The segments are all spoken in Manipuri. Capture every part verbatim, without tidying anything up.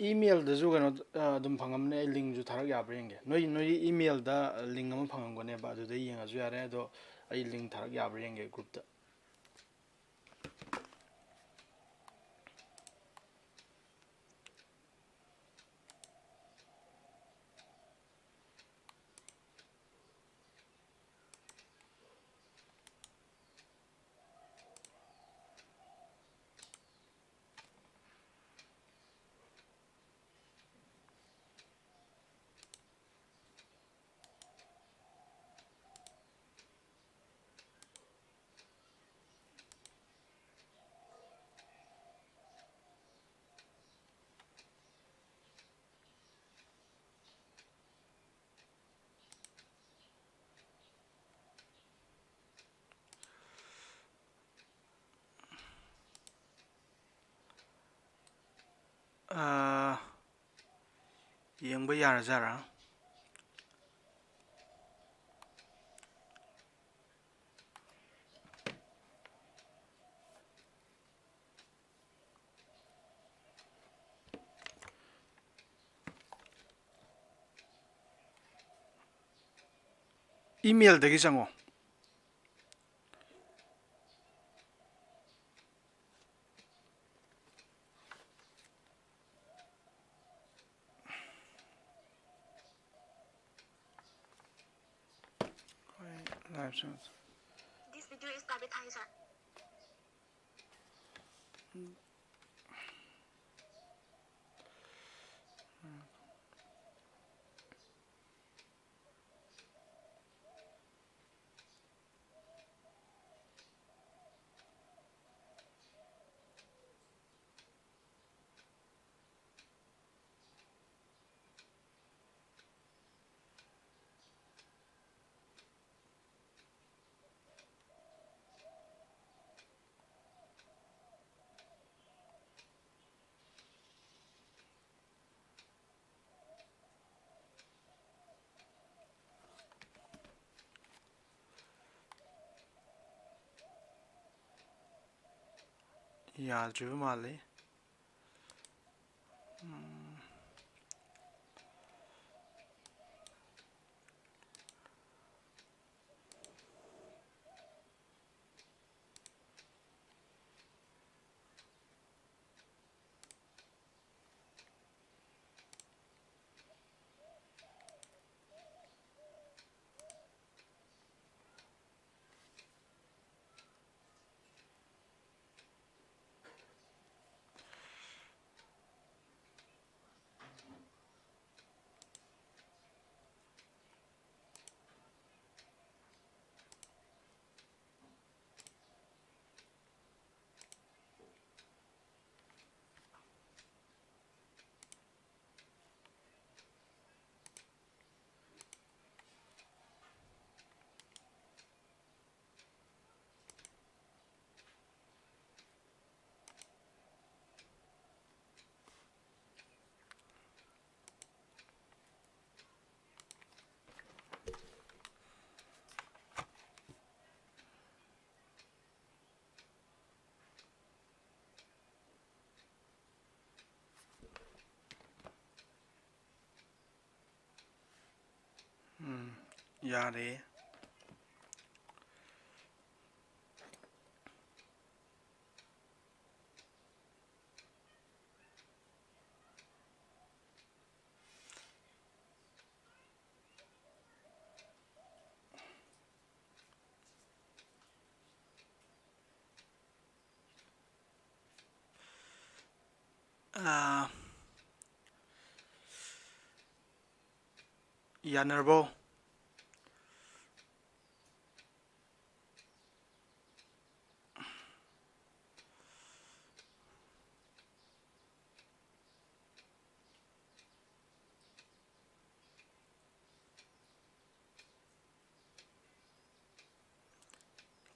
ꯏꯃꯦꯜꯗꯁꯨ ꯀꯩꯅꯣ, ꯑ, ꯑꯗꯨꯝ ꯐꯪꯉꯝꯅꯦ꯫ ꯑꯩ ꯂꯤꯡꯁꯨ ꯊꯥꯔꯛ ꯌꯥꯕ꯭ꯔꯥ ꯌꯦꯡꯒꯦ꯫ ꯅꯣꯏ, ꯅꯣꯏꯒꯤ ꯏꯃꯦꯜꯗ ꯂꯤꯡ ꯑꯃ ꯐꯪꯉꯝꯒꯅꯦꯕ, ꯑꯗꯨꯗ ꯌꯦꯡꯉꯁꯨ ꯌꯥꯔꯦ꯫ ꯑꯗꯣ ꯑꯩ ꯂꯤꯡ ꯊꯥꯔꯛ ꯌꯥꯕ꯭ꯔꯥ ꯌꯦꯡꯒꯦ ꯒ꯭ꯔꯨꯞꯇ꯫ ꯑꯥ, ꯌꯦꯡꯕ ꯌꯥꯔꯖꯥꯠꯔꯥ? ꯏꯃꯦꯜꯗꯒꯤ ꯆꯪꯉꯣ꯫ ꯍꯣꯏ, live ꯆꯪꯉꯛꯑꯣ꯫ This video is private high, sir꯫ ꯌꯥꯗ꯭ꯔꯤꯕ ꯃꯥꯜꯂꯤ꯫ ꯎꯝ꯫ ꯎꯝ, ꯌꯥꯔꯦ꯫ ꯑꯥ, ꯌꯥꯅꯔꯕꯣ?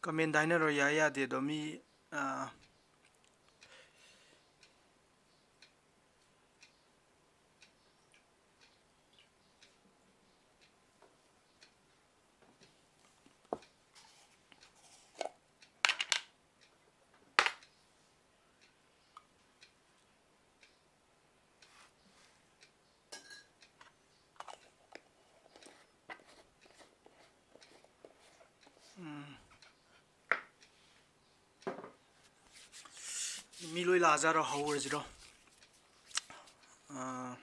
Comment ꯍꯥꯏꯅꯔꯣ, ꯌꯥꯏ ꯌꯥꯗꯦꯗꯣ ꯃꯤ, ꯑꯥ, ꯃꯤ ꯂꯣꯏ ꯂꯥꯛꯑꯖꯥꯠꯔꯣ? ꯍꯧꯔꯁꯤꯔꯣ? ꯑꯥ,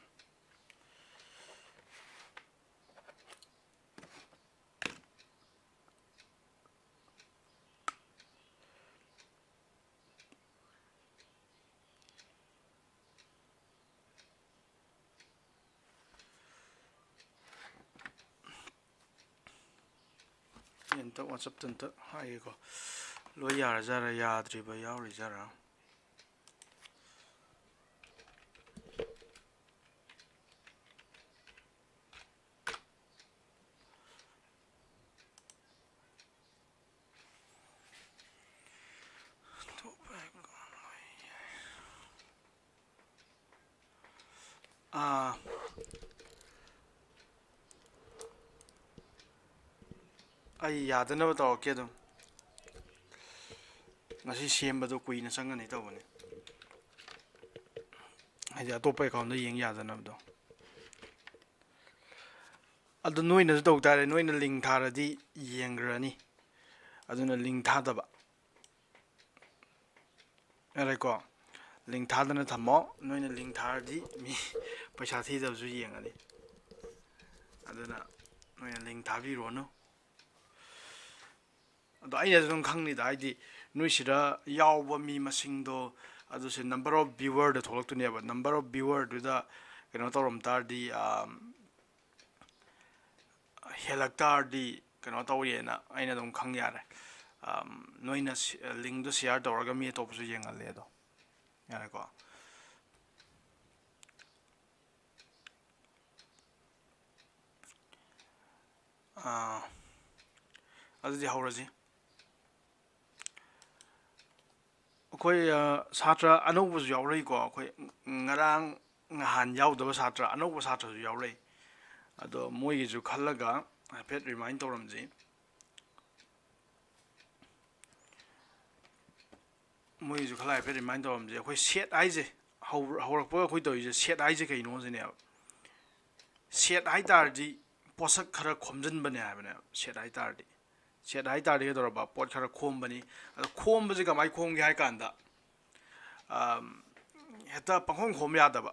ꯑꯩ ꯑꯝꯇ WhatsApp-ꯇ ꯑꯝꯇ ꯍꯥꯏꯒꯦꯀꯣ꯫ ꯂꯣꯏ ꯌꯥꯔꯖꯥꯠꯔꯥ, ꯌꯥꯗ꯭ꯔꯤꯕ ꯌꯥꯎꯔꯤꯖꯥꯠꯔꯥ? ꯑꯥ, ꯑꯩ ꯌꯥꯗꯅꯕ ꯇꯧꯔꯛꯀꯦ ꯑꯗꯨꯝ꯫ ꯉꯁꯤ ꯁꯦꯝꯕꯗꯣ ꯀꯨꯏꯅ ꯆꯪꯒꯅꯤ ꯇꯧꯕꯅꯤ, ꯍꯥꯏꯗꯤ ꯑꯇꯣꯞꯄ account-ꯇ ꯌꯦꯡ ꯌꯥꯗꯅꯕꯗꯣ꯫ ꯑꯗꯨ ꯅꯣꯏꯅꯁꯨ ꯇꯧ ꯇꯥꯔꯦ, ꯅꯣꯏꯅ link ꯊꯥꯔꯗꯤ ꯌꯦꯡꯈ꯭ꯔꯅꯤ, ꯑꯗꯨꯅ link ꯊꯥꯗꯕ꯫ ꯌꯥꯔꯦꯀꯣ? Link ꯊꯥꯗꯅ ꯊꯝꯃꯣ꯫ ꯅꯣꯏꯅ link ꯊꯥꯔꯗꯤ ꯃꯤ ꯄꯩꯁꯥ ꯊꯤꯗꯕꯁꯨ ꯌꯦꯡꯉꯅꯤ꯫ ꯑꯗꯨꯅ ꯅꯣꯏꯅ link ꯊꯥꯕꯤꯔꯣꯅꯨ꯫ ꯑꯗꯣ ꯑꯩꯅꯁꯨ ꯑꯗꯨꯝ ꯈꯪꯅꯤꯗ, ꯍꯥꯏꯗꯤ ꯅꯣꯏ ꯁꯤꯗ ꯌꯥꯎꯕ ꯃꯤ ꯃꯁꯤꯡꯗꯣ, ꯑꯗꯨꯁꯦ number of viewer-ꯗ ꯊꯣꯛꯂꯛꯇꯣꯏꯅꯦꯕ꯫ Number of viewer-ꯗꯨꯗ ꯀꯩꯅꯣ ꯇꯧꯔꯝ ꯇꯥꯔꯗꯤ, ꯑꯥ, ꯍꯦꯜꯂꯛ ꯇꯥꯔꯗꯤ ꯀꯩꯅꯣ ꯇꯧꯔꯦꯅ ꯑꯩꯅ ꯑꯗꯨꯝ ꯈꯪ ꯌꯥꯔꯦ꯫ ꯑꯝ, ꯅꯣꯏꯅ ꯁꯤ-, link-ꯗꯣ share ꯇꯧꯔꯒ ꯃꯤ ꯑꯇꯣꯞꯄꯁꯨ ꯌꯦꯡꯍꯜꯂꯦ ꯑꯗꯣ꯫ ꯌꯥꯔꯦꯀꯣ? ꯑꯥ, ꯑꯗꯨꯗꯤ ꯍꯧꯔꯁꯤ꯫ ꯑꯩꯈꯣꯏ, ꯑ, ꯁꯥꯇ꯭ꯔ ꯑꯅꯧꯕꯁꯨ ꯌꯥꯎꯔꯛꯏꯀꯣ꯫ ꯑꯩꯈꯣꯏ ꯉꯔꯥꯡ ꯅꯍꯥꯟ ꯌꯥꯎꯗꯕ ꯁꯥꯇ꯭ꯔ, ꯑꯅꯧꯕ ꯁꯥꯇ꯭ꯔꯁꯨ ꯌꯥꯎꯔꯛꯏ꯫ ꯑꯗꯣ ꯃꯣꯏꯒꯤꯁꯨ ꯈꯜꯂꯒ ꯍꯥꯏꯐꯦꯠ remind ꯇꯧꯔꯝꯁꯤ꯫ ꯃꯣꯏꯒꯤꯁꯨ ꯈꯔ ꯍꯥꯏꯐꯦꯠ remind ꯇꯧꯔꯝꯁꯦ꯫ ꯑꯩꯈꯣꯏ set ꯍꯥꯏꯁꯦ, ꯍꯧ-, ꯍꯧꯔꯛꯄꯒ ꯑꯩꯈꯣꯏ ꯇꯧꯔꯤꯁꯦ, set ꯍꯥꯏꯁꯦ ꯀꯩꯅꯣ ꯁꯤꯅꯦꯕ꯫ Set ꯍꯥꯏ ꯇꯥꯔꯗꯤ ꯄꯣꯠꯁꯛ ꯈꯔ ꯈꯣꯝꯖꯤꯟꯕꯅꯦ ꯍꯥꯏꯕꯅꯦꯕ, set ꯍꯥꯏ ꯇꯥꯔꯗꯤ꯫ Set ꯍꯥꯏ ꯇꯥꯔꯗꯤ ꯀꯩꯗꯧꯔꯕ? ꯄꯣꯠ ꯈꯔ ꯈꯣꯝꯕꯅꯤ꯫ ꯑꯗꯣ ꯈꯣꯝꯕꯁꯦ ꯀꯃꯥꯏꯅ ꯈꯣꯝꯒꯦ ꯍꯥꯏ ꯀꯥꯟꯗ, ꯍꯦꯛꯇ ꯄꯪꯈꯣꯝ ꯈꯣꯝ ꯌꯥꯗꯕ,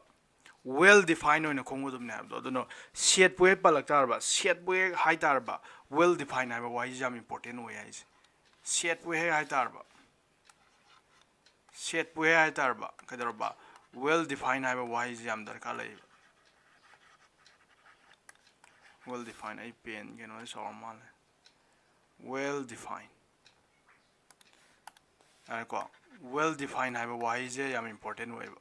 ꯋꯦꯜ ꯗꯤꯐꯥꯏꯟ ꯑꯣꯏꯅ ꯈꯣꯝꯒꯗꯕꯅꯦ ꯍꯥꯏꯕꯗꯣ꯫ ꯑꯗꯨꯅ ꯁꯦꯠꯄꯨ ꯍꯦꯛ ꯄꯜꯂꯛ ꯇꯥꯔꯕ, ꯁꯦꯠꯄꯨ ꯍꯦꯛ ꯍꯥꯏ ꯇꯥꯔꯕ, ꯋꯦꯜ ꯗꯤꯐꯥꯏꯟ ꯍꯥꯏꯕ ꯋꯥꯍꯩꯁꯦ ꯌꯥꯝ ꯏꯝꯄꯣꯔꯇꯦꯟ ꯑꯣꯏ ꯍꯥꯏꯁꯦ꯫ ꯁꯦꯠꯄꯨ ꯍꯦꯛ ꯍꯥꯏ ꯇꯥꯔꯕ, ꯁꯦꯠꯄꯨ ꯍꯦꯛ ꯍꯥꯏ ꯇꯥꯔꯕ, ꯀꯩꯗꯧꯔꯕ, ꯋꯦꯜ ꯗꯤꯐꯥꯏꯟ ꯍꯥꯏꯕ ꯋꯥꯍꯩꯁꯦ ꯌꯥꯝ ꯗꯔꯀꯥꯔ ꯂꯩꯌꯦꯕ꯫ ꯋꯦꯜ ꯗꯤꯐꯥꯏꯟ, ꯑꯩ ꯄꯦꯟ ꯀꯩꯅꯣꯁꯦ ꯆꯥꯎꯔ ꯃꯥꯜꯂꯦ꯫ ꯋꯦꯜ ꯗꯤꯐꯥꯏꯟ ꯍꯥꯏꯔꯦꯀꯣ꯫ ꯋꯦꯜ ꯗꯤꯐꯥꯏꯟ ꯍꯥꯏꯕ ꯋꯥꯍꯩꯁꯦ ꯌꯥꯝ ꯏꯝꯄꯣꯔꯇꯦꯟ ꯑꯣꯏꯌꯦꯕ꯫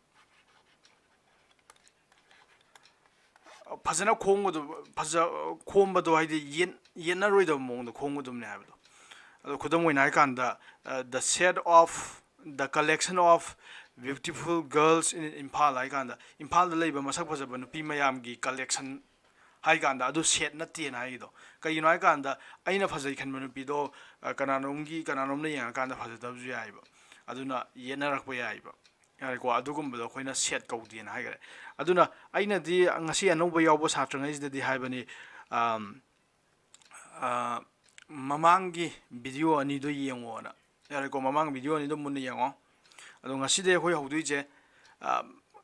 ꯐꯖꯅ ꯈꯣꯝꯕꯗꯣ, ꯐꯖ ꯈꯣꯝꯕꯗꯣ ꯍꯥꯏꯗꯤ ꯌꯦꯠ ꯌꯦꯠꯅꯔꯣꯏꯗꯕ ꯃꯑꯣꯡꯗ ꯈꯣꯝꯒꯗꯕꯅꯦ ꯍꯥꯏꯕꯗꯣ꯫ ꯑꯗꯣ ꯈꯨꯗꯝ ꯑꯣꯏꯅ ꯍꯥꯏꯀꯥꯟꯗ, the set of, the collection of beautiful girls in Imphal ꯍꯥꯏꯀꯥꯟꯗ, ꯏꯝꯐꯥꯜꯗ ꯂꯩꯕ ꯃꯁꯛ ꯐꯖꯕ ꯅꯨꯄꯤ ꯃꯌꯥꯝꯒꯤ ꯀꯂꯦꯛꯁꯟ ꯍꯥꯏꯀꯥꯟꯗ, ꯑꯗꯨ ꯁꯦꯠ ꯅꯠꯇꯦꯅ ꯍꯥꯏꯔꯤꯗꯣ꯫ ꯀꯩꯒꯤꯅꯣ ꯍꯥꯏꯀꯥꯟꯗ, ꯑꯩꯅ ꯐꯖꯩ ꯈꯟꯕ ꯅꯨꯄꯤꯗꯣ, ꯑ, ꯀꯅꯥꯅꯣꯝꯒꯤ ꯀꯅꯥꯅꯣꯝꯅ ꯌꯦꯡꯉꯀꯥꯟꯗ ꯐꯖꯗꯕꯁꯨ ꯌꯥꯏꯑꯕ꯫ ꯑꯗꯨꯅ ꯌꯦꯠꯅꯔꯛꯄ ꯌꯥꯏꯑꯕ꯫ ꯌꯥꯔꯦꯀꯣ, ꯑꯗꯨꯒꯨꯝꯕꯗꯣ ꯑꯩꯈꯣꯏꯅ ꯁꯦꯠ ꯀꯧꯗꯦꯅ ꯍꯥꯏꯈ꯭ꯔꯦ꯫ ꯑꯗꯨꯅ ꯑꯩꯅꯗꯤ ꯉꯁꯤ ꯑꯅꯧꯕ ꯌꯥꯎꯕ ꯁꯥꯇ꯭ꯔꯉꯩꯁꯤꯗꯗꯤ ꯍꯥꯏꯕꯅꯤ, ꯑꯝ, ꯑ, ꯃꯃꯥꯡꯒꯤ ꯚꯤꯗꯤꯑꯣ ꯑꯅꯤꯗꯣ ꯌꯦꯡꯉꯣꯅ꯫ ꯌꯥꯔꯦꯀꯣ, ꯃꯃꯥꯡ ꯚꯤꯗꯤꯑꯣ ꯑꯅꯤꯗꯣ ꯃꯨꯟꯅ ꯌꯦꯡꯉꯣ꯫ ꯑꯗꯣ ꯉꯁꯤꯗꯤ ꯑꯩꯈꯣꯏ ꯍꯧꯗꯣꯏꯁꯦ, ꯑ,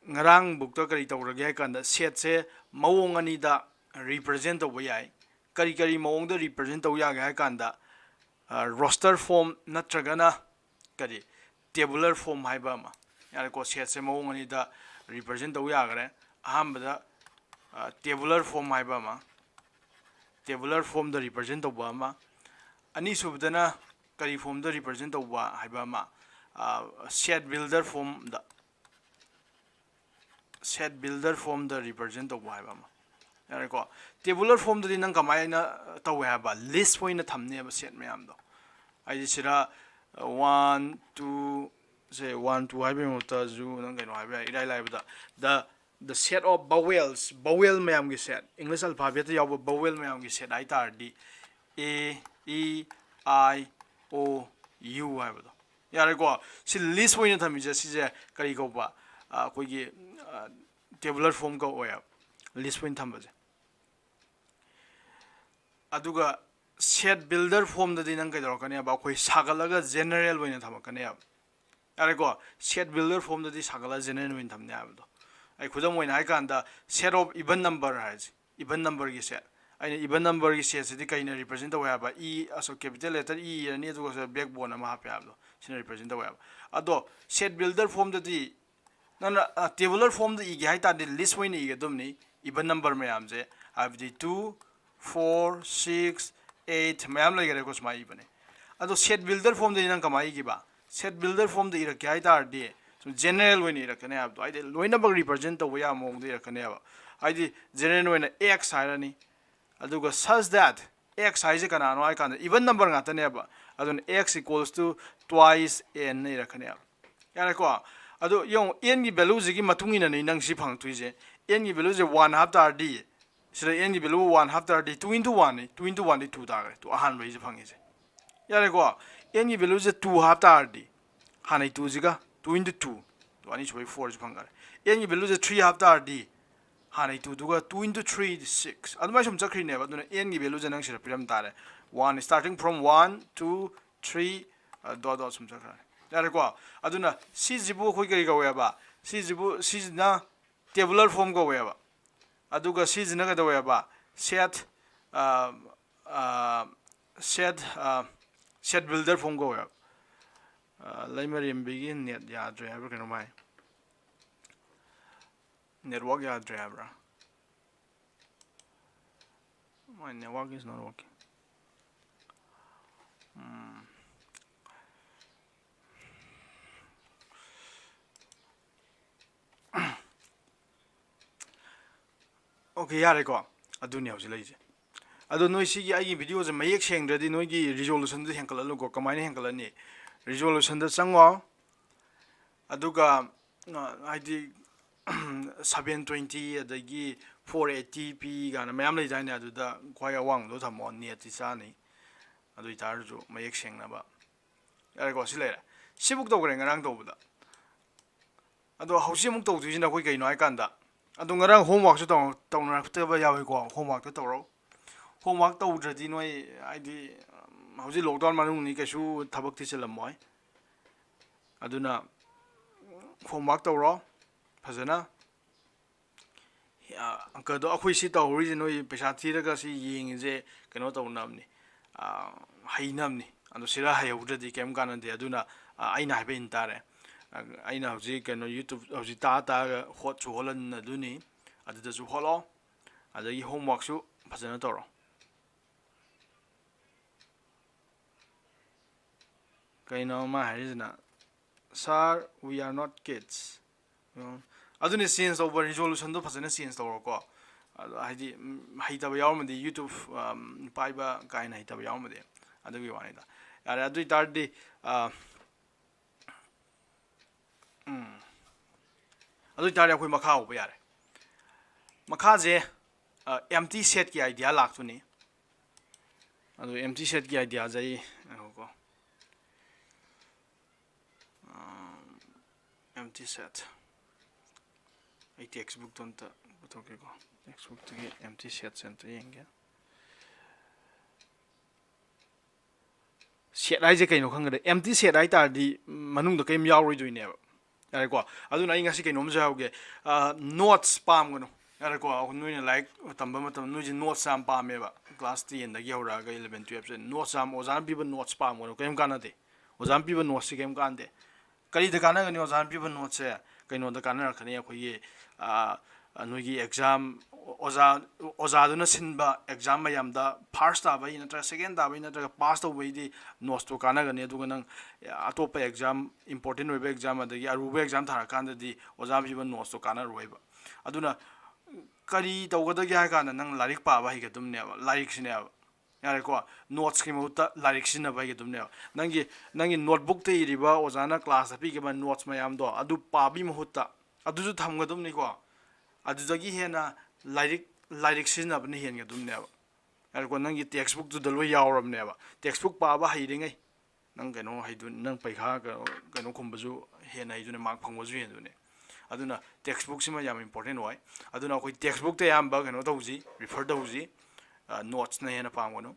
ꯉꯔꯥꯡꯕꯨꯛꯇ ꯀꯔꯤ ꯇꯧꯔꯒꯦ ꯍꯥꯏ ꯀꯥꯟꯗ, ꯁꯦꯠꯁꯦ ꯃꯑꯣꯡ ꯑꯅꯤꯗ ꯔꯤꯄ꯭ꯔꯖꯦꯟ ꯇꯧꯕ ꯌꯥꯏ꯫ ꯀꯔꯤ ꯀꯔꯤ ꯃꯑꯣꯡꯗ ꯔꯤꯄ꯭ꯔꯖꯦꯟ ꯇꯧ ꯌꯥꯒꯦ ꯍꯥꯏ ꯀꯥꯟꯗ, ꯔꯣꯁꯇꯔ ꯐꯣꯝ ꯅꯠꯇ꯭ꯔꯒꯅ ꯀꯔꯤ, ꯇꯦꯕꯨꯂꯔ ꯐꯣꯝ ꯍꯥꯏꯕ ꯑꯃ꯫ ꯌꯥꯔꯦꯀꯣ, ꯁꯦꯠꯁꯦ ꯃꯑꯣꯡ ꯑꯅꯤꯗ ꯔꯤꯄ꯭ꯔꯖꯦꯟ ꯇꯧ ꯌꯥꯈꯔꯦ꯫ ꯑꯍꯥꯟꯕꯗ, ꯇꯦꯕꯨꯂꯔ ꯐꯣꯝ ꯍꯥꯏꯕ ꯑꯃ, ꯇꯦꯕꯨꯂꯔ ꯐꯣꯝꯗ ꯔꯤꯄ꯭ꯔꯖꯦꯟ ꯇꯧꯕ ꯑꯃ꯫ ꯑꯅꯤꯁꯨꯕꯗꯅ ꯀꯔꯤ ꯐꯣꯝꯗ ꯔꯤꯄ꯭ꯔꯖꯦꯟ ꯇꯧꯕ ꯍꯥꯏꯕ ꯑꯃ, ꯁꯦꯠ ꯕꯤꯜꯗꯔ ꯐꯣꯝꯗ, ꯁꯦꯠ ꯕꯤꯜꯗꯔ ꯐꯣꯝꯗ ꯔꯤꯄ꯭ꯔꯖꯦꯟ ꯇꯧꯕ ꯍꯥꯏꯕ ꯑꯃ꯫ ꯌꯥꯔꯦꯀꯣ? ꯇꯦꯕꯨꯂꯔ ꯐꯣꯝꯗꯗꯤ ꯅꯪ ꯀꯃꯥꯏꯅ ꯇꯧꯋꯦ ꯍꯥꯏꯕ? ꯂꯤꯁ ꯑꯣꯏꯅ ꯊꯝꯅꯦꯕ ꯁꯦꯠ ꯃꯌꯥꯝꯗꯣ꯫ ꯍꯥꯏꯗꯤ ꯁꯤꯗ, ꯋꯥꯟ ꯇꯨ ꯁꯦ, ꯋꯥꯟ ꯇꯨ ꯍꯥꯏꯕꯒꯤ ꯃꯍꯨꯠꯇꯁꯨ ꯅꯪ ꯀꯩꯅꯣ ꯍꯥꯏꯕ ꯌꯥꯏ, ꯏꯔꯥꯏ ꯂꯥꯏꯕꯗ, the, the set of vowels, vowel ꯃꯌꯥꯝꯒꯤ ꯁꯦꯠ, English alphabetꯇ ꯌꯥꯎꯕ vowel ꯃꯌꯥꯝꯒꯤ ꯁꯦꯠ ꯍꯥꯏ ꯇꯥꯔꯗꯤ, A, E, I, O, U ꯍꯥꯏꯕꯗꯣ꯫ ꯌꯥꯔꯦꯀꯣ? ꯁꯤ ꯂꯤꯁ ꯑꯣꯏꯅ ꯊꯝꯃꯤꯁꯦ, ꯁꯤꯁꯦ ꯀꯔꯤ ꯀꯧꯕ? ꯑ, ꯑꯩꯈꯣꯏꯒꯤ, ꯑ, ꯇꯦꯕꯨꯂꯔ ꯐꯣꯝ ꯀꯧꯋꯦꯕ, ꯂꯤꯁ ꯑꯣꯏꯅ ꯊꯝꯕꯁꯦ꯫ ꯑꯗꯨꯒ ꯁꯦꯠ ꯕꯤꯜꯗꯔ ꯐꯣꯝꯗꯗꯤ ꯅꯪ ꯀꯩꯗꯧꯔꯛꯀꯅꯦꯕ? ꯑꯩꯈꯣꯏ ꯁꯥꯒꯠꯂꯒ ꯖꯦꯅꯔꯦꯜ ꯑꯣꯏꯅ ꯊꯝꯃꯛꯀꯅꯦꯕ꯫ ꯌꯥꯔꯦꯀꯣ? Set builder formꯗꯗꯤ ꯁꯥꯒꯠꯂ general ꯑꯣꯏꯅ ꯊꯝꯅꯤ ꯍꯥꯏꯕꯗꯣ꯫ ꯑꯩ ꯈꯨꯗꯝ ꯑꯣꯏꯅ ꯍꯥꯏ ꯀꯥꯟꯗ, set of even number ꯍꯥꯏꯁꯦ, even numberꯒꯤ set꯫ ꯑꯩꯅ even numberꯒꯤ setꯁꯤꯗꯤ ꯀꯩꯅ represent ꯇꯧꯋꯦ ꯍꯥꯏꯕ? E, ꯑꯁꯣ capital letter E ꯏꯔꯅꯤ, ꯑꯗꯨꯒ ꯁꯤꯗ backbone ꯑꯃ ꯍꯥꯞꯄꯦ ꯍꯥꯏꯕꯗꯣ, ꯁꯤꯅ represent ꯇꯧꯋꯦ ꯍꯥꯏꯕ꯫ ꯑꯗꯣ set builder formꯗꯗꯤ ꯅꯪꯅ, ꯑ, tabular formꯗ ꯏꯒꯦ ꯍꯥꯏ ꯇꯥꯔꯗꯤ list ꯑꯣꯏꯅ ꯏꯒꯗꯕꯅꯤ, even number ꯃꯌꯥꯝꯁꯦ, ꯍꯥꯏꯕꯗꯤ two, four, six, eight ꯃꯌꯥꯝ ꯂꯩꯈꯔꯦꯀꯣ, ꯁꯨꯃꯥꯏꯅ ꯏꯕꯅꯦ꯫ ꯑꯗꯣ set builder formꯗꯗꯤ ꯅꯪ ꯀꯃꯥꯏꯅ ꯏꯈꯤꯕ? Set builder formꯗ ꯏꯔꯛꯀꯦ ꯍꯥꯏ ꯇꯥꯔꯗꯤ ꯁꯨꯝ general ꯑꯣꯏꯅ ꯏꯔꯛꯀꯅꯤ ꯍꯥꯏꯕꯗꯣ, ꯍꯥꯏꯗꯤ ꯂꯣꯏꯅꯃꯛ represent ꯇꯧꯕ ꯌꯥꯕ ꯃꯑꯣꯡꯗ ꯏꯔꯛꯀꯅꯦꯕ꯫ ꯍꯥꯏꯗꯤ general ꯑꯣꯏꯅ X ꯍꯥꯏꯔꯅꯤ, ꯑꯗꯨꯒ such that X ꯍꯥꯏꯁꯦ ꯀꯅꯥꯅꯣ ꯍꯥꯏ ꯀꯥꯟꯗ even number ꯉꯥꯛꯇꯅꯦꯕ, ꯑꯗꯨꯅ X equals to twice N ꯏꯔꯛꯀꯅꯦꯕ꯫ ꯌꯥꯔꯦꯀꯣ? ꯑꯗꯣ ꯌꯦꯡꯉꯣ, Nꯒꯤ valueꯁꯤꯒꯤ ꯃꯇꯨꯡ ꯏꯟꯅꯅꯤ ꯅꯪ ꯁꯤ ꯐꯪꯉꯛꯇꯣꯏꯁꯦ꯫ Nꯒꯤ valueꯁꯦ one ꯍꯥꯞ ꯇꯥꯔꯗꯤ, ꯁꯤꯗ Nꯒꯤ value one ꯍꯥꯞ ꯇꯥꯔꯗꯤ, two into one ꯅꯤ, two into one ꯗꯤ two ꯇꯥꯈ꯭ꯔꯦ, two ꯑꯍꯥꯟꯕꯩꯁꯦ ꯐꯪꯉꯤꯁꯦ꯫ ꯌꯥꯔꯦꯀꯣ? Nꯒꯤ valueꯁꯦ two ꯍꯥꯞ ꯇꯥꯔꯗꯤ, ꯍꯥꯟꯅꯩ twoꯁꯤꯒ two into two, two ꯑꯅꯤ ꯁꯨꯕꯩ fourꯁꯤ ꯐꯪꯈꯔꯦ꯫ Nꯒꯤ valueꯁꯦ three ꯍꯥꯞ ꯇꯥꯔꯗꯤ, ꯍꯥꯟꯅꯩ twoꯗꯨꯒ two into three six, ꯑꯗꯨꯃꯥꯏꯅ ꯁꯨꯝ ꯆꯠꯈ꯭ꯔꯤꯅꯦꯕ꯫ ꯑꯗꯨꯅ Nꯒꯤ valueꯁꯦ ꯅꯪ ꯁꯤꯗ ꯄꯤꯔꯝ ꯇꯥꯔꯦ, one, starting from one, two, three, dot dot ꯁꯨꯝ ꯆꯠꯈ꯭ꯔꯅꯤ꯫ ꯌꯥꯔꯦꯀꯣ? ꯑꯗꯨꯅ ꯁꯤꯁꯤꯕꯨ ꯑꯩꯈꯣꯏ ꯀꯔꯤ ꯀꯧꯋꯦꯕ? ꯁꯤꯁꯤꯕꯨ, ꯁꯤꯁꯤꯅ tabular form ꯀꯧꯋꯦꯕ꯫ ꯑꯗꯨꯒ ꯁꯤꯁꯤꯅ ꯀꯩꯗꯧꯋꯦꯕ? Set, ꯑ, ꯑ, set, ꯑ, set builder form ꯀꯧꯋꯦꯕ꯫ ꯑ, ꯂꯩꯃꯔꯦꯝꯕꯤꯒꯤ net ꯌꯥꯗ꯭ꯔꯦ ꯍꯥꯏꯕ꯭ꯔꯥ ꯀꯩꯅꯣꯝ ꯍꯥꯏ꯫ Network ꯌꯥꯗ꯭ꯔꯦ ꯍꯥꯏꯕ꯭ꯔꯥ? My network is not working. Um. Okay, ꯌꯥꯔꯦꯀꯣ? ꯑꯗꯨꯅꯤ ꯍꯧꯖꯤꯛ ꯂꯩꯔꯤꯁꯦ꯫ ꯑꯗꯣ ꯅꯣꯏ ꯁꯤꯒꯤ ꯑꯩꯒꯤ videoꯁꯦ ꯃꯌꯦꯛ ꯁꯦꯡꯗ꯭ꯔꯗꯤ ꯅꯣꯏꯒꯤ resolutionꯗꯨ ꯍꯦꯟꯀꯠꯍꯜꯂꯨꯀꯣ꯫ ꯀꯃꯥꯏꯅ ꯍꯦꯟꯀꯠꯍꯟꯅꯤ? Resolutionꯗ ꯆꯪꯉꯣ꯫ ꯑꯗꯨꯒ, ꯑ, ꯍꯥꯏꯗꯤ, seven twenty ꯑꯗꯒꯤ four eighty p ꯀꯥꯏꯅ ꯃꯌꯥꯝ ꯂꯩꯗꯥꯏꯅꯦ, ꯑꯗꯨꯗ ꯈ꯭ꯋꯥꯏ ꯑꯋꯥꯡꯕꯗꯣ ꯊꯝꯃꯣ, netꯇꯤ ꯆꯥꯅꯤ꯫ ꯑꯗꯨ ꯑꯣꯏꯇꯥꯔꯁꯨ ꯃꯌꯦꯛ ꯁꯦꯡꯅꯕ꯫ ꯌꯥꯔꯦꯀꯣ, ꯁꯤ ꯂꯩꯔꯦ꯫ ꯁꯤꯕꯨꯛ ꯇꯧꯈ꯭ꯔꯦ ꯉꯔꯥꯡ ꯇꯧꯕꯗ꯫ ꯑꯗꯣ ꯍꯧꯖꯤꯛ ꯑꯃꯨꯛ ꯇꯧꯗꯣꯏꯁꯤꯅ ꯑꯩꯈꯣꯏ ꯀꯩꯅꯣ ꯍꯥꯏꯀꯥꯟꯗ, ꯑꯗꯣ ꯉꯔꯥꯡ homeworkꯁꯨ ꯇꯧ-, ꯇꯧꯅꯔꯛꯇꯕ ꯌꯥꯎꯏꯀꯣ, homeworkꯇꯣ ꯇꯧꯔꯣ꯫ Homework ꯇꯧꯗ꯭ꯔꯗꯤ ꯅꯣꯏ, ꯍꯥꯏꯗꯤ, ꯍꯧꯖꯤꯛ lockdown ꯃꯅꯨꯡꯅꯤ, ꯀꯩꯁꯨ ꯊꯕꯛꯇꯤ ꯆꯤꯜꯂꯝꯃꯣꯏ꯫ ꯑꯗꯨꯅ homework ꯇꯧꯔꯣ ꯐꯖꯅ꯫ ꯑꯪꯀꯗꯣ ꯑꯩꯈꯣꯏ ꯁꯤ ꯇꯧꯍꯧꯔꯤꯁꯦ, ꯅꯣꯏ ꯄꯩꯁꯥ ꯊꯤꯔꯒ ꯁꯤ ꯌꯦꯡꯉꯤꯁꯦ ꯀꯩꯅꯣ ꯇꯧꯅꯕꯅꯤ, ꯍꯩꯅꯕꯅꯤ꯫ ꯑꯗꯣ ꯁꯤꯗ ꯍꯩꯍꯧꯗ꯭ꯔꯗꯤ ꯀꯩꯝ ꯀꯥꯟꯅꯗꯦ꯫ ꯑꯗꯨꯅ ꯑꯩꯅ ꯍꯥꯏꯕ ꯏꯟ ꯇꯥꯔꯦ꯫ ꯑꯩꯅ ꯍꯧꯖꯤꯛ ꯀꯩꯅꯣ YouTube ꯍꯧꯖꯤꯛ ꯇꯥ ꯇꯥꯔꯒ ꯍꯣꯠꯁꯨ ꯍꯣꯠꯍꯟꯅꯗꯣꯏꯅꯤ, ꯑꯗꯨꯗꯁꯨ ꯍꯣꯠꯂꯣ꯫ ꯑꯗꯒꯤ homeworkꯁꯨ ꯐꯖꯅ ꯇꯧꯔꯣ꯫ ꯀꯩꯅꯣ ꯃꯥ ꯍꯥꯏꯔꯤꯁꯤꯅ? "Sir, we are not kids." ꯎꯝ, ꯑꯗꯨꯅꯤ, change ꯇꯧꯕ, resolutionꯗꯣ ꯐꯖꯅ change ꯇꯧꯔꯣꯀꯣ꯫ ꯑꯗꯣ ꯍꯥꯏꯗꯤ, ꯎꯝ, ꯍꯩꯇꯕ ꯌꯥꯎꯔꯝꯃꯗꯤ YouTube, ꯎꯝ, ꯄꯥꯏꯕ ꯀꯥꯏꯅ ꯍꯩꯇꯕ ꯌꯥꯎꯔꯝꯃꯗꯤ, ꯑꯗꯨꯒꯤ ꯋꯥꯅꯤꯗ꯫ ꯌꯥꯔꯦ, ꯑꯗꯨ ꯑꯣꯏꯇꯥꯔꯗꯤ, ꯑ, ꯎꯝ, ꯑꯗꯨ ꯑꯣꯏꯇꯥꯔꯗꯤ ꯑꯩꯈꯣꯏ ꯃꯈꯥ ꯍꯧꯕ ꯌꯥꯔꯦ꯫ ꯃꯈꯥꯁꯦ, ꯑ, empty setꯀꯤ idea ꯂꯥꯛꯇꯣꯏꯅꯤ꯫ ꯑꯗꯣ empty setꯀꯤ ideaꯁꯦ ꯑꯩ, ꯉꯥꯏꯈꯣꯀꯣ꯫ ꯑꯝ, empty set꯫ ꯑꯩ text bookꯇꯣ ꯑꯝꯇ ꯄꯨꯊꯣꯛꯀꯦꯀꯣ꯫ Text bookꯇꯒꯤ empty setꯁꯦ ꯑꯝꯇ ꯌꯦꯡꯒꯦ꯫ Set ꯍꯥꯏꯁꯦ ꯀꯩꯅꯣ ꯈꯪꯒꯗ꯭ꯔꯥ? Empty set ꯍꯥꯏ ꯇꯥꯔꯗꯤ ꯃꯅꯨꯡꯗ ꯀꯔꯤꯝ ꯌꯥꯎꯔꯣꯏꯗꯣꯏꯅꯦꯕ꯫ ꯌꯥꯔꯦꯀꯣ? ꯑꯗꯨꯅ ꯑꯩ ꯉꯁꯤ ꯀꯩꯅꯣꯝꯁꯨ ꯍꯥꯏꯍꯧꯒꯦ꯫ ꯑ, notes ꯄꯥꯝꯒꯅꯨ꯫ ꯌꯥꯔꯦꯀꯣ? ꯅꯣꯏꯅ ꯂꯥꯏꯔꯤꯛ ꯇꯝꯕ ꯃꯇꯝꯗ ꯅꯣꯏꯁꯦ notes ꯌꯥꯝ ꯄꯥꯝꯃꯦꯕ꯫ Class tenꯗꯒꯤ ꯍꯧꯔꯛꯑꯒ eleven twelveꯁꯦ notes ꯌꯥꯝ, ꯑꯣꯖꯥꯅ ꯄꯤꯕ notes ꯄꯥꯝꯒꯅꯨ꯫ ꯀꯔꯤꯝ ꯀꯥꯟꯅꯗꯦ꯫ ꯑꯣꯖꯥꯅ ꯄꯤꯕ notesꯁꯤ ꯀꯔꯤꯝ ꯀꯥꯟꯅꯗꯦ꯫ ꯀꯔꯤꯗ ꯀꯥꯟꯅꯒꯅꯤ ꯑꯣꯖꯥꯅ ꯄꯤꯕ notesꯁꯦ? ꯀꯩꯅꯣꯗ ꯀꯥꯟꯅꯔꯛꯀꯅꯤ, ꯑꯩꯈꯣꯏꯒꯤ, ꯑ, ꯅꯣꯏꯒꯤ exam, ꯑꯣꯖꯥ, ꯑꯣꯖꯥꯗꯨꯅ ꯁꯤꯟꯕ exam ꯃꯌꯥꯝꯗ first ꯇꯥꯕꯩ ꯅꯠꯇ꯭ꯔꯒ second ꯇꯥꯕꯩ ꯅꯠꯇ꯭ꯔꯒ pass ꯇꯧꯕꯩꯗꯤ notesꯇꯣ ꯀꯥꯟꯅꯒꯅꯤ꯫ ꯑꯗꯨꯒ ꯅꯪ ꯑꯇꯣꯞꯄ exam, important ꯑꯣꯏꯕ exam ꯑꯗꯒꯤ ꯑꯔꯨꯕ exam ꯊꯥꯔꯀꯥꯟꯗꯗꯤ ꯑꯣꯖꯥꯅ ꯄꯤꯕ notesꯇꯣ ꯀꯥꯟꯅꯔꯣꯏꯕ꯫ ꯑꯗꯨꯅ ꯀꯔꯤ ꯇꯧꯒꯗꯒꯦ ꯍꯥꯏ ꯀꯥꯟꯗ ꯅꯪ ꯂꯥꯏꯔꯤꯛ ꯄꯥꯕ ꯍꯩꯒꯗꯕꯅꯦꯕ, ꯂꯥꯏꯔꯤꯛꯁꯤꯅꯦꯕ꯫ ꯌꯥꯔꯦꯀꯣ? Notesꯀꯤ ꯃꯍꯨꯠꯇ ꯂꯥꯏꯔꯤꯛ ꯁꯤꯖꯤꯟꯅꯕ ꯍꯩꯒꯗꯕꯅꯦꯕ꯫ ꯅꯪꯒꯤ, ꯅꯪꯒꯤ notebookꯇ ꯏꯔꯤꯕ ꯑꯣꯖꯥꯅ classꯇ ꯄꯤꯈꯤꯕ notes ꯃꯌꯥꯝꯗꯣ ꯑꯗꯨ ꯄꯥꯕꯒꯤ ꯃꯍꯨꯠꯇ ꯑꯗꯨꯁꯨ ꯊꯝꯒꯗꯕꯅꯤꯀꯣ꯫ ꯑꯗꯨꯗꯒꯤ ꯍꯦꯟꯅ ꯂꯥꯏꯔꯤꯛ, ꯂꯥꯏꯔꯤꯛ ꯁꯤꯖꯤꯟꯅꯕꯅ ꯍꯦꯟꯒꯗꯕꯅꯦꯕ꯫ ꯌꯥꯔꯦꯀꯣ? ꯅꯪꯒꯤ text bookꯇꯨꯗ ꯂꯣꯏ ꯌꯥꯎꯔꯕꯅꯦꯕ꯫ Text book ꯄꯥꯕ ꯍꯩꯔꯤꯉꯩ ꯅꯪ ꯀꯩꯅꯣ ꯍꯩꯗꯨ-, ꯅꯪ ꯄꯩꯈꯥ ꯀꯩꯅꯣ, ꯀꯩꯅꯣ ꯈꯨꯝꯕꯁꯨ ꯍꯦꯟꯅ ꯍꯩꯗꯨꯅꯦ, mark ꯐꯪꯕꯁꯨ ꯍꯦꯟꯗꯨꯅꯦ꯫ ꯑꯗꯨꯅ text bookꯁꯤꯃ ꯌꯥꯝ important ꯑꯣꯏ꯫ ꯑꯗꯨꯅ ꯑꯩꯈꯣꯏ text bookꯇ ꯑꯌꯥꯝꯕ ꯀꯩꯅꯣ ꯇꯧꯁꯤ, refer ꯇꯧꯁꯤ꯫ ꯑ, notesꯅ ꯍꯦꯟꯅ ꯄꯥꯝꯒꯅꯨ꯫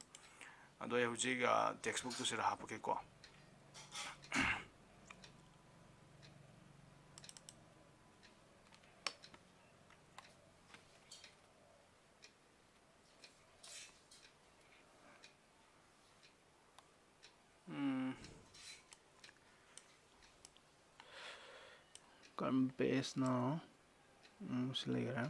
ꯑꯗꯣ ꯑꯩ ꯍꯧꯖꯤꯛ, ꯑ, text bookꯇꯨ ꯁꯤꯗ ꯍꯥꯞꯄꯛꯀꯦꯀꯣ꯫ ꯀꯔꯝꯕ pageꯅꯣ? ꯎꯝ, ꯁꯤ ꯂꯩꯈꯔꯦ꯫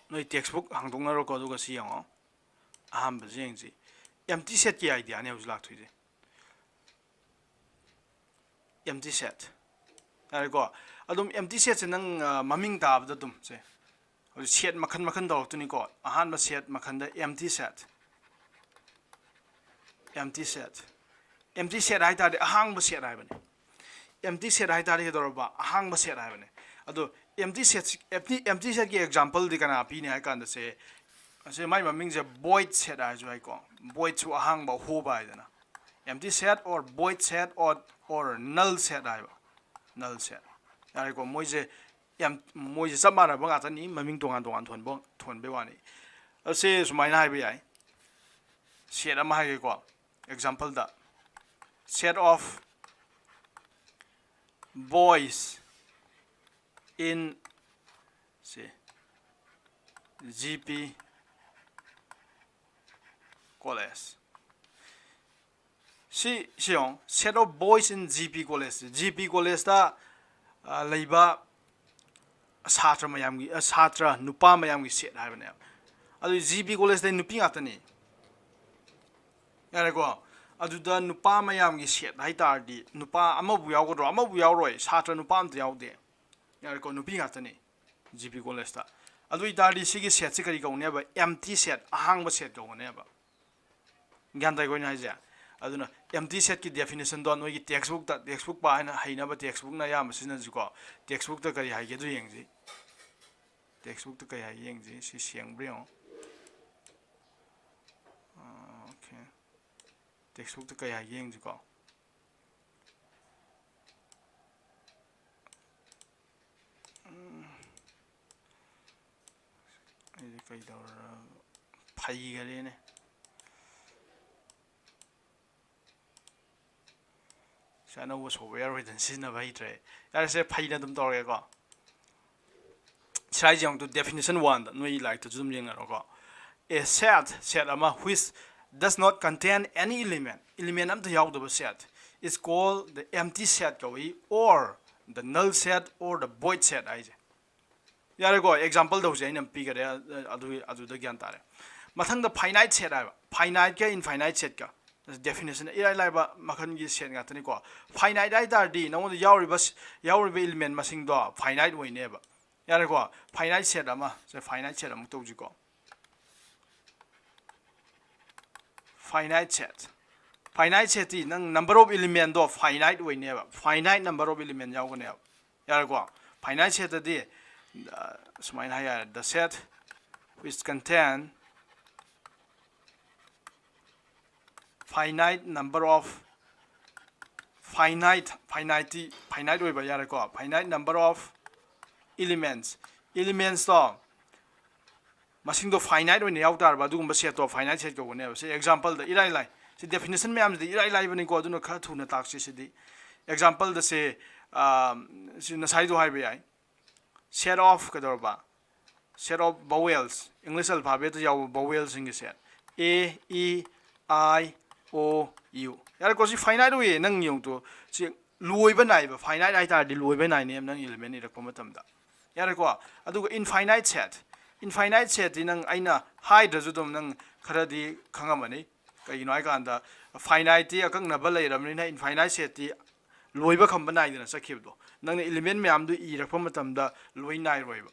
ꯅꯣꯏ textbook ꯍꯥꯡꯗꯣꯛꯅꯔꯣꯀꯣ, ꯑꯗꯨꯒ ꯁꯤ ꯌꯦꯡꯉꯣ꯫ ꯑꯍꯥꯟꯕꯁꯤ ꯌꯦꯡꯁꯤ꯫ Empty setꯀꯤ ideaꯅꯦ ꯍꯧꯖꯤꯛ ꯂꯥꯛꯇꯣꯏꯁꯦ꯫ Empty set꯫ ꯌꯥꯔꯦꯀꯣ? ꯑꯗꯨꯝ empty setꯁꯦ ꯅꯪ, ꯑ, ꯃꯃꯤꯡ ꯇꯥꯕꯗ ꯑꯗꯨꯝ ꯁꯦ꯫ ꯍꯧꯖꯤꯛ set ꯃꯈꯜ ꯃꯈꯜ ꯇꯧꯔꯛꯇꯣꯏꯅꯤꯀꯣ꯫ ꯑꯍꯥꯟꯕ set ꯃꯈꯜꯗ empty set꯫ Empty set꯫ Empty set ꯍꯥꯏ ꯇꯥꯔꯗꯤ ꯑꯍꯥꯡꯕ set ꯍꯥꯏꯕꯅꯦ꯫ Empty set ꯍꯥꯏ ꯇꯥꯔꯗꯤ ꯀꯩꯗꯧꯔꯕ? ꯑꯍꯥꯡꯕ set ꯍꯥꯏꯕꯅꯦ꯫ ꯑꯗꯣ empty set, empty, empty setꯀꯤ exampleꯗꯤ ꯀꯅꯥ ꯄꯤꯅꯤ ꯍꯥꯏ ꯀꯥꯟꯗ ꯁꯦ, ꯑꯁꯤ ꯃꯥꯏ ꯃꯃꯤꯡꯁꯦ void set ꯍꯥꯏꯔꯁꯨ ꯌꯥꯏꯀꯣ꯫ Voidꯁꯨ ꯑꯍꯥꯡꯕ, ꯑꯍꯣꯕ ꯍꯥꯏꯗꯅ꯫ Empty set or void set or, or null set ꯍꯥꯏꯕ꯫ Null set꯫ ꯌꯥꯔꯦꯀꯣ? ꯃꯣꯏꯁꯦ ꯌꯥꯝ, ꯃꯣꯏꯁꯦ ꯆꯞ ꯃꯥꯟꯅꯕ ꯉꯥꯛꯇꯅꯤ, ꯃꯃꯤꯡ ꯇꯣꯉꯥꯟ ꯇꯣꯉꯥꯟ ꯊꯣꯟꯕ, ꯊꯣꯟꯕꯩ ꯋꯥꯅꯤ꯫ ꯑꯁꯤ ꯁꯨꯃꯥꯏꯅ ꯍꯥꯏꯕ ꯌꯥꯏ꯫ Set ꯑꯃ ꯍꯥꯏꯒꯦꯀꯣ꯫ Exampleꯗ, set of boys in, ꯁꯤ, G P college꯫ ꯁꯤ, ꯁꯤ ꯌꯦꯡꯉꯣ, set of boys in G P college꯫ G P collegeꯇ, ꯑ, ꯂꯩꯕ ꯁꯥꯇ꯭ꯔ ꯃꯌꯥꯝꯒꯤ, ꯑ, ꯁꯥꯇ꯭ꯔ ꯅꯨꯄꯥ ꯃꯌꯥꯝꯒꯤ set ꯍꯥꯏꯕꯅꯦꯕ꯫ ꯑꯗꯨ G P collegeꯇ ꯅꯨꯄꯤ ꯉꯥꯛꯇꯅꯤ꯫ ꯌꯥꯔꯦꯀꯣ? ꯑꯗꯨꯗ ꯅꯨꯄꯥ ꯃꯌꯥꯝꯒꯤ set ꯍꯥꯏ ꯇꯥꯔꯗꯤ ꯅꯨꯄꯥ ꯑꯃꯕꯨ ꯌꯥꯎꯒꯗ꯭ꯔꯣ? ꯑꯃꯕꯨ ꯌꯥꯎꯔꯣꯏ, ꯁꯥꯇ꯭ꯔ ꯅꯨꯄꯥ ꯑꯝꯇ ꯌꯥꯎꯗꯦ꯫ ꯌꯥꯔꯦꯀꯣ? ꯅꯨꯄꯤ ꯉꯥꯛꯇꯅꯤ G P collegeꯇ꯫ ꯑꯗꯨ ꯑꯣꯏ ꯇꯥꯔꯗꯤ ꯁꯤꯒꯤ setꯁꯦ ꯀꯔꯤ ꯀꯧꯅꯦꯕ? Empty set, ꯑꯍꯥꯡꯕ set ꯀꯧꯒꯅꯦꯕ꯫ ꯒ꯭ꯌꯥꯟ ꯇꯥꯏꯀꯣ ꯑꯩꯅ ꯍꯥꯏꯁꯦ? ꯑꯗꯨꯅ empty setꯀꯤ definitionꯗꯣ ꯅꯣꯏꯒꯤ textbookꯇ, textbook ꯄꯥ ꯍꯥꯏꯅ ꯍꯩꯅꯕ textbookꯅ ꯑꯌꯥꯝꯕ ꯁꯤꯖꯤꯟꯅꯁꯤꯀꯣ꯫ Textbookꯇ ꯀꯔꯤ ꯍꯥꯏꯒꯦ ꯑꯗꯨ ꯌꯦꯡꯁꯤ꯫ Textbookꯇ ꯀꯔꯤ ꯍꯥꯏꯒꯦ ꯌꯦꯡꯁꯤ꯫ ꯁꯤ ꯁꯦꯡꯕ꯭ꯔꯥ ꯌꯦꯡꯉꯣ꯫ ꯑꯥ, okay꯫ Textbookꯇ ꯀꯔꯤ ꯍꯥꯏꯒꯦ ꯌꯦꯡꯁꯤꯀꯣ꯫ ꯎꯝ꯫ ꯑꯩꯁꯦ ꯀꯩꯗꯧꯔ-, ꯐꯩꯈꯔꯦꯅꯦ꯫ ꯁꯤ ꯑꯅꯧꯕ software ꯑꯣꯏꯗꯅ ꯁꯤꯖꯤꯟꯅꯕ ꯍꯩꯇ꯭ꯔꯦ꯫ ꯌꯥꯔꯦꯁꯦ, ꯐꯩꯅ ꯑꯗꯨꯝ ꯇꯧꯔꯒꯦꯀꯣ꯫ ꯁꯤꯔꯥꯏꯁꯦ ꯑꯃꯨꯛꯇ definition one ꯗ ꯅꯣꯏ ꯂꯥꯏꯔꯤꯛꯇꯁꯨ ꯑꯗꯨꯝ ꯌꯦꯡꯅꯔꯣꯀꯣ꯫ A set, set ꯑꯃ which does not contain any element, element ꯑꯝꯇ ꯌꯥꯎꯗꯕ set is called the empty set ꯀꯧꯏ, or the null set or the void set ꯍꯥꯏꯁꯦ꯫ ꯌꯥꯔꯦꯀꯣ, example ꯇꯧꯁꯦ, ꯑꯩꯅ ꯄꯤꯈꯔꯦ, ꯑꯗꯨꯒꯤ, ꯑꯗꯨꯗ ꯒ꯭ꯌꯥꯟ ꯇꯥꯔꯦ꯫ ꯃꯊꯪꯗ finite set ꯍꯥꯏꯕ, finite ꯀ infinite set ꯀ definition ꯏꯔꯥꯏ ꯂꯥꯏꯕ ꯃꯈꯜꯒꯤ set ꯉꯥꯛꯇꯅꯤꯀꯣ꯫ Finite ꯍꯥꯏ ꯇꯥꯔꯗꯤ ꯅꯉꯣꯟꯗ ꯌꯥꯎꯔꯤꯕ, ꯌꯥꯎꯔꯤꯕ element ꯃꯁꯤꯡꯗꯣ finite ꯑꯣꯏꯅꯦꯕ꯫ ꯌꯥꯔꯦꯀꯣ, finite set ꯑꯃ, ꯁꯦ finite set ꯑꯃꯨꯛ ꯇꯧꯁꯤꯀꯣ꯫ Finite set, finite set T ꯅꯪ number of element ꯗꯣ finite ꯑꯣꯏꯅꯦꯕ, finite number of element ꯌꯥꯎꯒꯅꯦꯕ꯫ ꯌꯥꯔꯦꯀꯣ, finite set ꯇꯗꯤ, ꯑ, ꯁꯨꯃꯥꯏꯅ ꯍꯥꯏ ꯌꯥꯔꯦ, the set which contain finite number of, finite, finite, finite ꯑꯣꯏꯕ, ꯌꯥꯔꯦꯀꯣ, finite number of elements, elements ꯇꯣ ꯃꯁꯤꯡꯗꯣ finite ꯑꯣꯏꯅ ꯌꯥꯎ ꯇꯥꯔꯕ ꯑꯗꯨꯒꯨꯝꯕ set ꯇꯣ finite set ꯀꯧꯒꯅꯦꯕ꯫ ꯁꯤ example ꯗ ꯏꯔꯥꯏ ꯂꯥꯏ꯫ ꯁꯤ definition ꯃꯌꯥꯝꯁꯤꯗꯤ ꯏꯔꯥꯏ ꯂꯥꯏꯕꯅꯤꯀꯣ, ꯑꯗꯨꯅ ꯈꯔ ꯊꯨꯅ ꯇꯥꯛꯁꯤ ꯁꯤꯗꯤ꯫ Example ꯗ ꯁꯦ, ꯑ, ꯁꯤ ꯉꯁꯥꯏꯗꯣ ꯍꯥꯏꯕ ꯌꯥꯏ, set of ꯀꯩꯗꯧꯔꯕ, set of vowels, English alphabet ꯇ ꯌꯥꯎꯕ vowel ꯁꯤꯡꯒꯤ set, A, E, I, O, U꯫ ꯌꯥꯔꯦꯀꯣ, ꯁꯤ finite ꯑꯣꯏꯌꯦ꯫ ꯅꯪ ꯌꯦꯡꯉꯨꯇꯣ, ꯁꯤ ꯂꯣꯏꯕ ꯅꯥꯏꯕ, finite ꯍꯥꯏ ꯇꯥꯔꯗꯤ ꯂꯣꯏꯕ ꯅꯥꯏꯅꯦ ꯅꯪ element ꯏꯔꯛꯄ ꯃꯇꯝꯗ꯫ ꯌꯥꯔꯦꯀꯣ, ꯑꯗꯨꯒ infinite set, infinite set T ꯅꯪ ꯑꯩꯅ ꯍꯥꯏꯗ꯭ꯔꯁꯨ ꯑꯗꯨꯝ ꯅꯪ ꯈꯔꯗꯤ ꯈꯪꯉꯝꯃꯅꯤ꯫ ꯀꯩꯒꯤꯅꯣ ꯍꯥꯏ ꯀꯥꯟꯗ finite ꯇꯤ ꯑꯀꯛꯅꯕ ꯂꯩꯔꯕꯅꯤꯅ infinite set ꯇꯤ ꯂꯣꯏꯕ ꯈꯝꯕ ꯅꯥꯏꯗꯅ ꯆꯠꯈꯤꯕꯗꯣ, ꯅꯪꯅ element ꯃꯌꯥꯝꯗꯨ ꯏꯔꯛꯄ ꯃꯇꯝꯗ ꯂꯣꯏ ꯅꯥꯏꯔꯣꯏꯕ꯫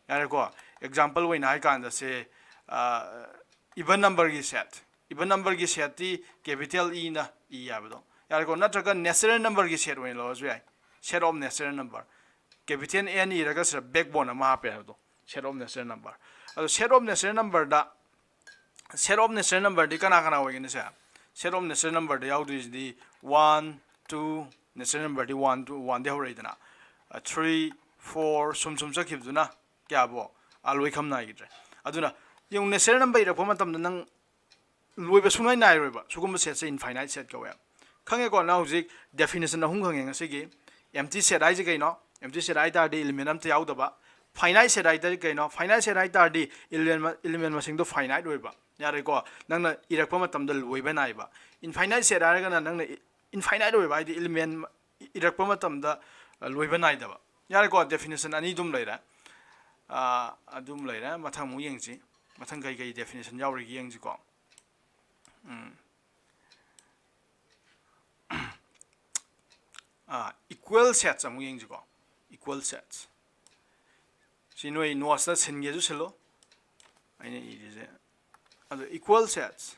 ꯌꯥꯔꯦꯀꯣ, example ꯑꯣꯏꯅ ꯍꯥꯏ ꯀꯥꯟꯗ ꯁꯦ, ꯑ, even number ꯒꯤ set, even number ꯒꯤ set ꯇꯤ capital E ꯅ ꯏ ꯍꯥꯏꯕꯗꯣ꯫ ꯌꯥꯔꯦꯀꯣ, ꯅꯠꯇ꯭ꯔꯒ natural number ꯒꯤ set ꯑꯣꯏꯅ ꯂꯧꯔꯁꯨ ꯌꯥꯏ, set of natural number꯫ Capital N ꯏꯔꯒ ꯁꯤꯗ backbone ꯑꯃ ꯍꯥꯞꯄꯦ ꯍꯥꯏꯕꯗꯣ, set of natural number꯫ ꯑꯗꯣ set of natural number the, set of natural number ꯗꯤ ꯀꯅꯥ ꯀꯅꯥ ꯑꯣꯏꯒꯅꯤ ꯁꯦ? Set of natural number the ꯌꯥꯎꯗꯣꯏꯁꯤꯗꯤ one, two, natural number D one, two, one ꯗꯤ ꯍꯧꯔꯛꯏꯗꯅ, ꯑ, three, four, ꯁꯨꯝ ꯁꯨꯝ ꯆꯠꯈꯤꯕꯗꯨꯅ ꯀꯌꯥꯕꯣ? ꯑꯥ, ꯂꯣꯏ ꯈꯝ ꯅꯥꯏꯈꯤꯗ꯭ꯔꯦ꯫ ꯑꯗꯨꯅ ꯌꯦꯡꯉꯨ, natural number ꯏꯔꯛꯄ ꯃꯇꯝꯗ ꯅꯪ ꯂꯣꯏꯕ ꯁꯨꯡꯅꯥꯏ ꯅꯥꯏꯔꯣꯏꯕ꯫ ꯁꯤꯒꯨꯝꯕ set ꯁꯦ infinite set ꯀꯧꯋꯦ꯫ ꯈꯪꯉꯦꯀꯣ? ꯅꯪ ꯍꯧꯖꯤꯛ definition ꯑꯍꯨꯝ ꯈꯪꯉꯦ ꯉꯁꯤꯒꯤ꯫ Empty set ꯍꯥꯏꯁꯦ ꯀꯩꯅꯣ? Empty set ꯍꯥꯏ ꯇꯥꯔꯗꯤ element ꯑꯝꯇ ꯌꯥꯎꯗꯕ꯫ Finite set ꯍꯥꯏ ꯇꯥꯔꯗꯤ ꯀꯩꯅꯣ? Finite set ꯍꯥꯏ ꯇꯥꯔꯗꯤ element element ꯃꯁꯤꯡꯗꯣ finite ꯑꯣꯏꯕ, ꯌꯥꯔꯦꯀꯣ? ꯅꯪꯅ ꯏꯔꯛꯄ ꯃꯇꯝꯗ ꯂꯣꯏꯕ ꯅꯥꯏꯕ꯫ Infinite set ꯍꯥꯏꯔꯒꯅ ꯅꯪꯅ infinite ꯑꯣꯏꯕ ꯍꯥꯏꯗꯤ element ꯏꯔꯛꯄ ꯃꯇꯝꯗ ꯂꯣꯏꯕ ꯅꯥꯏꯗꯕ꯫ ꯌꯥꯔꯦꯀꯣ? Definition ꯑꯅꯤ ꯑꯗꯨꯝ ꯂꯩꯔꯦ꯫ ꯑꯗꯨꯝ ꯂꯩꯔꯦ꯫ ꯃꯊꯪ ꯑꯃꯨꯛ ꯌꯦꯡꯁꯤ꯫ ꯃꯊꯪ ꯀꯩ ꯀꯩ definition ꯌꯥꯎꯔꯤꯒꯦ ꯌꯦꯡꯁꯤꯀꯣ꯫ ꯎꯝ꯫ Equal sets ꯑꯃꯨꯛ ꯌꯦꯡꯁꯤꯀꯣ꯫ Equal sets꯫ ꯁꯤ ꯅꯣꯏ notes ꯇ ꯁꯤꯟꯒꯦꯁꯨ ꯁꯤꯜꯂꯣ꯫ ꯑꯩꯅ ꯏꯔꯤꯁꯦ꯫ ꯑꯗꯣ equal sets꯫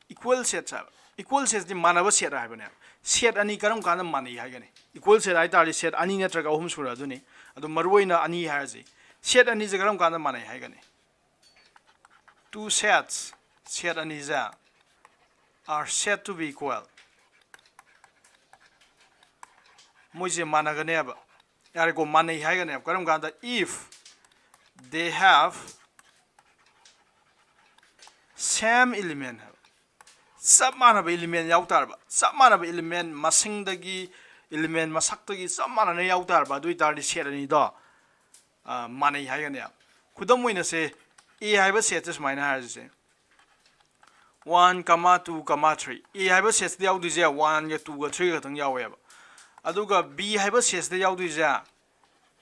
Equal sets ꯍꯥꯏꯕ꯫ Equal sets ꯇꯤ ꯃꯥꯟꯅꯕ set ꯍꯥꯏꯕꯅꯦꯕ꯫ Set ꯑꯅꯤ ꯀꯔꯝ ꯀꯥꯟꯗ ꯃꯥꯟꯅꯩ ꯍꯥꯏꯒꯅꯤ? Equal set ꯍꯥꯏ ꯇꯥꯔꯗꯤ set ꯑꯅꯤ ꯅꯠꯇ꯭ꯔꯒ ꯑꯍꯨꯝ ꯁꯨꯔ ꯑꯗꯨꯅꯤ꯫ ꯑꯗꯣ ꯃꯔꯨꯑꯣꯏꯅ ꯑꯅꯤ ꯍꯥꯏꯔꯁꯤ꯫ Set ꯑꯅꯤꯁꯦ ꯀꯔꯝ ꯀꯥꯟꯗ ꯃꯥꯟꯅꯩ ꯍꯥꯏꯒꯅꯤ? Two sets, set ꯑꯅꯤꯁꯦ, are said to be equal꯫ ꯃꯣꯏꯁꯦ ꯃꯥꯟꯅꯒꯅꯦꯕ꯫ ꯌꯥꯔꯦꯀꯣ? ꯃꯥꯟꯅꯩ ꯍꯥꯏꯒꯅꯦꯕ꯫ ꯀꯔꯝ ꯀꯥꯟꯗ? If they have same element ꯍꯥꯏꯕ꯫ ꯆꯞ ꯃꯥꯟꯅꯕ element ꯌꯥꯎ ꯇꯥꯔꯕ, ꯆꯞ ꯃꯥꯟꯅꯕ element ꯃꯁꯤꯡꯗꯒꯤ, element ꯃꯁꯛꯇꯒꯤ ꯆꯞ ꯃꯥꯟꯅꯅ ꯌꯥꯎ ꯇꯥꯔꯕ, ꯑꯗꯨ ꯑꯣꯏ ꯇꯥꯔꯗꯤ set ꯑꯅꯤꯗꯣ, ꯑ, ꯃꯥꯟꯅꯩ ꯍꯥꯏꯒꯅꯦꯕ꯫ ꯈꯨꯗꯝ ꯑꯣꯏꯅ ꯁꯦ, A ꯍꯥꯏꯕ set ꯁꯦ ꯁꯨꯃꯥꯏꯅ ꯍꯥꯏꯔꯁꯦ꯫ One comma two comma three꯫ A ꯍꯥꯏꯕ set ꯁꯤꯗ ꯌꯥꯎꯗꯣꯏꯁꯦ one ꯒ two ꯒ three ꯒ ꯈꯛꯇꯪ ꯌꯥꯎꯋꯦꯕ꯫ ꯑꯗꯨꯒ B ꯍꯥꯏꯕ set ꯁꯤꯗ ꯌꯥꯎꯗꯣꯏꯁꯦ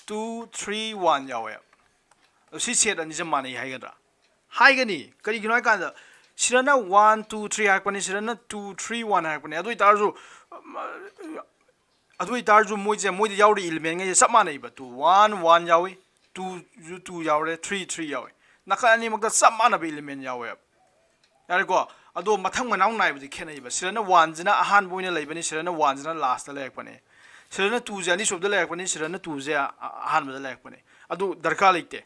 two, three, one ꯌꯥꯎꯋꯦꯕ꯫ ꯑꯗꯣ ꯁꯤ set ꯑꯅꯤꯁꯦ ꯃꯥꯟꯅꯩ ꯍꯥꯏꯒꯗ꯭ꯔꯥ? ꯍꯥꯏꯒꯅꯤ꯫ ꯀꯔꯤꯒꯤꯅꯣ ꯍꯥꯏ ꯀꯥꯟꯗ ꯁꯤꯗꯅ one, two, three ꯍꯥꯏꯔꯛꯄꯅꯤ, ꯁꯤꯗꯅ two, three, one ꯍꯥꯏꯔꯛꯄꯅꯤ꯫ ꯑꯗꯨ ꯑꯣꯏ ꯇꯥꯔꯁꯨ, ꯑꯗꯨ ꯑꯣꯏ ꯇꯥꯔꯁꯨ ꯃꯣꯏꯁꯦ, ꯃꯣꯏꯗ ꯌꯥꯎꯔꯤ element ꯉꯩꯁꯦ ꯆꯞ ꯃꯥꯟꯅꯩꯕ꯫ Two, one, one ꯌꯥꯎꯏ, two ꯁꯨ two ꯌꯥꯎꯔꯦ, three, three ꯌꯥꯎꯏ꯫ ꯅꯥꯀꯟ ꯑꯅꯤꯃꯛꯇ ꯆꯞ ꯃꯥꯟꯅꯕ element ꯌꯥꯎꯋꯦꯕ꯫ ꯌꯥꯔꯦꯀꯣ? ꯑꯗꯣ ꯃꯊꯪ ꯃꯅꯥꯎ ꯅꯥꯏꯕꯗꯤ ꯈꯦꯠꯅꯩꯕ꯫ ꯁꯤꯗꯅ one ꯁꯤꯅ ꯑꯍꯥꯟꯕ ꯑꯣꯏꯅ ꯂꯩꯕꯅꯤ, ꯁꯤꯗꯅ one ꯁꯤꯅ last ꯇ ꯂꯩꯔꯛꯄꯅꯤ꯫ ꯁꯤꯗꯅ two ꯁꯦ ꯑꯅꯤꯁꯨꯕꯗ ꯂꯩꯔꯛꯄꯅꯤ, ꯁꯤꯗꯅ two ꯁꯦ ꯑ-, ꯑꯍꯥꯟꯕꯗ ꯂꯩꯔꯛꯄꯅꯤ꯫ ꯑꯗꯨ ꯗꯔꯀꯥꯔ ꯂꯩꯇꯦ꯫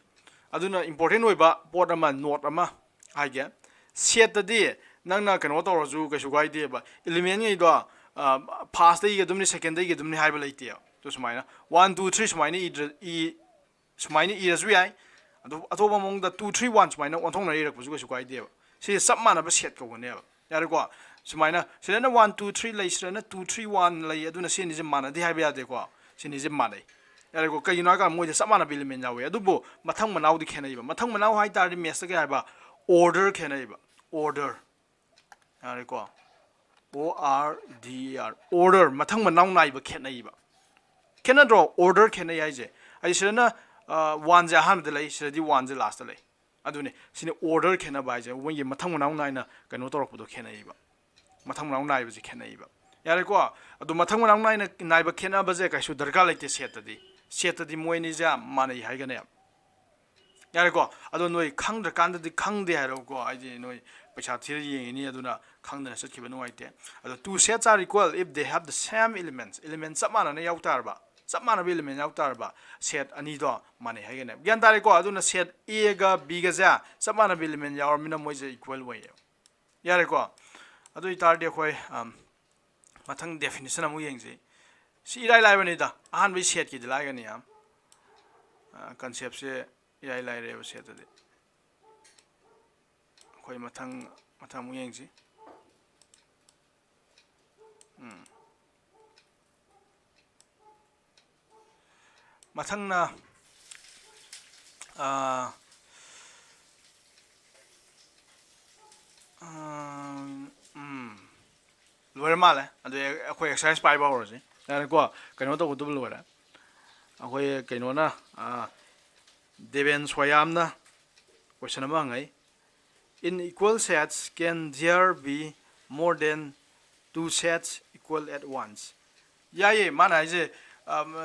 ꯑꯗꯨꯅ important ꯑꯣꯏꯕ ꯄꯣꯠ ꯑꯃ, note ꯑꯃ ꯍꯥꯏꯒꯦ꯫ Set ꯇꯗꯤ ꯅꯪꯅ ꯀꯩꯅꯣ ꯇꯧꯔꯁꯨ ꯀꯩꯁꯨ ꯀꯥꯏꯗꯦꯕ꯫ Element ꯉꯩꯗꯣ, ꯑ, first ꯇ ꯏꯒꯗꯕꯅꯤ, second ꯇ ꯏꯒꯗꯕꯅꯤ ꯍꯥꯏꯕ ꯂꯩꯇꯦꯕ꯫ ꯑꯗꯨ ꯁꯨꯃꯥꯏꯅ one, two, three ꯁꯨꯃꯥꯏꯅ ꯏꯗ꯭ꯔ-, ꯏ-, ꯁꯨꯃꯥꯏꯅ ꯏꯔꯁꯨ ꯌꯥꯏ꯫ ꯑꯗꯨ ꯑꯇꯣꯞꯄ ꯃꯑꯣꯡꯗ two, three, one ꯁꯨꯃꯥꯏꯅ ꯑꯣꯟꯊꯣꯛꯅ ꯏꯔꯛꯄꯁꯨ ꯀꯩꯁꯨ ꯀꯥꯏꯗꯦꯕ꯫ ꯁꯤꯁꯦ ꯆꯞ ꯃꯥꯟꯅꯕ set ꯀꯧꯒꯅꯦꯕ꯫ ꯌꯥꯔꯦꯀꯣ? ꯁꯨꯃꯥꯏꯅ ꯁꯤꯗꯅ one, two, three ꯂꯩ, ꯁꯤꯗꯅ two, three, one ꯂꯩ, ꯑꯗꯨꯅ ꯁꯤ ꯑꯅꯤꯁꯦ ꯃꯥꯟꯅꯗꯦ ꯍꯥꯏꯕ ꯌꯥꯗꯦꯀꯣ꯫ ꯁꯤꯅꯤꯁꯦ ꯃꯥꯟꯅꯩ꯫ ꯌꯥꯔꯦꯀꯣ? ꯀꯩꯒꯤꯅꯣ ꯍꯥꯏꯀꯥꯟꯗ ꯃꯣꯏꯁꯦ ꯆꯞ ꯃꯥꯟꯅꯕ element ꯌꯥꯎꯋꯦ, ꯑꯗꯨꯕꯨ ꯃꯊꯪ ꯃꯅꯥꯎꯗꯤ ꯈꯦꯠꯅꯩꯕ꯫ ꯃꯊꯪ ꯃꯅꯥꯎ ꯍꯥꯏ ꯇꯥꯔꯗꯤ mathsꯇ ꯀꯩ ꯍꯥꯏꯕ? Order ꯈꯦꯠꯅꯩꯕ꯫ Order꯫ ꯌꯥꯔꯦꯀꯣ? O R D E R, order, ꯃꯊꯪ ꯃꯅꯥꯎ ꯅꯥꯏꯕ ꯈꯦꯠꯅꯩꯕ꯫ ꯈꯦꯠꯅꯗ꯭ꯔꯣ? Order ꯈꯦꯠꯅꯩ ꯍꯥꯏꯁꯦ꯫ ꯑꯩ ꯁꯤꯗꯅ oneꯁꯦ ꯑꯍꯥꯟꯕꯗ ꯂꯩ, ꯁꯤꯗꯗꯤ oneꯁꯦ lastꯇ ꯂꯩ꯫ ꯑꯗꯨꯅꯤ, ꯁꯤꯅ order ꯈꯦꯠꯅꯕ ꯍꯥꯏꯁꯦ, ꯃꯣꯏꯒꯤ ꯃꯊꯪ ꯃꯅꯥꯎ ꯅꯥꯏꯅ ꯀꯩꯅꯣ ꯇꯧꯔꯛꯄꯗꯣ ꯈꯦꯠꯅꯩꯕ꯫ ꯃꯊꯪ ꯃꯅꯥꯎ ꯅꯥꯏꯕꯁꯦ ꯈꯦꯠꯅꯩꯕ꯫ ꯌꯥꯔꯦꯀꯣ? ꯑꯗꯣ ꯃꯊꯪ ꯃꯅꯥꯎ ꯅꯥꯏꯅ ꯅꯥꯏꯕ ꯈꯦꯠꯅꯕꯁꯦ ꯀꯩꯁꯨ ꯗꯔꯀꯥꯔ ꯂꯩꯇꯦ setꯇꯗꯤ꯫ Setꯇꯗꯤ ꯃꯣꯏ ꯑꯅꯤꯁꯦ ꯌꯥꯝ ꯃꯥꯟꯅꯩ ꯍꯥꯏꯒꯅꯦ꯫ ꯌꯥꯔꯦꯀꯣ? ꯑꯗꯣ ꯅꯣꯏ ꯈꯪꯗ꯭ꯔꯀꯥꯟꯗꯗꯤ ꯈꯪꯗꯦ ꯍꯥꯏꯔꯛꯎꯀꯣ, ꯍꯥꯏꯗꯤ ꯅꯣꯏ ꯄꯩꯁꯥ ꯊꯤꯔ ꯌꯦꯡꯉꯤꯅꯤ, ꯑꯗꯨꯅ ꯈꯪꯗꯅ ꯆꯠꯈꯤꯕ ꯅꯨꯡꯉꯥꯏꯇꯦ꯫ ꯑꯗꯣ two sets are equal if they have the same elements, element ꯆꯞ ꯃꯥꯟꯅꯅ ꯌꯥꯎ ꯇꯥꯔꯕ, ꯆꯞ ꯃꯥꯟꯅꯕ element ꯌꯥꯎ ꯇꯥꯔꯕ, set ꯑꯅꯤꯗꯣ ꯃꯥꯟꯅꯩ ꯍꯥꯏꯒꯅꯦ꯫ ꯒ꯭ꯌꯥꯟ ꯇꯥꯔꯦꯀꯣ? ꯑꯗꯨꯅ set Aꯒ Bꯒꯁꯦ ꯆꯞ ꯃꯥꯟꯅꯕ element ꯌꯥꯎꯔꯕꯅꯤꯅ ꯃꯣꯏꯁꯦ equal ꯑꯣꯏꯌꯦ꯫ ꯌꯥꯔꯦꯀꯣ? ꯑꯗꯨ ꯑꯣꯏꯇꯥꯔꯗꯤ ꯑꯩꯈꯣꯏ ꯃꯊꯪ definition ꯑꯃꯨꯛ ꯌꯦꯡꯁꯤ꯫ ꯁꯤ ꯏꯔꯥꯏ ꯂꯥꯏꯕꯅꯤꯗ, ꯑꯍꯥꯟꯕꯒꯤ setꯀꯤꯗꯤ ꯂꯥꯏꯒꯅꯤ ꯌꯥꯝ꯫ Conceptꯁꯦ ꯏꯔꯥꯏ ꯂꯥꯏꯔꯦꯕ setꯇꯗꯤ꯫ ꯑꯩꯈꯣꯏ ꯃꯊꯪ, ꯃꯊꯪ ꯑꯃꯨꯛ ꯌꯦꯡꯁꯤ꯫ ꯎꯝ꯫ ꯃꯊꯪꯅ, ꯑꯥ, ꯑꯥ, ꯎꯝ, ꯂꯣꯏꯔ ꯃꯥꯜꯂꯦ꯫ ꯑꯗꯨ ꯑꯩꯈꯣꯏ exercise ꯄꯥꯏꯕ ꯍꯧꯔꯁꯤ꯫ ꯌꯥꯔꯦꯀꯣ, ꯀꯩꯅꯣ ꯇꯧꯕꯗꯨꯕꯨ ꯂꯣꯏꯔꯦ꯫ ꯑꯩꯈꯣꯏ ꯀꯩꯅꯣꯅ, ꯑꯥ, ꯗꯦꯕꯦꯟ ꯁ꯭ꯋꯥꯌꯥꯝꯅ question ꯑꯃ ꯍꯪꯉꯛꯏ꯫ In equal sets, can there be more than two sets equal at once? ꯌꯥꯏꯌꯦ, ꯃꯥꯅ ꯍꯥꯏꯁꯦ,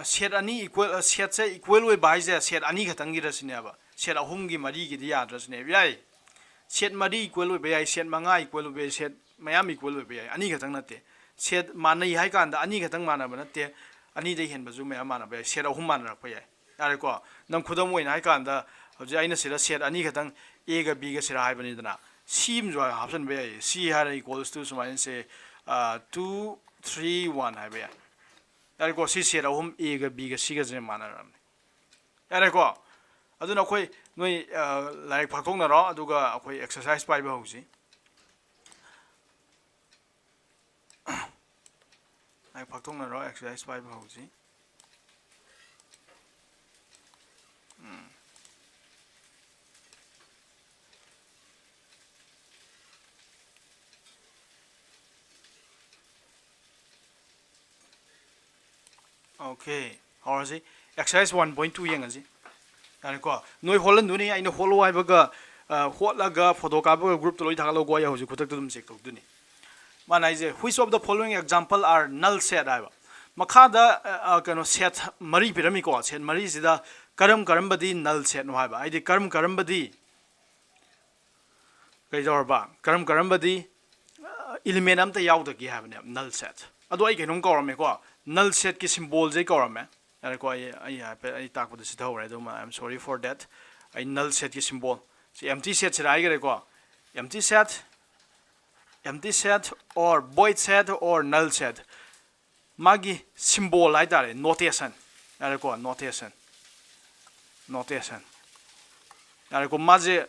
set ꯑꯅꯤ equal, setꯁꯦ equal ꯑꯣꯏꯕ ꯍꯥꯏꯁꯦ set ꯑꯅꯤ ꯈꯛꯇꯪꯒꯤꯔ ꯁꯤꯅꯦꯕ, set ꯑꯍꯨꯝꯒꯤ, ꯃꯔꯤꯒꯤꯗꯤ ꯌꯥꯗ꯭ꯔ ꯁꯤꯅꯦꯕ꯫ ꯌꯥꯏ, set ꯃꯔꯤ equal ꯑꯣꯏꯕ ꯌꯥꯏ, set ꯃꯉꯥ equal ꯑꯣꯏꯕ ꯌꯥꯏ, set ꯃꯌꯥꯝ equal ꯑꯣꯏꯕ ꯌꯥꯏ, ꯑꯅꯤ ꯈꯛꯇꯪ ꯅꯠꯇꯦ꯫ Set ꯃꯥꯟꯅꯩ ꯍꯥꯏ ꯀꯥꯟꯗ ꯑꯅꯤ ꯈꯛꯇꯪ ꯃꯥꯟꯅꯕ ꯅꯠꯇꯦ, ꯑꯅꯤꯗꯩ ꯍꯦꯟꯕꯁꯨ ꯃꯌꯥꯝ ꯃꯥꯟꯅꯕ ꯌꯥꯏ, set ꯑꯍꯨꯝ ꯃꯥꯟꯅꯔꯛꯄ ꯌꯥꯏ꯫ ꯌꯥꯔꯦꯀꯣ? ꯅꯪ ꯈꯨꯗꯝ ꯑꯣꯏꯅ ꯍꯥꯏ ꯀꯥꯟꯗ, ꯍꯧꯖꯤꯛ ꯑꯩꯅ ꯁꯤꯗ set ꯑꯅꯤ ꯈꯛꯇꯪ, Aꯒ Bꯒ ꯁꯤꯔ ꯍꯥꯏꯕꯅꯤꯗꯅ, C ꯑꯃꯁꯨ ꯍꯥꯞꯆꯤꯟꯕ ꯌꯥꯏ꯫ C ꯍꯥꯏꯔ equals to ꯁꯨꯃꯥꯏꯅ ꯁꯦ, two three one ꯍꯥꯏꯕ ꯌꯥꯏ꯫ ꯌꯥꯔꯦꯀꯣ? ꯁꯤ set ꯑꯍꯨꯝ, Aꯒ Bꯒ Cꯒꯁꯦ ꯃꯥꯟꯅꯔꯕꯅꯤ꯫ ꯌꯥꯔꯦꯀꯣ? ꯑꯗꯨꯅ ꯑꯩꯈꯣꯏ ꯅꯣꯏ, ꯑ, ꯂꯥꯏꯔꯤꯛ ꯐꯥꯛꯇꯣꯛꯅꯔꯣ, ꯑꯗꯨꯒ ꯑꯩꯈꯣꯏ exercise ꯄꯥꯏꯕ ꯍꯧꯁꯤ꯫ ꯂꯥꯏꯔꯤꯛ ꯐꯥꯛꯇꯣꯛꯅꯔꯣ, exercise ꯄꯥꯏꯕ ꯍꯧꯁꯤ꯫ ꯎꯝ꯫ Okay, ꯍꯧꯔꯁꯤ꯫ Exercise one point two ꯌꯦꯡꯉꯁꯤ꯫ ꯌꯥꯔꯦꯀꯣ? ꯅꯣꯏ ꯍꯣꯠꯍꯟꯗꯣꯏꯅꯤ, ꯑꯩꯅ ꯍꯣꯠꯂꯣ ꯍꯥꯏꯕꯒ, ꯑ, ꯍꯣꯠꯂꯒ ꯐꯣꯇꯣ ꯀꯥꯞꯄꯒ ꯒ꯭ꯔꯨꯞꯇ ꯂꯣꯏ ꯊꯥꯒꯠꯂꯧꯀꯣ, ꯑꯩ ꯍꯧꯖꯤꯛ ꯈꯨꯗꯛꯇ ꯑꯗꯨꯝ ꯆꯦꯛ ꯇꯧꯗꯣꯏꯅꯤ꯫ ꯃꯥꯅ ꯍꯥꯏꯁꯦ, "Which of the following example are null set?" ꯍꯥꯏꯕ꯫ ꯃꯈꯥꯗ, ꯑ, ꯑ, ꯀꯩꯅꯣ, ꯁꯦꯠ ꯃꯔꯤ ꯄꯤꯔꯝꯃꯤꯀꯣ꯫ ꯁꯦꯠ ꯃꯔꯤꯁꯤꯗ ꯀꯔꯝ ꯀꯔꯝꯕꯗꯤ ꯅꯜ ꯁꯦꯠꯅꯣ ꯍꯥꯏꯕ, ꯍꯥꯏꯗꯤ ꯀꯔꯝ ꯀꯔꯝꯕꯗꯤ ꯀꯩꯗꯧꯔꯕ? ꯀꯔꯝ ꯀꯔꯝꯕꯗꯤ, ꯑ, ꯏꯂꯤꯃꯦꯟ ꯑꯝꯇ ꯌꯥꯎꯗꯒꯦ ꯍꯥꯏꯕꯅꯦꯕ, ꯅꯜ ꯁꯦꯠ꯫ ꯑꯗꯣ ꯑꯩ ꯀꯩꯅꯣꯝ ꯀꯧꯔꯝꯃꯦꯀꯣ, ꯅꯜ ꯁꯦꯠꯀꯤ ꯁꯤꯝꯕꯣꯜꯁꯦ ꯑꯩ ꯀꯧꯔꯝꯃꯦ꯫ ꯌꯥꯔꯦꯀꯣ, ꯑꯩ, ꯑꯩ ꯍꯥꯏꯐꯦꯠ ꯑꯩ ꯇꯥꯛꯄꯗ ꯁꯤꯊꯍꯧꯔꯦ, ꯑꯗꯨꯃ I am sorry for that꯫ ꯑꯩ ꯅꯜ ꯁꯦꯠꯀꯤ ꯁꯤꯝꯕꯣꯜ, ꯁꯤ empty ꯁꯦꯠꯁꯤꯔ ꯍꯥꯏꯈꯔꯦꯀꯣ, empty set, empty set or void set or null set꯫ ꯃꯥꯒꯤ ꯁꯤꯝꯕꯣꯜ ꯍꯥꯏꯇꯥꯔꯦ, ꯅꯣꯇꯦꯁꯟ꯫ ꯌꯥꯔꯦꯀꯣ, ꯅꯣꯇꯦꯁꯟ, ꯅꯣꯇꯦꯁꯟ꯫ ꯌꯥꯔꯦꯀꯣ, ꯃꯥꯁꯦ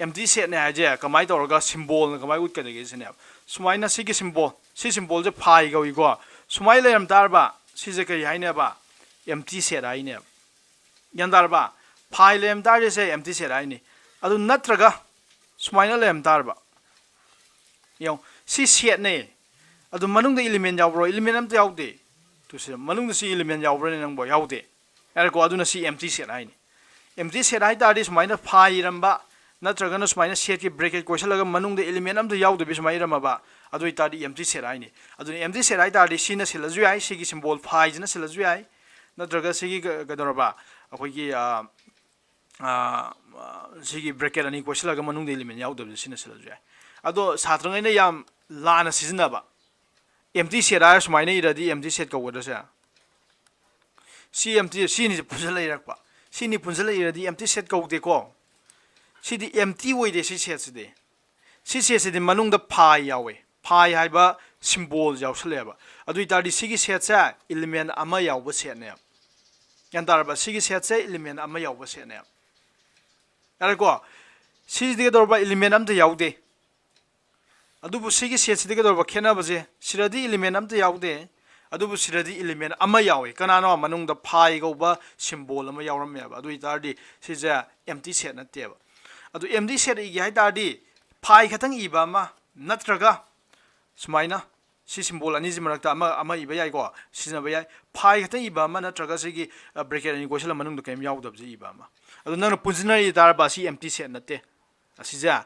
ꯑꯦꯝꯇꯤ ꯁꯦꯠꯅꯦ ꯍꯥꯏꯁꯦ ꯀꯃꯥꯏꯅ ꯇꯧꯔꯒ ꯁꯤꯝꯕꯣꯜꯅ ꯀꯃꯥꯏꯅ ꯎꯠꯀꯗꯒꯦ ꯁꯤꯅꯦꯕ꯫ ꯁꯨꯃꯥꯏꯅ ꯁꯤꯒꯤ ꯁꯤꯝꯕꯣꯜ, ꯁꯤ ꯁꯤꯝꯕꯣꯜꯁꯦ ꯐꯥꯏ ꯀꯧꯏꯀꯣ꯫ ꯁꯨꯃꯥꯏꯅ ꯂꯩꯔꯝ ꯇꯥꯔꯕ, ꯁꯤꯁꯦ ꯀꯔꯤ ꯍꯥꯏꯅꯦꯕ? Empty set ꯍꯥꯏꯅꯦꯕ꯫ ꯒ꯭ꯌꯥꯟ ꯇꯥꯔꯕ? ꯐꯥꯏ ꯂꯩꯔꯝ ꯇꯥꯔꯗꯤ ꯁꯦ ꯑꯦꯝꯇꯤ ꯁꯦꯠ ꯍꯥꯏꯅꯤ꯫ ꯑꯗꯨ ꯅꯠꯇ꯭ꯔꯒ ꯁꯨꯃꯥꯏꯅ ꯂꯩꯔꯝ ꯇꯥꯔꯕ, ꯌꯦꯡꯉꯣ, ꯁꯤ ꯁꯦꯠꯅꯦ꯫ ꯑꯗꯨ ꯃꯅꯨꯡꯗ ꯏꯂꯤꯃꯦꯟ ꯌꯥꯎꯕ꯭ꯔꯣ? ꯏꯂꯤꯃꯦꯟ ꯑꯝꯇ ꯌꯥꯎꯗꯦ꯫ ꯇꯨ ꯁꯤ ꯃꯅꯨꯡꯗ ꯁꯤ ꯏꯂꯤꯃꯦꯟ ꯌꯥꯎꯕ꯭ꯔꯅꯦ ꯅꯪꯕꯣ? ꯌꯥꯎꯗꯦ꯫ ꯌꯥꯔꯦꯀꯣ, ꯑꯗꯨꯅ ꯁꯤ ꯑꯦꯝꯇꯤ ꯁꯦꯠ ꯍꯥꯏꯅꯤ꯫ ꯑꯦꯝꯇꯤ ꯁꯦꯠ ꯍꯥꯏ ꯇꯥꯔꯗꯤ ꯁꯨꯃꯥꯏꯅ ꯐꯥꯏ ꯏꯔꯝꯕ, ꯅꯠꯇ꯭ꯔꯒꯅ ꯁꯨꯃꯥꯏꯅ ꯁꯦꯠꯀꯤ ꯕ꯭ꯔꯦꯀꯦꯠ ꯀꯣꯏꯁꯜꯂꯒ ꯃꯅꯨꯡꯗ ꯏꯂꯤꯃꯦꯟ ꯑꯝꯇ ꯌꯥꯎꯗꯕꯤ ꯁꯨꯃꯥꯏꯅ ꯏꯔꯝꯃꯕ, ꯑꯗꯨ ꯑꯣꯏ ꯇꯥꯔꯗꯤ ꯑꯦꯝꯇꯤ ꯁꯦꯠ ꯍꯥꯏꯅꯤ꯫ ꯑꯗꯨꯅ ꯑꯦꯝꯇꯤ ꯁꯦꯠ ꯍꯥꯏ ꯇꯥꯔꯗꯤ ꯁꯤꯅ ꯁꯤꯜꯂꯁꯨ ꯌꯥꯏ, ꯁꯤꯒꯤ ꯁꯤꯝꯕꯣꯜ ꯐꯥꯏꯁꯤꯅ ꯁꯤꯜꯂꯁꯨ ꯌꯥꯏ, ꯅꯠꯇ꯭ꯔꯒ ꯁꯤꯒꯤ ꯀ-, ꯀꯩꯗꯧꯔꯕ, ꯑꯩꯈꯣꯏꯒꯤ, ꯑ, ꯑ, ꯑ, ꯁꯤꯒꯤ ꯕ꯭ꯔꯦꯀꯦꯠ ꯑꯅꯤ ꯀꯣꯏꯁꯤꯜꯂꯒ ꯃꯅꯨꯡꯗ ꯏꯂꯤꯃꯦꯟ ꯌꯥꯎꯗꯕꯁꯦ ꯁꯤꯅ ꯁꯤꯜꯂꯁꯨ ꯌꯥꯏ꯫ ꯑꯗꯣ ꯁꯥꯇ꯭ꯔꯉꯩꯅ ꯌꯥꯝ ꯂꯥꯟꯅ ꯁꯤꯖꯤꯟꯅꯕ, ꯑꯦꯝꯇꯤ ꯁꯦꯠ ꯍꯥꯏꯔ ꯁꯨꯃꯥꯏꯅ ꯏꯔꯗꯤ ꯑꯦꯝꯇꯤ ꯁꯦꯠ ꯀꯧꯒꯗ꯭ꯔꯁꯦ? ꯁꯤ ꯑꯦꯝꯇꯤ, ꯁꯤꯅꯤꯁꯦ ꯄꯨꯟꯁꯤꯜꯂ ꯏꯔꯛꯄ, ꯁꯤꯅꯤ ꯄꯨꯟꯁꯤꯜꯂ ꯏꯔꯗꯤ ꯑꯦꯝꯇꯤ ꯁꯦꯠ ꯀꯧꯗꯦꯀꯣ꯫ ꯁꯤꯗꯤ ꯑꯦꯝꯇꯤ ꯑꯣꯏꯗꯦ, ꯁꯤ ꯁꯦꯠꯁꯤꯗꯤ꯫ ꯁꯤ ꯁꯦꯠꯁꯤꯗꯤ ꯃꯅꯨꯡꯗ ꯐꯥꯏ ꯌꯥꯎꯋꯦ, ꯐꯥꯏ ꯍꯥꯏꯕ ꯁꯤꯝꯕꯣꯜ ꯌꯥꯎꯁꯜꯂꯦꯕ꯫ ꯑꯗꯨ ꯑꯣꯏ ꯇꯥꯔꯗꯤ ꯁꯤꯒꯤ ꯁꯦꯠꯁꯦ ꯏꯂꯤꯃꯦꯟ ꯑꯃ ꯌꯥꯎꯕ ꯁꯦꯠꯅꯦꯕ꯫ ꯒ꯭ꯌꯥꯟ ꯇꯥꯔꯕ? ꯁꯤꯒꯤ ꯁꯦꯠꯁꯦ ꯏꯂꯤꯃꯦꯟ ꯑꯃ ꯌꯥꯎꯕ ꯁꯦꯠꯅꯦꯕ꯫ ꯌꯥꯔꯦꯀꯣ? ꯁꯤꯁꯤꯗꯤ ꯀꯩꯗꯧꯔꯕ? ꯏꯂꯤꯃꯦꯟ ꯑꯝꯇ ꯌꯥꯎꯗꯦ꯫ ꯑꯗꯨꯕꯨ ꯁꯤꯒꯤ ꯁꯦꯠꯁꯤꯗꯤ ꯀꯩꯗꯧꯔꯕ? ꯈꯦꯠꯅꯕꯁꯦ, ꯁꯤꯗꯗꯤ ꯏꯂꯤꯃꯦꯟ ꯑꯝꯇ ꯌꯥꯎꯗꯦ, ꯑꯗꯨꯕꯨ ꯁꯤꯗꯗꯤ element ꯑꯃ ꯌꯥꯎꯋꯦ꯫ ꯀꯅꯥꯅꯣ? ꯃꯅꯨꯡꯗ phi ꯀꯧꯕ symbol ꯑꯃ ꯌꯥꯎꯔꯝꯃꯦꯕ꯫ ꯑꯗꯨ ꯑꯣꯏꯇꯥꯔꯗꯤ ꯁꯤꯁꯦ empty set ꯅꯠꯇꯦꯕ꯫ ꯑꯗꯨ empty set ꯏꯒꯦ ꯍꯥꯏ ꯇꯥꯔꯗꯤ phi ꯈꯛꯇꯪ ꯏꯕ ꯑꯃ, ꯅꯠꯇ꯭ꯔꯒ ꯁꯨꯃꯥꯏꯅ ꯁꯤ symbol ꯑꯅꯤꯁꯤ ꯃꯔꯛꯇ ꯑꯃ, ꯑꯃ ꯏꯕ ꯌꯥꯏꯀꯣ, ꯁꯤꯖꯤꯟꯅꯕ ꯌꯥꯏ꯫ Phi ꯈꯛꯇꯪ ꯏꯕ ꯑꯃ, ꯅꯠꯇ꯭ꯔꯒ ꯁꯤꯒꯤ bracket ꯑꯅꯤ ꯀꯣꯏꯁꯤꯜꯂ ꯃꯅꯨꯡꯗ ꯀꯔꯤꯝ ꯌꯥꯎꯗꯕꯁꯦ ꯏꯕ ꯑꯃ꯫ ꯑꯗꯨ ꯅꯪꯅ ꯄꯨꯟꯁꯤꯟꯅ ꯏ ꯇꯥꯔꯕ, ꯁꯤ empty set ꯅꯠꯇꯦ꯫ ꯑꯁꯤꯁꯦ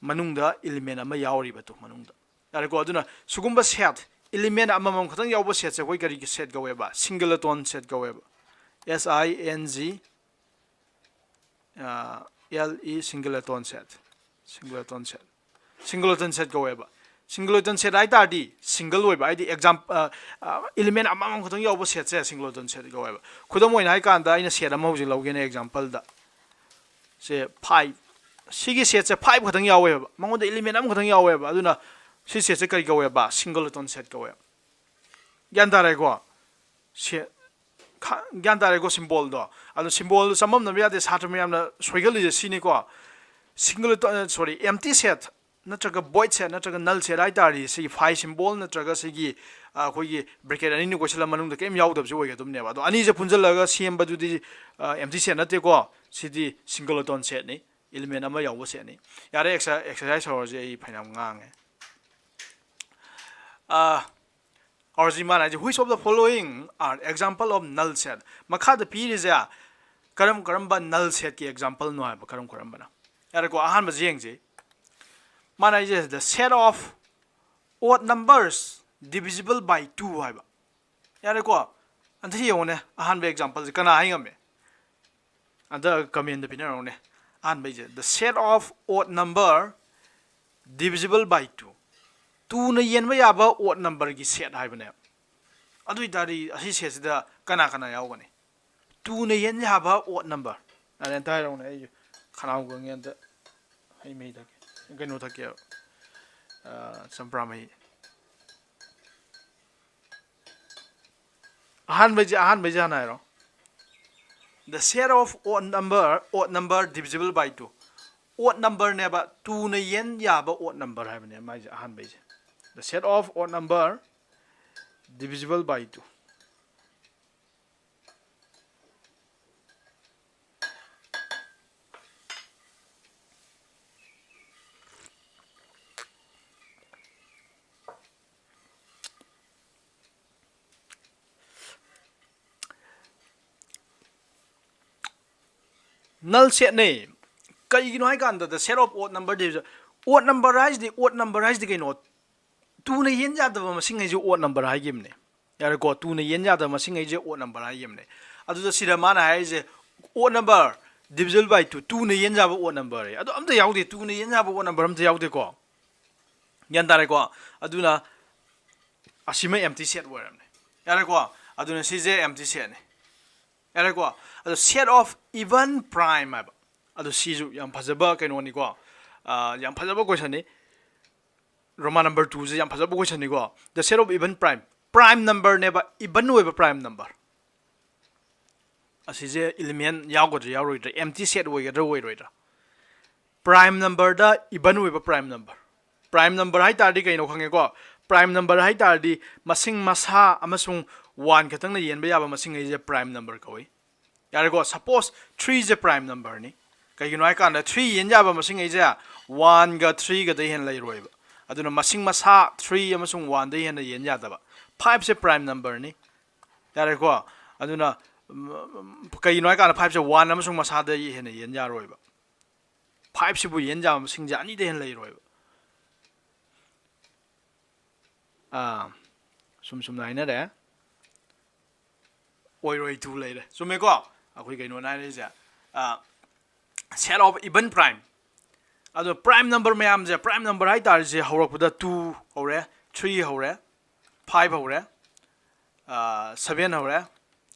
ꯃꯅꯨꯡꯗ element ꯑꯃ ꯌꯥꯎꯔꯤꯕ ꯇꯨ ꯃꯅꯨꯡꯗ꯫ ꯌꯥꯔꯦꯀꯣ? ꯑꯗꯨꯅ ꯁꯤꯒꯨꯝꯕ set, element ꯑꯃꯃꯝ ꯈꯛꯇꯪ ꯌꯥꯎꯕ setꯁꯦ ꯑꯩꯈꯣꯏ ꯀꯔꯤꯒꯤ set ꯀꯧꯋꯦꯕ? Singleton set ꯀꯧꯋꯦꯕ꯫ S I N G L E, singleton set꯫ Singleton set꯫ Singleton set ꯀꯧꯋꯦꯕ꯫ Singleton set ꯍꯥꯏ ꯇꯥꯔꯗꯤ single ꯑꯣꯏꯕ, ꯍꯥꯏꯗꯤ exam-, element ꯑꯃꯃꯝ ꯈꯛꯇꯪ ꯌꯥꯎꯕ setꯁꯦ singleton set ꯀꯧꯋꯦꯕ꯫ ꯈꯨꯗꯝ ꯑꯣꯏꯅ ꯍꯥꯏ ꯀꯥꯟꯗ ꯑꯩꯅ set ꯑꯃ ꯍꯧꯖꯤꯛ ꯂꯧꯒꯦꯅꯦ exampleꯗ꯫ ꯁꯦ five, ꯁꯤꯒꯤ setꯁꯦ five ꯈꯛꯇꯪ ꯌꯥꯎꯋꯦꯕ, ꯃꯉꯣꯟꯗ element ꯑꯃꯈꯛꯇꯪ ꯌꯥꯎꯋꯦꯕ꯫ ꯑꯗꯨꯅ ꯁꯤ setꯁꯦ ꯀꯔꯤ ꯀꯧꯋꯦꯕ? Singleton set ꯀꯧꯋꯦꯕ꯫ ꯒ꯭ꯌꯥꯟ ꯇꯥꯔꯦꯀꯣ? ꯁꯦ, ꯈ-, ꯒ꯭ꯌꯥꯟ ꯇꯥꯔꯦꯀꯣ symbolꯗꯣ? ꯑꯗꯣ symbolꯗꯣ ꯆꯃꯝꯅꯕ ꯌꯥꯗꯦ, ꯁꯥꯇ꯭ꯔ ꯃꯌꯥꯝꯅ ꯁꯣꯏꯒꯜꯂꯤꯁꯦ ꯁꯤꯅꯤꯀꯣ꯫ Singleton, sorry, empty set ꯅꯠꯇ꯭ꯔꯒ void set ꯅꯠꯇ꯭ꯔꯒ null set ꯍꯥꯏ ꯇꯥꯔꯗꯤ ꯁꯤꯒꯤ phi symbol ꯅꯠꯇ꯭ꯔꯒ ꯁꯤꯒꯤ, ꯑ, ꯑꯩꯈꯣꯏꯒꯤ bracket ꯑꯅꯤꯅꯤ ꯀꯣꯏꯁꯤꯜꯂ ꯃꯅꯨꯡꯗ ꯀꯔꯤꯝ ꯌꯥꯎꯗꯕꯁꯤ ꯑꯣꯏꯒꯗꯕꯅꯦꯕ꯫ ꯑꯗꯣ ꯑꯅꯤꯁꯦ ꯄꯨꯟꯁꯤꯜꯂꯒ ꯁꯦꯝꯕꯗꯨꯗꯤ, ꯑ, empty set ꯅꯠꯇꯦꯀꯣ꯫ ꯁꯤꯗꯤ singleton setꯅꯤ, element ꯑꯃ ꯌꯥꯎꯕ setꯅꯤ꯫ ꯌꯥꯔꯦ, exer-, exercise ꯍꯧꯔꯁꯤ, ꯑꯩ ꯐꯅꯌꯥꯝ ꯉꯥꯡꯉꯦ꯫ ꯑ, ꯍꯧꯖꯤꯛ ꯃꯥꯅ ꯍꯥꯏꯁꯦ, "Which of the following are example of null set?" ꯃꯈꯥꯗ ꯄꯤꯔꯤꯁꯦ ꯀꯔꯝ ꯀꯔꯝꯕ null setꯀꯤ exampleꯅꯣ ꯍꯥꯏꯕ, ꯀꯔꯝ ꯀꯔꯝꯕꯅ? ꯌꯥꯔꯦꯀꯣ, ꯑꯍꯥꯟꯕꯁꯦ ꯌꯦꯡꯁꯤ꯫ ꯃꯥꯅ ꯍꯥꯏꯁꯦ, "The set of odd numbers divisible by two" ꯍꯥꯏꯕ꯫ ꯌꯥꯔꯦꯀꯣ, ꯑꯝꯇ ꯌꯦꯡꯉꯨꯅꯦ, ꯑꯍꯥꯟꯕ exampleꯁꯦ ꯀꯅꯥ ꯍꯥꯏ ꯉꯝꯃꯦ? ꯑꯝꯇ commentꯇ ꯄꯤꯅꯔꯛꯎꯅꯦ꯫ ꯑꯍꯥꯟꯕꯩꯁꯦ, "The set of odd number divisible by two"꯫ Twoꯅ ꯌꯦꯟꯕ ꯌꯥꯕ odd numberꯒꯤ set ꯍꯥꯏꯕꯅꯦ꯫ ꯑꯗꯨ ꯑꯣꯏꯇꯥꯔꯗꯤ ꯑꯁꯤ setꯁꯤꯗ ꯀꯅꯥ ꯀꯅꯥ ꯌꯥꯎꯒꯅꯤ? Twoꯅ ꯌꯦꯟ ꯌꯥꯕ odd number꯫ ꯑꯗ ꯑꯝꯇ ꯍꯥꯏꯔꯛꯎꯅꯦ, ꯑꯩꯁꯨ ꯈꯅꯥꯎ ꯀꯪꯉꯦ, ꯑꯝꯇ ꯍꯩ ꯃꯍꯤ ꯊꯛꯀꯦ, ꯀꯩꯅꯣ ꯊꯛꯀꯦꯕ, ꯑ, ꯆꯝꯄ꯭ꯔꯥ ꯃꯍꯤ꯫ ꯑꯍꯥꯟꯕꯩꯁꯦ, ꯑꯍꯥꯟꯕꯩꯁꯦ ꯍꯥꯟꯅ ꯍꯥꯏꯔꯣ꯫ "The set of odd number, odd number divisible by two"꯫ Odd numberꯅꯦꯕ, twoꯅ ꯌꯦꯟ ꯌꯥꯕ odd number ꯍꯥꯏꯕꯅꯦ ꯃꯥꯏꯁꯦ ꯑꯍꯥꯟꯕꯩꯁꯦ꯫ "The set of odd number divisible by two. Null set ꯅꯦ꯫ ꯀꯩꯒꯤꯅꯣ ꯍꯥꯏ ꯀꯥꯟꯗ the set of odd number divisible, odd number ꯍꯥꯏꯁꯤꯗꯤ, odd number ꯍꯥꯏꯁꯤꯗꯤ ꯀꯩꯅꯣ? Two ꯅ ꯍꯦꯟ ꯌꯥꯗꯕ ꯃꯁꯤꯡ ꯍꯥꯏꯁꯦ odd number ꯍꯥꯏꯈꯤꯕꯅꯦ꯫ ꯌꯥꯔꯦꯀꯣ, two ꯅ ꯍꯦꯟ ꯌꯥꯗꯕ ꯃꯁꯤꯡ ꯍꯥꯏꯁꯦ odd number ꯍꯥꯏꯈꯤꯕꯅꯦ꯫ ꯑꯗꯨꯗ ꯁꯤꯗ ꯃꯥꯅ ꯍꯥꯏꯔꯤꯁꯦ odd number divisible by two, two ꯅ ꯍꯦꯟ ꯌꯥꯕ odd number ꯍꯥꯏ꯫ ꯑꯗꯣ ꯑꯝꯇ ꯌꯥꯎꯗꯦ, two ꯅ ꯍꯦꯟ ꯌꯥꯕ odd number ꯑꯝꯇ ꯌꯥꯎꯗꯦꯀꯣ꯫ ꯒ꯭ꯌꯥꯟ ꯇꯥꯔꯦꯀꯣ? ꯑꯗꯨꯅ ꯑꯁꯤꯃ empty set ꯑꯣꯏꯔꯝꯅꯦ꯫ ꯌꯥꯔꯦꯀꯣ? ꯑꯗꯨꯅ ꯁꯤꯁꯦ empty set ꯅꯦ꯫ ꯌꯥꯔꯦꯀꯣ? ꯑꯗꯣ set of even prime ꯍꯥꯏꯕ, ꯑꯗꯣ ꯁꯤꯁꯨ ꯌꯥꯝ ꯐꯖꯕ ꯀꯩꯅꯣꯅꯤꯀꯣ꯫ ꯑꯥ, ꯌꯥꯝ ꯐꯖꯕ question ꯅꯤ꯫ Roman number two ꯁꯦ ꯌꯥꯝ ꯐꯖꯕ question ꯅꯤꯀꯣ꯫ The set of even prime, prime number ꯅꯦꯕ, even ꯑꯣꯏꯕ prime number꯫ ꯑꯁꯤꯁꯦ element ꯌꯥꯎꯒꯗ꯭ꯔꯥ ꯌꯥꯎꯔꯣꯏꯗ꯭ꯔꯥ, empty set ꯑꯣꯏꯒꯗ꯭ꯔꯥ ꯑꯣꯏꯔꯣꯏꯗ꯭ꯔꯥ? Prime number ꯗ even ꯑꯣꯏꯕ prime number꯫ Prime number ꯍꯥꯏ ꯇꯥꯔꯗꯤ ꯀꯩꯅꯣ ꯈꯪꯉꯦꯀꯣ? Prime number ꯍꯥꯏ ꯇꯥꯔꯗꯤ ꯃꯁꯤꯡ ꯃꯁꯥ ꯑꯃꯁꯨꯡ one ꯈꯛꯇꯪꯅ ꯌꯦꯟꯕ ꯌꯥꯕ ꯃꯁꯤꯡ ꯍꯥꯏꯁꯦ prime number ꯀꯧꯏ꯫ ꯌꯥꯔꯦꯀꯣ? Suppose three ꯁꯦ prime number ꯅꯤ꯫ ꯀꯩꯒꯤꯅꯣ ꯍꯥꯏ ꯀꯥꯟꯗ three ꯌꯦꯟ ꯌꯥꯕ ꯃꯁꯤꯡ ꯍꯥꯏꯁꯦ one ꯒ three ꯒꯗꯩ ꯍꯦꯟꯅ ꯂꯩꯔꯣꯏꯕ꯫ ꯑꯗꯨꯅ ꯃꯁꯤꯡ ꯃꯁꯥ three ꯑꯃꯁꯨꯡ one ꯗꯩ ꯍꯦꯟꯅ ꯌꯦꯟ ꯌꯥꯗꯕ꯫ Five ꯁꯦ prime number ꯅꯤ꯫ ꯌꯥꯔꯦꯀꯣ? ꯑꯗꯨꯅ, ꯎꯝ, ꯀꯩꯒꯤꯅꯣ ꯍꯥꯏ ꯀꯥꯟꯗ five ꯁꯦ one ꯑꯃꯁꯨꯡ ꯃꯁꯥꯗꯩ ꯍꯦꯟꯅ ꯌꯦꯟ ꯌꯥꯔꯣꯏꯕ꯫ Five ꯁꯤꯕꯨ ꯌꯦꯟ ꯌꯥꯕ ꯃꯁꯤꯡꯁꯦ ꯑꯅꯤꯗꯩ ꯍꯦꯟꯅ ꯂꯩꯔꯣꯏꯕ꯫ ꯑꯥ, ꯁꯨꯝ ꯁꯨꯝꯅ ꯍꯥꯏꯅꯔꯦ꯫ ꯑꯣꯏꯔꯣꯏ two ꯂꯩꯔꯦ꯫ ꯆꯨꯝꯃꯦꯀꯣ? ꯑꯩꯈꯣꯏ ꯀꯩꯅꯣꯅ ꯍꯥꯏꯔꯤꯁꯦ, ꯑꯥ, set of even prime꯫ ꯑꯗꯣ prime number ꯃꯌꯥꯝꯁꯦ, prime number ꯍꯥꯏ ꯇꯥꯔꯤꯁꯦ ꯍꯧꯔꯛꯄꯗ two ꯍꯧꯔꯦ, three ꯍꯧꯔꯦ, five ꯍꯧꯔꯦ, ꯑꯥ, seven ꯍꯧꯔꯦ,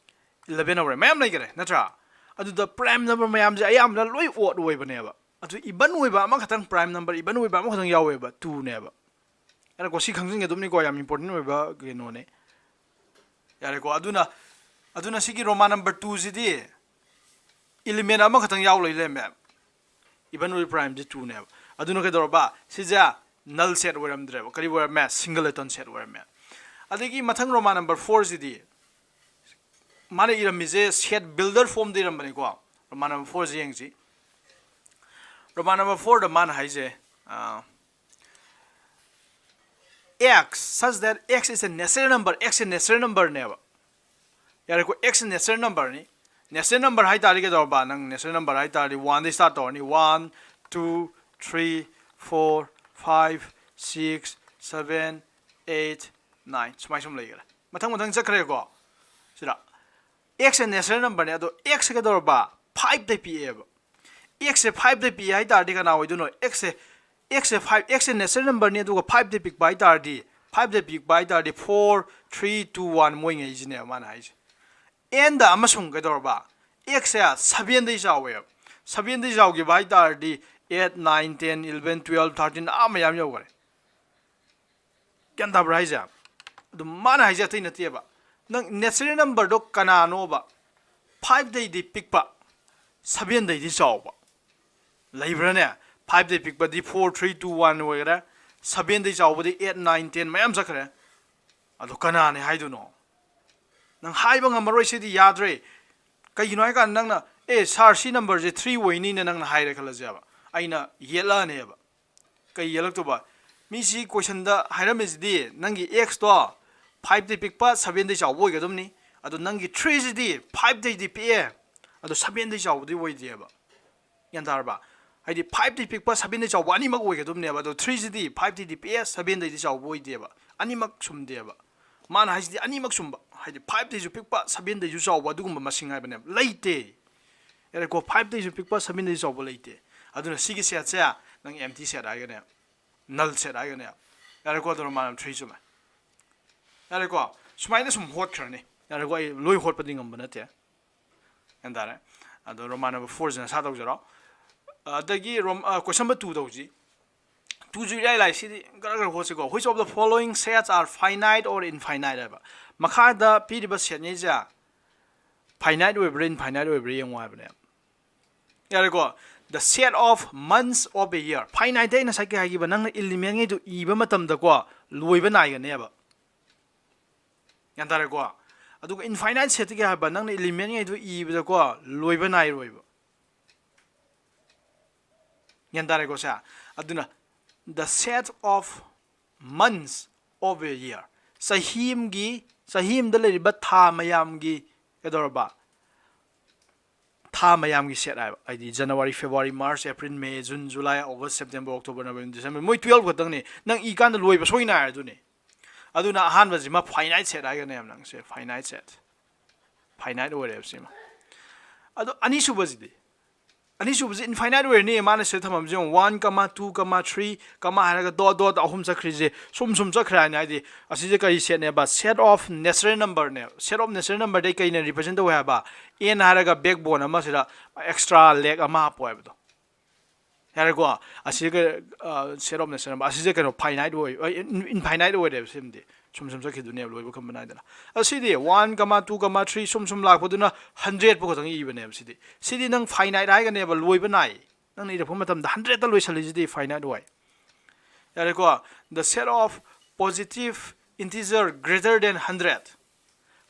eleven ꯍꯧꯔꯦ, ꯃꯌꯥꯝ ꯂꯩꯈꯔꯦ, ꯅꯠꯇ꯭ꯔꯥ? ꯑꯗꯨꯗ prime number ꯃꯌꯥꯝꯁꯦ ꯑꯌꯥꯝꯕꯅ ꯂꯣꯏ odd ꯑꯣꯏꯕꯅꯦꯕ꯫ ꯑꯗꯨ even ꯑꯣꯏꯕ ꯑꯃꯈꯛꯇꯪ, prime number even ꯑꯣꯏꯕ ꯑꯃꯈꯛꯇꯪ ꯌꯥꯎꯋꯦꯕ, two ꯅꯦꯕ꯫ ꯌꯥꯔꯦꯀꯣ, ꯁꯤ ꯈꯪꯖꯤꯟꯒꯗꯕꯅꯤꯀꯣ, ꯌꯥꯝ important ꯑꯣꯏꯕ ꯀꯩꯅꯣꯅꯦ꯫ ꯌꯥꯔꯦꯀꯣ, ꯑꯗꯨꯅ, ꯑꯗꯨꯅ ꯁꯤꯒꯤ Roman number two ꯁꯤꯗꯤ element ꯑꯃꯈꯛꯇꯪ ꯌꯥꯎ ꯂꯩ ꯂꯩꯔꯝꯃꯦ꯫ Even ꯑꯣꯏꯕ prime ꯁꯦ two ꯅꯦꯕ꯫ ꯑꯗꯨꯅ ꯀꯩꯗꯧꯔꯕ? ꯁꯤꯁꯦ null set ꯑꯣꯏꯔꯝꯗ꯭ꯔꯦꯕ꯫ ꯀꯔꯤ ꯑꯣꯏꯔꯝꯃꯦ? Singleton set ꯑꯣꯏꯔꯝꯃꯦ꯫ ꯑꯗꯒꯤ ꯃꯊꯪ Roman number four ꯁꯤꯗꯤ ꯃꯥꯅ ꯏꯔꯝꯃꯤꯁꯦ set builder form ꯗ ꯏꯔꯝꯕꯅꯤꯀꯣ꯫ Roman number four ꯁꯤ ꯌꯦꯡꯁꯤ꯫ Roman number four ꯗ ꯃꯥꯅ ꯍꯥꯏꯁꯦ, ꯑ, x such that x is a natural number, x say natural number ꯅꯦꯕ꯫ ꯌꯥꯔꯦꯀꯣ, x natural number ꯅꯤ꯫ Natural number ꯍꯥꯏ ꯇꯥꯔꯗꯤ ꯀꯩꯗꯧꯔꯕ? ꯅꯪ natural number ꯍꯥꯏ ꯇꯥꯔꯗꯤ one ꯗꯩ start ꯇꯧꯔꯅꯤ, one, two, three, four, five, six, seven, eight, nine, ꯁꯨꯃꯥꯏ ꯁꯨꯝ ꯂꯩꯈ꯭ꯔꯦ꯫ ꯃꯊꯪ ꯃꯊꯪ ꯆꯠꯈ꯭ꯔꯦꯀꯣ꯫ ꯁꯤꯗ x ꯁꯦ natural number ꯅꯦ, ꯑꯗꯣ x ꯁꯦ ꯀꯩꯗꯧꯔꯕ? Five ꯗꯩ ꯄꯤꯛꯑꯦꯕ꯫ X ꯁꯦ five ꯗꯩ ꯄꯤꯛꯑꯦ ꯍꯥꯏ ꯇꯥꯔꯗꯤ ꯀꯅꯥ ꯑꯣꯏꯗꯣꯏꯅꯣ? X ꯁꯦ, x ꯁꯦ five, x ꯁꯦ natural number ꯅꯤ, ꯑꯗꯨꯒ five ꯗꯩ ꯄꯤꯛꯄ ꯍꯥꯏ ꯇꯥꯔꯗꯤ, five ꯗꯩ ꯄꯤꯛꯄ ꯍꯥꯏ ꯇꯥꯔꯗꯤ four, three, two, one ꯃꯣꯏꯉꯩꯁꯤꯅꯦꯕ ꯃꯥꯅ ꯍꯥꯏꯁꯦ꯫ N ꯗ ꯑꯃꯁꯨꯡ ꯀꯩꯗꯧꯔꯕ? X ꯁꯦ seven ꯗꯩ ꯆꯥꯎꯋꯦꯕ꯫ Seven ꯗꯩ ꯆꯥꯎꯈꯤꯕ ꯍꯥꯏ ꯇꯥꯔꯗꯤ eight, nine, ten, eleven, twelve, thirteen ꯑꯥ ꯃꯌꯥꯝ ꯌꯧꯈ꯭ꯔꯦ꯫ ꯒ꯭ꯌꯥꯟ ꯇꯥꯕ꯭ꯔꯥ ꯍꯥꯏꯁꯦ? ꯑꯗꯨ ꯃꯥꯅ ꯍꯥꯏꯁꯦ ꯑꯇꯩ ꯅꯠꯇꯦꯕ꯫ ꯅꯪ natural number ꯗꯣ ꯀꯅꯥꯅꯣꯕ? Five ꯗꯩꯗꯤ ꯄꯤꯛꯄ, seven ꯗꯩꯗꯤ ꯆꯥꯎꯕ꯫ ꯂꯩꯕ꯭ꯔꯥꯅꯦ? Five ꯗꯩ ꯄꯤꯛꯄꯗꯤ four, three, two, one ꯑꯣꯏꯈ꯭ꯔꯦ꯫ Seven ꯗꯩ ꯆꯥꯎꯕꯗꯤ eight, nine, ten ꯃꯌꯥꯝ ꯆꯠꯈ꯭ꯔꯦ꯫ ꯑꯗꯣ ꯀꯅꯥꯅꯦ ꯍꯥꯏꯗꯣꯏꯅꯣ? ꯅꯪ ꯍꯥꯏꯕ ꯉꯝꯃꯔꯣꯏ, ꯁꯤꯗꯤ ꯌꯥꯗ꯭ꯔꯦ꯫ ꯀꯩꯒꯤꯅꯣ ꯍꯥꯏꯀꯥꯟꯗ ꯅꯪꯅ, "ꯑꯦ sir, ꯁꯤ number ꯁꯦ three ꯑꯣꯏꯅꯤꯅ" ꯅꯪꯅ ꯍꯥꯏꯔꯦ ꯈꯜꯂꯁꯦꯕ, ꯑꯩꯅ ꯌꯦꯠꯂꯛꯑꯅꯦꯕ꯫ ꯀꯩ ꯌꯦꯜꯂꯛꯇꯧꯕ? ꯃꯤꯁꯤ question ꯗ ꯍꯥꯏꯔꯝꯃꯤꯁꯤꯗꯤ ꯅꯪꯒꯤ x ꯇꯣ five ꯗꯩ ꯄꯤꯛꯄ, seven ꯗꯩ ꯆꯥꯎꯕ ꯑꯣꯏꯒꯗꯕꯅꯤ꯫ ꯑꯗꯣ ꯅꯪꯒꯤ three ꯁꯤꯗꯤ five ꯗꯩꯗꯤ ꯄꯤꯛꯑꯦ, ꯑꯗꯣ seven ꯗꯩ ꯆꯥꯎꯕꯗꯤ ꯑꯣꯏꯗꯦꯕ꯫ ꯒ꯭ꯌꯥꯟ ꯇꯥꯔꯕ? ꯍꯥꯏꯗꯤ five ꯗꯩ ꯄꯤꯛꯄ, seven ꯗꯩ ꯆꯥꯎꯕ ꯑꯅꯤꯃꯛ ꯑꯣꯏꯒꯗꯕꯅꯦꯕ꯫ ꯑꯗꯣ three ꯁꯤꯗꯤ five ꯗꯩꯗꯤ ꯄꯤꯛꯑꯦ, seven ꯗꯩꯗꯤ ꯆꯥꯎꯕ ꯑꯣꯏꯗꯦꯕ꯫ ꯑꯅꯤꯃꯛ ꯆꯨꯝꯗꯦꯕ꯫ ꯃꯥꯅ ꯍꯥꯏꯁꯤꯗꯤ ꯑꯅꯤꯃꯛ ꯆꯨꯝꯕ, ꯍꯥꯏꯗꯤ five ꯗꯩꯁꯨ ꯄꯤꯛꯄ, seven ꯗꯩꯁꯨ ꯆꯥꯎꯕ, ꯑꯗꯨꯒꯨꯝꯕ ꯃꯁꯤꯡ ꯍꯥꯏꯕꯅꯦꯕ꯫ ꯂꯩꯇꯦ꯫ ꯌꯥꯔꯦꯀꯣ, five ꯗꯩꯁꯨ ꯄꯤꯛꯄ, seven ꯗꯩꯁꯨ ꯆꯥꯎꯕ ꯂꯩꯇꯦ꯫ ꯑꯗꯨꯅ ꯁꯤꯒꯤ set ꯁꯦ ꯅꯪ empty set ꯍꯥꯏꯒꯅꯦ, null set ꯍꯥꯏꯒꯅꯦ꯫ ꯌꯥꯔꯦꯀꯣ, ꯑꯗꯨꯅ ꯃꯥꯅ three ꯆꯨꯝꯃꯦ꯫ ꯌꯥꯔꯦꯀꯣ, ꯁꯨꯃꯥꯏꯅ ꯁꯨꯝ ꯍꯣꯠꯈ꯭ꯔꯅꯤ꯫ ꯌꯥꯔꯦꯀꯣ, ꯑꯩ ꯂꯣꯏ ꯍꯣꯠꯄꯗꯤ ꯉꯝꯕ ꯅꯠꯇꯦ꯫ ꯒ꯭ꯌꯥꯟ ꯇꯥꯔꯦ? ꯑꯗꯣ Roman number four ꯁꯤꯅ ꯁꯥ ꯇꯧꯖꯔꯣ꯫ ꯑꯗꯒꯤ Rom-, ꯑ, question number two ꯇꯧꯁꯤ꯫ Two ꯁꯨ ꯏꯔꯥꯏ ꯂꯥꯏ, ꯁꯤꯗꯤ ꯒꯔ ꯒꯔ ꯍꯣꯠꯁꯤꯀꯣ꯫ Which of the following sets are finite or infinite ꯍꯥꯏꯕ꯫ ꯃꯈꯥꯗ ꯄꯤꯔꯤꯕ set ꯉꯩꯁꯦ finite ꯑꯣꯏꯕ꯭ꯔꯥ, infinite ꯑꯣꯏꯕ꯭ꯔꯥ ꯌꯦꯡꯉꯨ ꯍꯥꯏꯕꯅꯦ꯫ ꯌꯥꯔꯦꯀꯣ? The set of months of a year꯫ Finite ꯑꯩ ꯉꯁꯥꯏ ꯀꯩ ꯍꯥꯏꯈꯤꯕ? ꯅꯪꯅ element ꯉꯩꯗꯨ ꯏꯕ ꯃꯇꯝꯗꯀꯣ, ꯂꯣꯏꯕ ꯅꯥꯏꯒꯅꯦꯕ꯫ ꯒ꯭ꯌꯥꯟ ꯇꯥꯔꯦꯀꯣ? ꯑꯗꯨꯒ infinite set ꯀꯩ ꯍꯥꯏꯕ, ꯅꯪꯅ element ꯉꯩꯗꯣ ꯏꯕꯗꯀꯣ ꯂꯣꯏꯕ ꯅꯥꯏꯔꯣꯏꯕ꯫ ꯒ꯭ꯌꯥꯟ ꯇꯥꯔꯦꯀꯣ ꯁꯦ? ꯑꯗꯨꯅ the set of months of a year, ꯆꯍꯤ ꯑꯃꯒꯤ, ꯆꯍꯤ ꯑꯃꯗ ꯂꯩꯔꯤꯕ ꯊꯥ ꯃꯌꯥꯝꯒꯤ ꯀꯩꯗꯧꯔꯕ? ꯊꯥ ꯃꯌꯥꯝꯒꯤ set ꯍꯥꯏꯕ, ꯍꯥꯏꯗꯤ January, February, March, April, May, June, July, August, September, October, November, December, ꯃꯣꯏ twelve ꯈꯛꯇꯪꯅꯤ꯫ ꯅꯪ ꯏꯀꯥꯟꯗ ꯂꯣꯏꯕ ꯁꯣꯏ ꯅꯥꯏꯔꯦ ꯑꯗꯨꯅꯤ꯫ ꯑꯗꯨꯅ ꯑꯍꯥꯟꯕꯁꯤꯃ finite set ꯍꯥꯏꯒꯅꯦꯕ ꯅꯪꯁꯦ, finite set, finite ꯑꯣꯏꯔꯦꯕ ꯁꯤꯃ꯫ ꯑꯗꯣ ꯑꯅꯤꯁꯨꯕꯁꯤꯗꯤ, ꯑꯅꯤꯁꯨꯕꯁꯤ infinite ꯑꯣꯏꯔꯅꯤ꯫ ꯃꯥꯅ ꯁꯤꯗ ꯊꯝꯃꯝꯁꯦ ꯌꯦꯡꯉꯣ, one comma two comma three comma ꯍꯥꯏꯔꯒ dot dot ꯑꯍꯨꯝ ꯆꯠꯈ꯭ꯔꯤꯁꯦ ꯁꯨꯝ ꯁꯨꯝ ꯆꯠꯈ꯭ꯔꯦ ꯍꯥꯏꯅ꯫ ꯍꯥꯏꯗꯤ ꯑꯁꯤꯁꯦ ꯀꯔꯤ set ꯅꯦꯕ? Set of natural number ꯅꯦꯕ꯫ Set of natural number ꯗꯤ ꯀꯩꯅ represent ꯇꯧꯋꯦ ꯍꯥꯏꯕ? N ꯍꯥꯏꯔꯒ backbone ꯑꯃ ꯁꯤꯗ extra leg ꯑꯃ ꯍꯥꯞꯄꯣ ꯍꯥꯏꯕꯗꯣ꯫ ꯌꯥꯔꯦꯀꯣ? ꯑꯁꯤ ꯀ-, ꯑ, set of natural number, ꯑꯁꯤꯁꯦ ꯀꯩꯅꯣ, finite ꯑꯣꯏ, ꯑ, in-, infinite ꯑꯣꯏꯔꯦꯕ ꯁꯤꯃꯗꯤ꯫ ꯁꯨꯝ ꯁꯨꯝ ꯆꯠꯈꯤꯗꯣꯏꯅꯦꯕ, ꯂꯣꯏꯕ ꯈꯝꯕ ꯅꯥꯏꯗꯅ꯫ ꯑꯗꯣ ꯁꯤꯗꯤ one comma two comma three ꯁꯨꯝ ꯁꯨꯝ ꯂꯥꯛꯄꯗꯨꯅ hundred ꯐꯥꯎ ꯈꯛꯇꯪ ꯏꯕꯅꯦꯕ ꯁꯤꯗꯤ꯫ ꯁꯤꯗꯤ ꯅꯪ finite ꯍꯥꯏꯒꯅꯦꯕ, ꯂꯣꯏꯕ ꯅꯥꯏ꯫ ꯅꯪꯅ ꯏꯔꯛꯄ ꯃꯇꯝꯗ hundred ꯇ ꯂꯣꯏꯁꯜꯂꯤꯁꯤꯗꯤ finite ꯑꯣꯏ꯫ ꯌꯥꯔꯦꯀꯣ? The set of positive integer greater than hundred꯫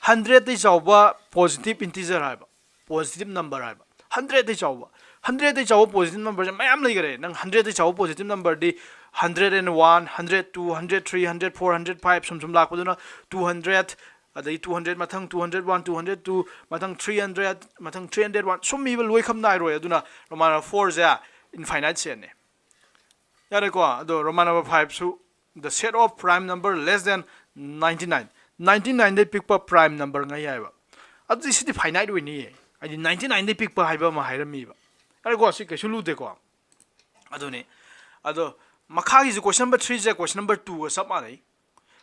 Hundred ꯇꯩ ꯆꯥꯎꯕ positive integer ꯍꯥꯏꯕ, positive number ꯍꯥꯏꯕ꯫ Hundred ꯇꯩ ꯆꯥꯎꯕ, hundred ꯇꯩ ꯆꯥꯎꯕ positive number ꯁꯦ ꯃꯌꯥꯝ ꯂꯩꯈꯔꯦ꯫ ꯅꯪ hundred ꯇꯩ ꯆꯥꯎꯕ positive number D hundred and one, hundred two, hundred three, hundred four, hundred five ꯁꯨꯝ ꯁꯨꯝ ꯂꯥꯛꯄꯗꯨꯅ two hundred, ꯑꯗꯒꯤ two hundred ꯃꯊꯪ, two hundred one, two hundred two ꯃꯊꯪ, three hundred ꯃꯊꯪ, three hundred one ꯁꯨꯝ ꯏꯕ ꯂꯣꯏ ꯈꯝ ꯅꯥꯏꯔꯣꯏ꯫ ꯑꯗꯨꯅ Roman number four ꯁꯦ infinite set ꯅꯦ꯫ ꯌꯥꯔꯦꯀꯣ? ꯑꯗꯣ Roman number five ꯁꯨ the set of prime number less than ninety nine꯫ Ninety nine ꯗꯩ ꯄꯤꯛꯄ prime number ꯉꯩ ꯍꯥꯏꯕ꯫ ꯑꯗꯨꯗꯤ ꯁꯤꯗꯤ finite ꯑꯣꯏꯅꯤꯌꯦ꯫ ꯍꯥꯏꯗꯤ ninety nine ꯗꯩ ꯄꯤꯛꯄ ꯍꯥꯏꯕ ꯑꯃ ꯍꯥꯏꯔꯝꯃꯤꯕ꯫ ꯌꯥꯔꯦꯀꯣ? ꯁꯤ ꯀꯩꯁꯨ ꯂꯨꯗꯦꯀꯣ? ꯑꯗꯨꯅꯤ꯫ ꯑꯗꯣ ꯃꯈꯥꯒꯤꯁꯨ question number three ꯁꯦ question number two ꯒ ꯆꯞ ꯃꯥꯟꯅꯩ꯫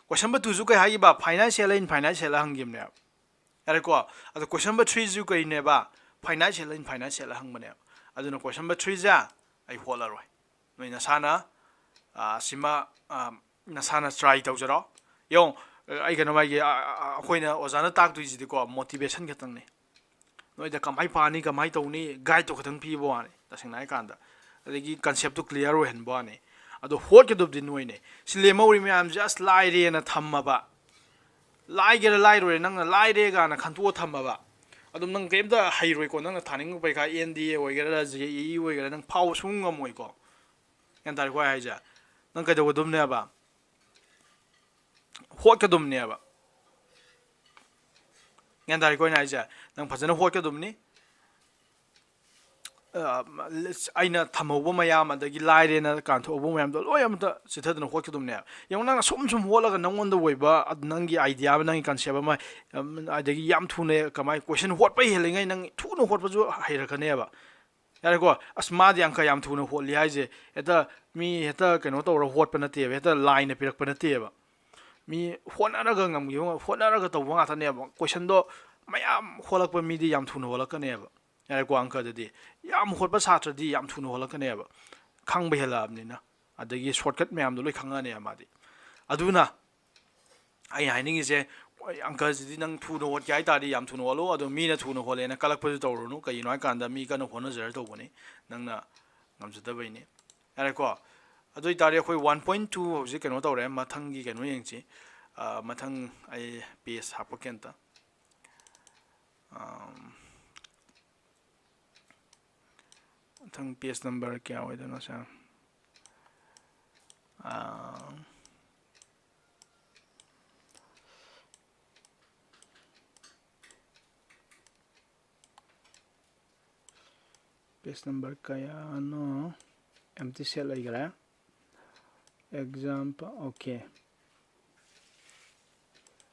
Question number two ꯁꯨ ꯀꯩ ꯍꯥꯏꯈꯤꯕ? Finite set ꯂ infinite set ꯂ ꯍꯪꯈꯤꯕꯅꯦꯕ꯫ ꯌꯥꯔꯦꯀꯣ? ꯑꯗꯣ question number three ꯁꯨ ꯀꯩꯅꯦꯕ? Finite set ꯂ infinite set ꯂ ꯍꯪꯕꯅꯦꯕ꯫ ꯑꯗꯨꯅ question number three ꯁꯦ ꯑꯩ ꯍꯣꯠꯂꯔꯣꯏ꯫ ꯅꯣꯏ ꯅꯁꯥꯅ, ꯑ, ꯁꯤꯃ, ꯑ, ꯅꯁꯥꯅ try ꯇꯧꯖꯔꯣ꯫ ꯌꯦꯡꯉꯣ, ꯑꯩ ꯀꯩꯅꯣ ꯍꯥꯏꯒꯦ, ꯑ, ꯑ, ꯑꯩꯈꯣꯏꯅ ꯑꯣꯖꯥꯅ ꯇꯥꯛꯇꯣꯏꯁꯤꯗꯤꯀꯣ motivation ꯈꯛꯇꯪꯅꯤ꯫ ꯅꯣꯏꯗ ꯀꯃꯥꯏ ꯄꯥꯅꯤ, ꯀꯃꯥꯏ ꯇꯧꯅꯤ, guide ꯇꯣ ꯈꯛꯇꯪ ꯄꯤꯕ ꯋꯥꯅꯤ, ꯇꯁꯦꯡꯅ ꯍꯥꯏꯀꯥꯟꯗ꯫ ꯑꯗꯒꯤ concept ꯇꯣ clear ꯑꯣꯏꯍꯟꯕ ꯋꯥꯅꯤ꯫ ꯑꯗꯣ ꯍꯣꯠꯀꯗꯕꯗꯤ ꯅꯣꯏꯅꯦ꯫ ꯁꯤ ꯂꯦꯝꯍꯧꯔꯤ ꯃꯌꯥꯝꯁꯦ ꯑꯁ ꯂꯥꯏꯔꯦꯅ ꯊꯝꯃꯕ, ꯂꯥꯏꯒꯦꯔꯥ ꯂꯥꯏꯔꯣꯏꯔ ꯅꯪꯅ ꯂꯥꯏꯔꯦ ꯀꯥꯏꯅ ꯈꯟꯇꯣꯛꯑ ꯊꯝꯃꯕ, ꯑꯗꯨꯝ ꯅꯪ ꯀꯩꯝꯇ ꯍꯩꯔꯣꯏꯀꯣ꯫ ꯅꯪꯅ ꯊꯥꯅꯤꯡꯕ ꯄꯔꯤꯈꯥ ꯑꯦꯟ ꯗꯤ ꯑꯦ ꯑꯣꯏꯒꯦꯔꯥ, ꯖꯦ ꯏ ꯑꯣꯏꯒꯦꯔꯥ, ꯅꯪ ꯐꯥꯎꯕ ꯁꯨꯡꯉꯝ ꯉꯝꯃꯣꯏꯀꯣ꯫ ꯒ꯭ꯌꯥꯟ ꯇꯥꯔꯦꯀꯣ ꯑꯩ ꯍꯥꯏꯁꯦ? ꯅꯪ ꯀꯩꯗꯧꯒꯗꯕꯅꯦꯕ? ꯍꯣꯠꯀꯗꯕꯅꯦꯕ꯫ ꯒ꯭ꯌꯥꯟ ꯇꯥꯔꯦꯀꯣ ꯑꯩꯅ ꯍꯥꯏꯁꯦ? ꯅꯪ ꯐꯖꯅ ꯍꯣꯠꯀꯗꯕꯅꯤ꯫ ꯑ, ꯑꯩꯅ ꯊꯝꯍꯧꯕ ꯃꯌꯥꯝ, ꯑꯗꯒꯤ ꯂꯥꯏꯔꯦꯅ ꯀꯥꯟꯊꯣꯛꯍꯧꯕ ꯃꯌꯥꯝꯗꯣ ꯂꯣꯏ ꯑꯃꯇ ꯆꯤꯊꯗꯅ ꯍꯣꯠꯀꯗꯕꯅꯦꯕ꯫ ꯌꯦꯡꯉꯣ, ꯅꯪꯅ ꯁꯨꯝ ꯁꯨꯝ ꯍꯣꯠꯂꯒ ꯅꯪꯉꯣꯟꯗ ꯑꯣꯏꯕ, ꯑꯗ, ꯅꯪꯒꯤ idea ꯑꯃ, ꯅꯪꯒꯤ concept ꯑꯃ, ꯑꯝ, ꯑꯗꯒꯤ ꯌꯥꯝ ꯊꯨꯅ ꯀꯃꯥꯏ, question ꯍꯣꯠꯄ ꯍꯦꯜꯂꯤꯉꯩ ꯅꯪ ꯊꯨꯅ ꯍꯣꯠꯄꯁꯨ ꯍꯩꯔꯛꯀꯅꯦꯕ꯫ ꯌꯥꯔꯦꯀꯣ? "ꯑꯁ, ꯃꯥꯗꯤ ꯑꯪꯀ ꯌꯥꯝ ꯊꯨꯅ ꯍꯣꯠꯂꯤ" ꯍꯥꯏꯁꯦ ꯍꯦꯛꯇ ꯃꯤ ꯍꯦꯛꯇ ꯀꯩꯅꯣ ꯇꯧꯔ ꯍꯣꯠꯄ ꯅꯠꯇꯦꯕ, ꯍꯦꯛꯇ ꯂꯥꯏꯅ ꯄꯤꯔꯛꯄ ꯅꯠꯇꯦꯕ꯫ ꯃꯤ ꯍꯣꯠꯅꯔꯒ ꯉꯝꯈꯤꯕ ꯉꯥꯛ-, ꯍꯣꯠꯅꯔꯒ ꯇꯧꯕ ꯉꯥꯛꯇꯅꯦꯕ꯫ Questionꯗꯣ ꯃꯌꯥꯝ ꯍꯣꯠꯂꯛꯄ ꯃꯤꯗꯤ ꯌꯥꯝ ꯊꯨꯅ ꯍꯣꯠꯂꯛꯀꯅꯦꯕ꯫ ꯌꯥꯔꯦꯀꯣ? ꯑꯪꯀꯗꯗꯤ ꯌꯥꯝ ꯍꯣꯠꯄ ꯁꯥꯇ꯭ꯔꯗꯤ ꯌꯥꯝ ꯊꯨꯅ ꯍꯣꯠꯂꯛꯀꯅꯦꯕ, ꯈꯪꯕ ꯍꯦꯜꯂꯛꯑꯕꯅꯤꯅ꯫ ꯑꯗꯒꯤ shortcut ꯃꯌꯥꯝꯗꯣ ꯂꯣꯏ ꯈꯪꯉꯛꯑꯅꯦꯕ ꯃꯥꯗꯤ꯫ ꯑꯗꯨꯅ ꯑꯩꯅ ꯍꯥꯏꯅꯤꯡꯉꯤꯁꯦ, ꯍꯣꯏ, ꯑꯪꯀꯁꯤꯗꯤ ꯅꯪ ꯊꯨꯅ ꯍꯣꯠꯀꯦ ꯍꯥꯏ ꯇꯥꯔꯗꯤ ꯌꯥꯝ ꯊꯨꯅ ꯍꯣꯠꯂꯣ, ꯑꯗꯣ ꯃꯤꯅ ꯊꯨꯅ ꯍꯣꯠꯂꯦꯅ ꯀꯜꯂꯛꯄꯁꯨ ꯇꯧꯔꯨꯅꯨ꯫ ꯀꯩꯒꯤꯅꯣ ꯍꯥꯏ ꯀꯥꯟꯗ ꯃꯤ ꯀꯟꯅ ꯍꯣꯠꯅꯖꯔ ꯇꯧꯕꯅꯤ, ꯅꯪꯅ ꯉꯝꯖꯗꯕꯩꯅꯤ꯫ ꯌꯥꯔꯦꯀꯣ? ꯑꯗꯨ ꯑꯣꯏ ꯇꯥꯔꯗꯤ ꯑꯩꯈꯣꯏ one point two ꯍꯧꯖꯤꯛ ꯀꯩꯅꯣ ꯇꯧꯔꯦ, ꯃꯊꯪꯒꯤ ꯀꯩꯅꯣ ꯌꯦꯡꯁꯤ꯫ ꯑ, ꯃꯊꯪ ꯑꯩ page ꯍꯥꯞꯄꯛꯀꯦ ꯑꯝꯇ꯫ ꯑꯝ, ꯃꯊꯪ page number ꯀꯌꯥ ꯑꯣꯏꯗꯣꯏꯅꯣ ꯁꯦ? ꯑꯥ, page number ꯀꯌꯥꯅꯣ? Empty set ꯂꯩꯈꯔꯦ꯫ Example, okay.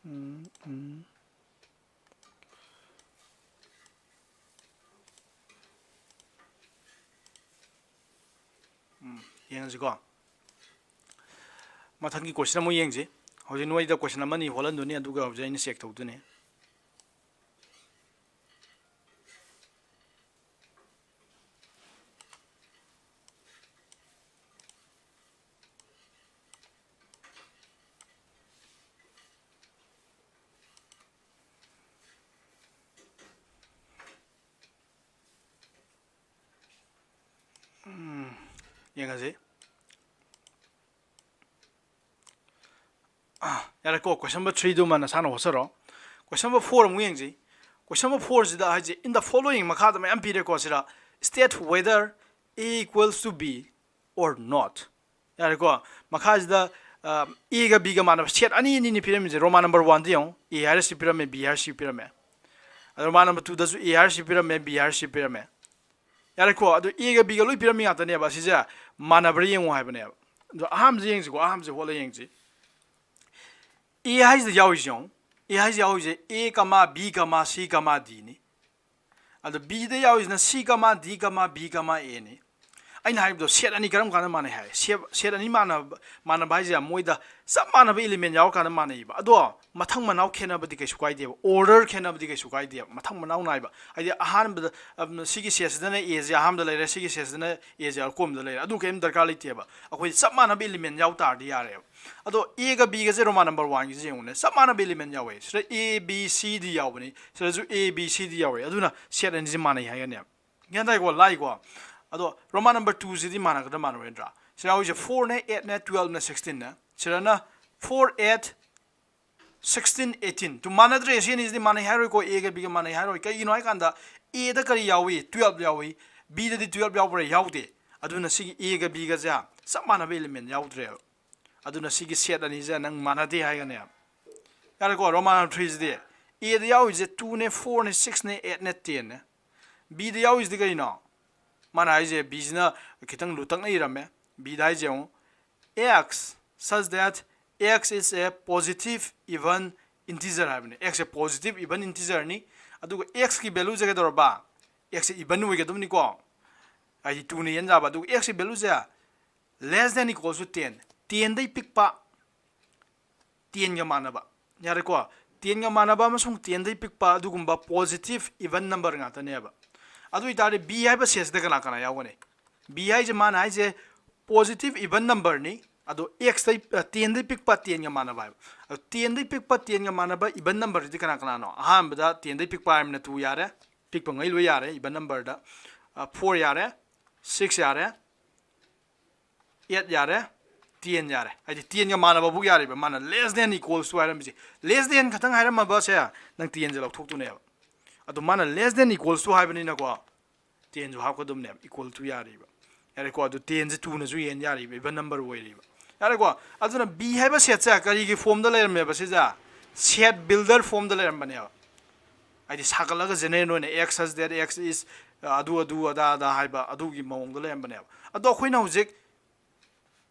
ꯎꯝ, ꯎꯝ꯫ ꯎꯝ, ꯌꯦꯡꯉꯁꯤꯀꯣ꯫ ꯃꯊꯪꯒꯤ question ꯑꯃꯨꯛ ꯌꯦꯡꯁꯤ꯫ ꯍꯧꯖꯤꯛ ꯅꯣꯏꯗ question ꯑꯃꯅꯤ ꯍꯣꯜꯍꯟꯗꯣꯏꯅꯤ, ꯑꯗꯨꯒ ꯍꯧꯖꯤꯛ ꯑꯩꯅ check ꯇꯧꯗꯣꯏꯅꯤ꯫ ꯎꯝ, ꯌꯦꯡꯉꯁꯤ꯫ ꯑꯥ, ꯌꯥꯔꯦꯀꯣ, question number three ꯗꯨꯃ ꯅꯁꯥꯅ ꯍꯣꯠꯆꯔꯣ꯫ Question number four ꯑꯃꯨꯛ ꯌꯦꯡꯁꯤ꯫ Question number four ꯁꯤꯗ ꯍꯥꯏꯁꯦ, in the following, ꯃꯈꯥꯗ ꯃꯌꯥꯝ ꯄꯤꯔꯦꯀꯣ꯫ ꯁꯤꯗ state whether A equals to B or not꯫ ꯌꯥꯔꯦꯀꯣ, ꯃꯈꯥꯁꯤꯗ ꯑꯦꯒ ꯕꯤꯒ ꯃꯥꯟꯅꯕ set ꯑꯅꯤ ꯑꯅꯤꯅꯤ ꯄꯤꯔꯝꯃꯤꯁꯦ꯫ Roman number one ꯗ ꯌꯦꯡꯉꯨ, A ꯍꯥꯏꯔꯁꯤ ꯄꯤꯔꯝꯃꯦ, B ꯍꯥꯏꯔꯁꯤ ꯄꯤꯔꯝꯃꯦ꯫ ꯑꯗꯣ Roman number two ꯗꯁꯨ A ꯍꯥꯏꯔꯁꯤ ꯄꯤꯔꯝꯃꯦ, B ꯍꯥꯏꯔꯁꯤ ꯄꯤꯔꯝꯃꯦ꯫ ꯌꯥꯔꯦꯀꯣ, ꯑꯗꯣ ꯑꯦꯒ ꯕꯤꯒ ꯂꯣꯏ ꯄꯤꯔꯝꯃꯤ ꯉꯥꯛꯇꯅꯦꯕ꯫ ꯑꯁꯤꯁꯦ ꯃꯥꯟꯅꯕ꯭ꯔꯥ ꯌꯦꯡꯉꯨ ꯍꯥꯏꯕꯅꯦꯕ꯫ ꯑꯗꯣ ꯑꯍꯥꯟꯕꯁꯦ ꯌꯦꯡꯁꯤꯀꯣ, ꯑꯍꯥꯟꯕꯁꯦ ꯍꯣꯠꯂ ꯌꯦꯡꯁꯤ꯫ A ꯍꯥꯏꯁꯤꯗ ꯌꯥꯎꯔꯤꯁꯦ ꯌꯦꯡꯉꯨ꯫ A ꯍꯥꯏꯁꯤꯗ ꯌꯥꯎꯔꯤꯁꯦ A, B, C, D ꯅꯤ꯫ ꯑꯗꯣ Bꯗ ꯌꯥꯎꯔꯤꯁꯤꯅ C, D, B, A ꯅꯤ꯫ ꯑꯩꯅ ꯍꯥꯏꯕꯗꯣ set ꯑꯅꯤ ꯀꯔꯝ ꯀꯥꯟꯗ ꯃꯥꯟꯅꯩ ꯍꯥꯏ? Set, set ꯑꯅꯤ ꯃꯥꯟꯅꯕ, ꯃꯥꯟꯅꯕ ꯍꯥꯏꯁꯦ ꯃꯣꯏꯗ ꯆꯞ ꯃꯥꯟꯅꯕ element ꯌꯥꯎꯔꯀꯥꯟꯗ ꯃꯥꯟꯅꯩꯕ꯫ ꯑꯗꯣ ꯃꯊꯪ ꯃꯅꯥꯎ ꯈꯦꯠꯅꯕꯗꯤ ꯀꯩꯁꯨ ꯀꯥꯏꯗꯦꯕ, order ꯈꯦꯠꯅꯕꯗꯤ ꯀꯩꯁꯨ ꯀꯥꯏꯗꯦꯕ, ꯃꯊꯪ ꯃꯅꯥꯎ ꯅꯥꯏꯕ꯫ ꯍꯥꯏꯗꯤ ꯑꯍꯥꯟꯕꯗ, ꯑꯝ, ꯁꯤꯒꯤ setꯁꯤꯗꯅ Aꯁꯦ ꯑꯍꯥꯟꯕꯗ ꯂꯩꯔꯦ, ꯁꯤꯒꯤ setꯁꯤꯗꯅ Aꯁꯦ ꯑꯀꯣꯟꯕꯗ ꯂꯩꯔꯦ, ꯑꯗꯨ ꯀꯔꯤꯝ ꯗꯔꯀꯥꯔ ꯂꯩꯇꯦꯕ꯫ ꯑꯩꯈꯣꯏ ꯆꯞ ꯃꯥꯟꯅꯕ element ꯌꯥꯎ ꯇꯥꯔꯗꯤ ꯌꯥꯔꯦꯕ꯫ ꯑꯗꯣ Aꯒ Bꯒꯁꯦ Roman number oneꯒꯤꯁꯦ ꯌꯦꯡꯉꯨꯅꯦ, ꯆꯞ ꯃꯥꯟꯅꯕ element ꯌꯥꯎꯋꯦ꯫ ꯁꯤꯗ A, B, C, D ꯌꯥꯎꯕꯅꯤ, ꯁꯤꯗꯁꯨ A, B, C, D ꯌꯥꯎꯋꯦ꯫ ꯑꯗꯨꯅ set ꯑꯅꯤꯁꯤ ꯃꯥꯟꯅꯩ ꯍꯥꯏꯒꯅꯦꯕ꯫ ꯒ꯭ꯌꯥꯟ ꯇꯥꯏꯀꯣ? ꯂꯥꯏꯀꯣ? ꯑꯗꯣ Roman number twoꯁꯤꯗꯤ ꯃꯥꯟꯅꯒꯗ꯭ꯔꯥ, ꯃꯥꯟꯅꯔꯣꯏꯗ꯭ꯔꯥ? ꯁꯤꯗ ꯌꯥꯎꯔꯤꯁꯦ fourꯅꯦ, eightꯅꯦ, twelveꯅꯦ, sixteenꯅꯦ꯫ ꯁꯤꯗꯅ four, eight, sixteen, eighteen꯫ Two ꯃꯥꯟꯅꯗ꯭ꯔꯦ, ꯁꯤ ꯑꯅꯤꯁꯤꯗꯤ ꯃꯥꯟꯅꯩ ꯍꯥꯏꯔꯣꯏꯀꯣ, Aꯒ Bꯒ ꯃꯥꯟꯅꯩ ꯍꯥꯏꯔꯣꯏ꯫ ꯀꯩꯒꯤꯅꯣ ꯍꯥꯏꯀꯥꯟꯗ Aꯗ ꯀꯔꯤ ꯌꯥꯎꯏ? Twelve ꯌꯥꯎꯏ꯫ Bꯗꯗꯤ twelve ꯌꯥꯎꯕ꯭ꯔꯥ? ꯌꯥꯎꯗꯦ꯫ ꯑꯗꯨꯅ ꯁꯤꯒꯤ Aꯒ Bꯒꯁꯦ ꯆꯞ ꯃꯥꯟꯅꯕ element ꯌꯥꯎꯗ꯭ꯔꯦꯕ꯫ ꯑꯗꯨꯅ ꯁꯤꯒꯤ set ꯑꯅꯤꯁꯦ ꯅꯪ ꯃꯥꯟꯅꯗꯦ ꯍꯥꯏꯒꯅꯦꯕ꯫ ꯌꯥꯔꯦꯀꯣ? Roman number threeꯁꯤꯗꯤ Aꯗ ꯌꯥꯎꯔꯤꯁꯦ twoꯅꯦ, fourꯅꯦ, sixꯅꯦ, eightꯅꯦ, tenꯅꯦ꯫ Bꯗ ꯌꯥꯎꯔꯤꯁꯤꯗꯤ ꯀꯔꯤꯅꯣ? ꯃꯥꯅ ꯍꯥꯏꯁꯦ Bꯁꯤꯅ ꯈꯤꯇꯪ ꯂꯨꯇꯛꯅ ꯏꯔꯝꯃꯦ꯫ Bꯗ ꯍꯥꯏꯁꯦ ꯌꯦꯡꯉꯨ, X such that X is a positive even integer ꯍꯥꯏꯕꯅꯦ꯫ Xꯁꯦ positive even integerꯅꯤ꯫ ꯑꯗꯨꯒ Xꯀꯤ valueꯁꯦ ꯀꯩꯗꯧꯔꯕ? Xꯁꯦ even ꯑꯣꯏꯒꯗꯕꯅꯤꯀꯣ, ꯍꯥꯏꯗꯤ twoꯅ ꯌꯦꯟ ꯌꯥꯕ꯫ ꯑꯗꯨꯒ Xꯀꯤ valueꯁꯦ less than equals to ten, tenꯗꯩ ꯄꯤꯛꯄ, tenꯒ ꯃꯥꯟꯅꯕ꯫ ꯌꯥꯔꯦꯀꯣ? Tenꯒ ꯃꯥꯟꯅꯕ ꯑꯃꯁꯨꯡ tenꯗꯩ ꯄꯤꯛꯄ ꯑꯗꯨꯒꯨꯝꯕ positive even number ꯉꯥꯛꯇꯅꯦꯕ꯫ ꯑꯗꯨ ꯑꯣꯏꯇꯥꯔꯗꯤ B ꯍꯥꯏꯕ setꯁꯤꯗ ꯀꯅꯥ ꯀꯅꯥ ꯌꯥꯎꯒꯅꯤ? B ꯍꯥꯏꯁꯦ, ꯃꯥꯅ ꯍꯥꯏꯁꯦ positive even numberꯅꯤ꯫ ꯑꯗꯣ Xꯇꯩ, ꯑ, tenꯗꯩ ꯄꯤꯛꯄ tenꯒ ꯃꯥꯟꯅꯕ ꯍꯥꯏꯕ꯫ ꯑꯗꯣ tenꯗꯩ ꯄꯤꯛꯄ tenꯒ ꯃꯥꯟꯅꯕ even numberꯁꯤꯗꯤ ꯀꯅꯥ ꯀꯅꯥꯅꯣ? ꯑꯍꯥꯟꯕꯗ tenꯗꯩ ꯄꯤꯛꯄ ꯍꯥꯏꯕꯅ two ꯌꯥꯔꯦ, ꯄꯤꯛꯄꯉꯩ ꯂꯣꯏ ꯌꯥꯔꯦ even numberꯗ꯫ ꯑ, four ꯌꯥꯔꯦ, six ꯌꯥꯔꯦ, eight ꯌꯥꯔꯦ, ten ꯌꯥꯔꯦ꯫ ꯍꯥꯏꯗꯤ tenꯒ ꯃꯥꯟꯅꯕꯕꯨ ꯌꯥꯔꯤꯕ, ꯃꯥꯅ less than equals to ꯍꯥꯏꯔꯝꯃꯤꯁꯦ꯫ Less than ꯈꯛꯇꯪ ꯍꯥꯏꯔꯝꯃꯕꯁꯦ ꯅꯪ tenꯁꯦ ꯂꯧꯊꯣꯛꯇꯣꯏꯅꯦꯕ꯫ ꯑꯗꯣ ꯃꯥꯅ less than equals to ꯍꯥꯏꯕꯅꯤꯅꯀꯣ, tenꯁꯨ ꯍꯥꯞꯀꯗꯕꯅꯦꯕ, equal to ꯌꯥꯔꯤꯕ꯫ ꯌꯥꯔꯦꯀꯣ? ꯑꯗꯨ tenꯁꯦ twoꯅꯁꯨ ꯍꯦꯟ ꯌꯥꯔꯤꯕ, even number ꯑꯣꯏꯔꯤꯕ꯫ ꯌꯥꯔꯦꯀꯣ? ꯑꯗꯨꯅ B ꯍꯥꯏꯕ setꯁꯦ ꯀꯔꯤꯒꯤ formꯗ ꯂꯩꯔꯝꯃꯦꯕ ꯁꯤꯁꯦ? Set builder formꯗ ꯂꯩꯔꯝꯕꯅꯦꯕ꯫ ꯍꯥꯏꯗꯤ ꯁꯥꯒꯠꯂꯒ general ꯑꯣꯏꯅ x such that x is, ꯑꯗꯨ, ꯑꯗꯨ, ꯑꯗꯥ, ꯑꯗꯥ ꯍꯥꯏꯕ ꯑꯗꯨꯒꯤ ꯃꯑꯣꯡꯗ ꯂꯩꯔꯝꯕꯅꯦꯕ꯫ ꯑꯗꯣ ꯑꯩꯈꯣꯏꯅ ꯍꯧꯖꯤꯛ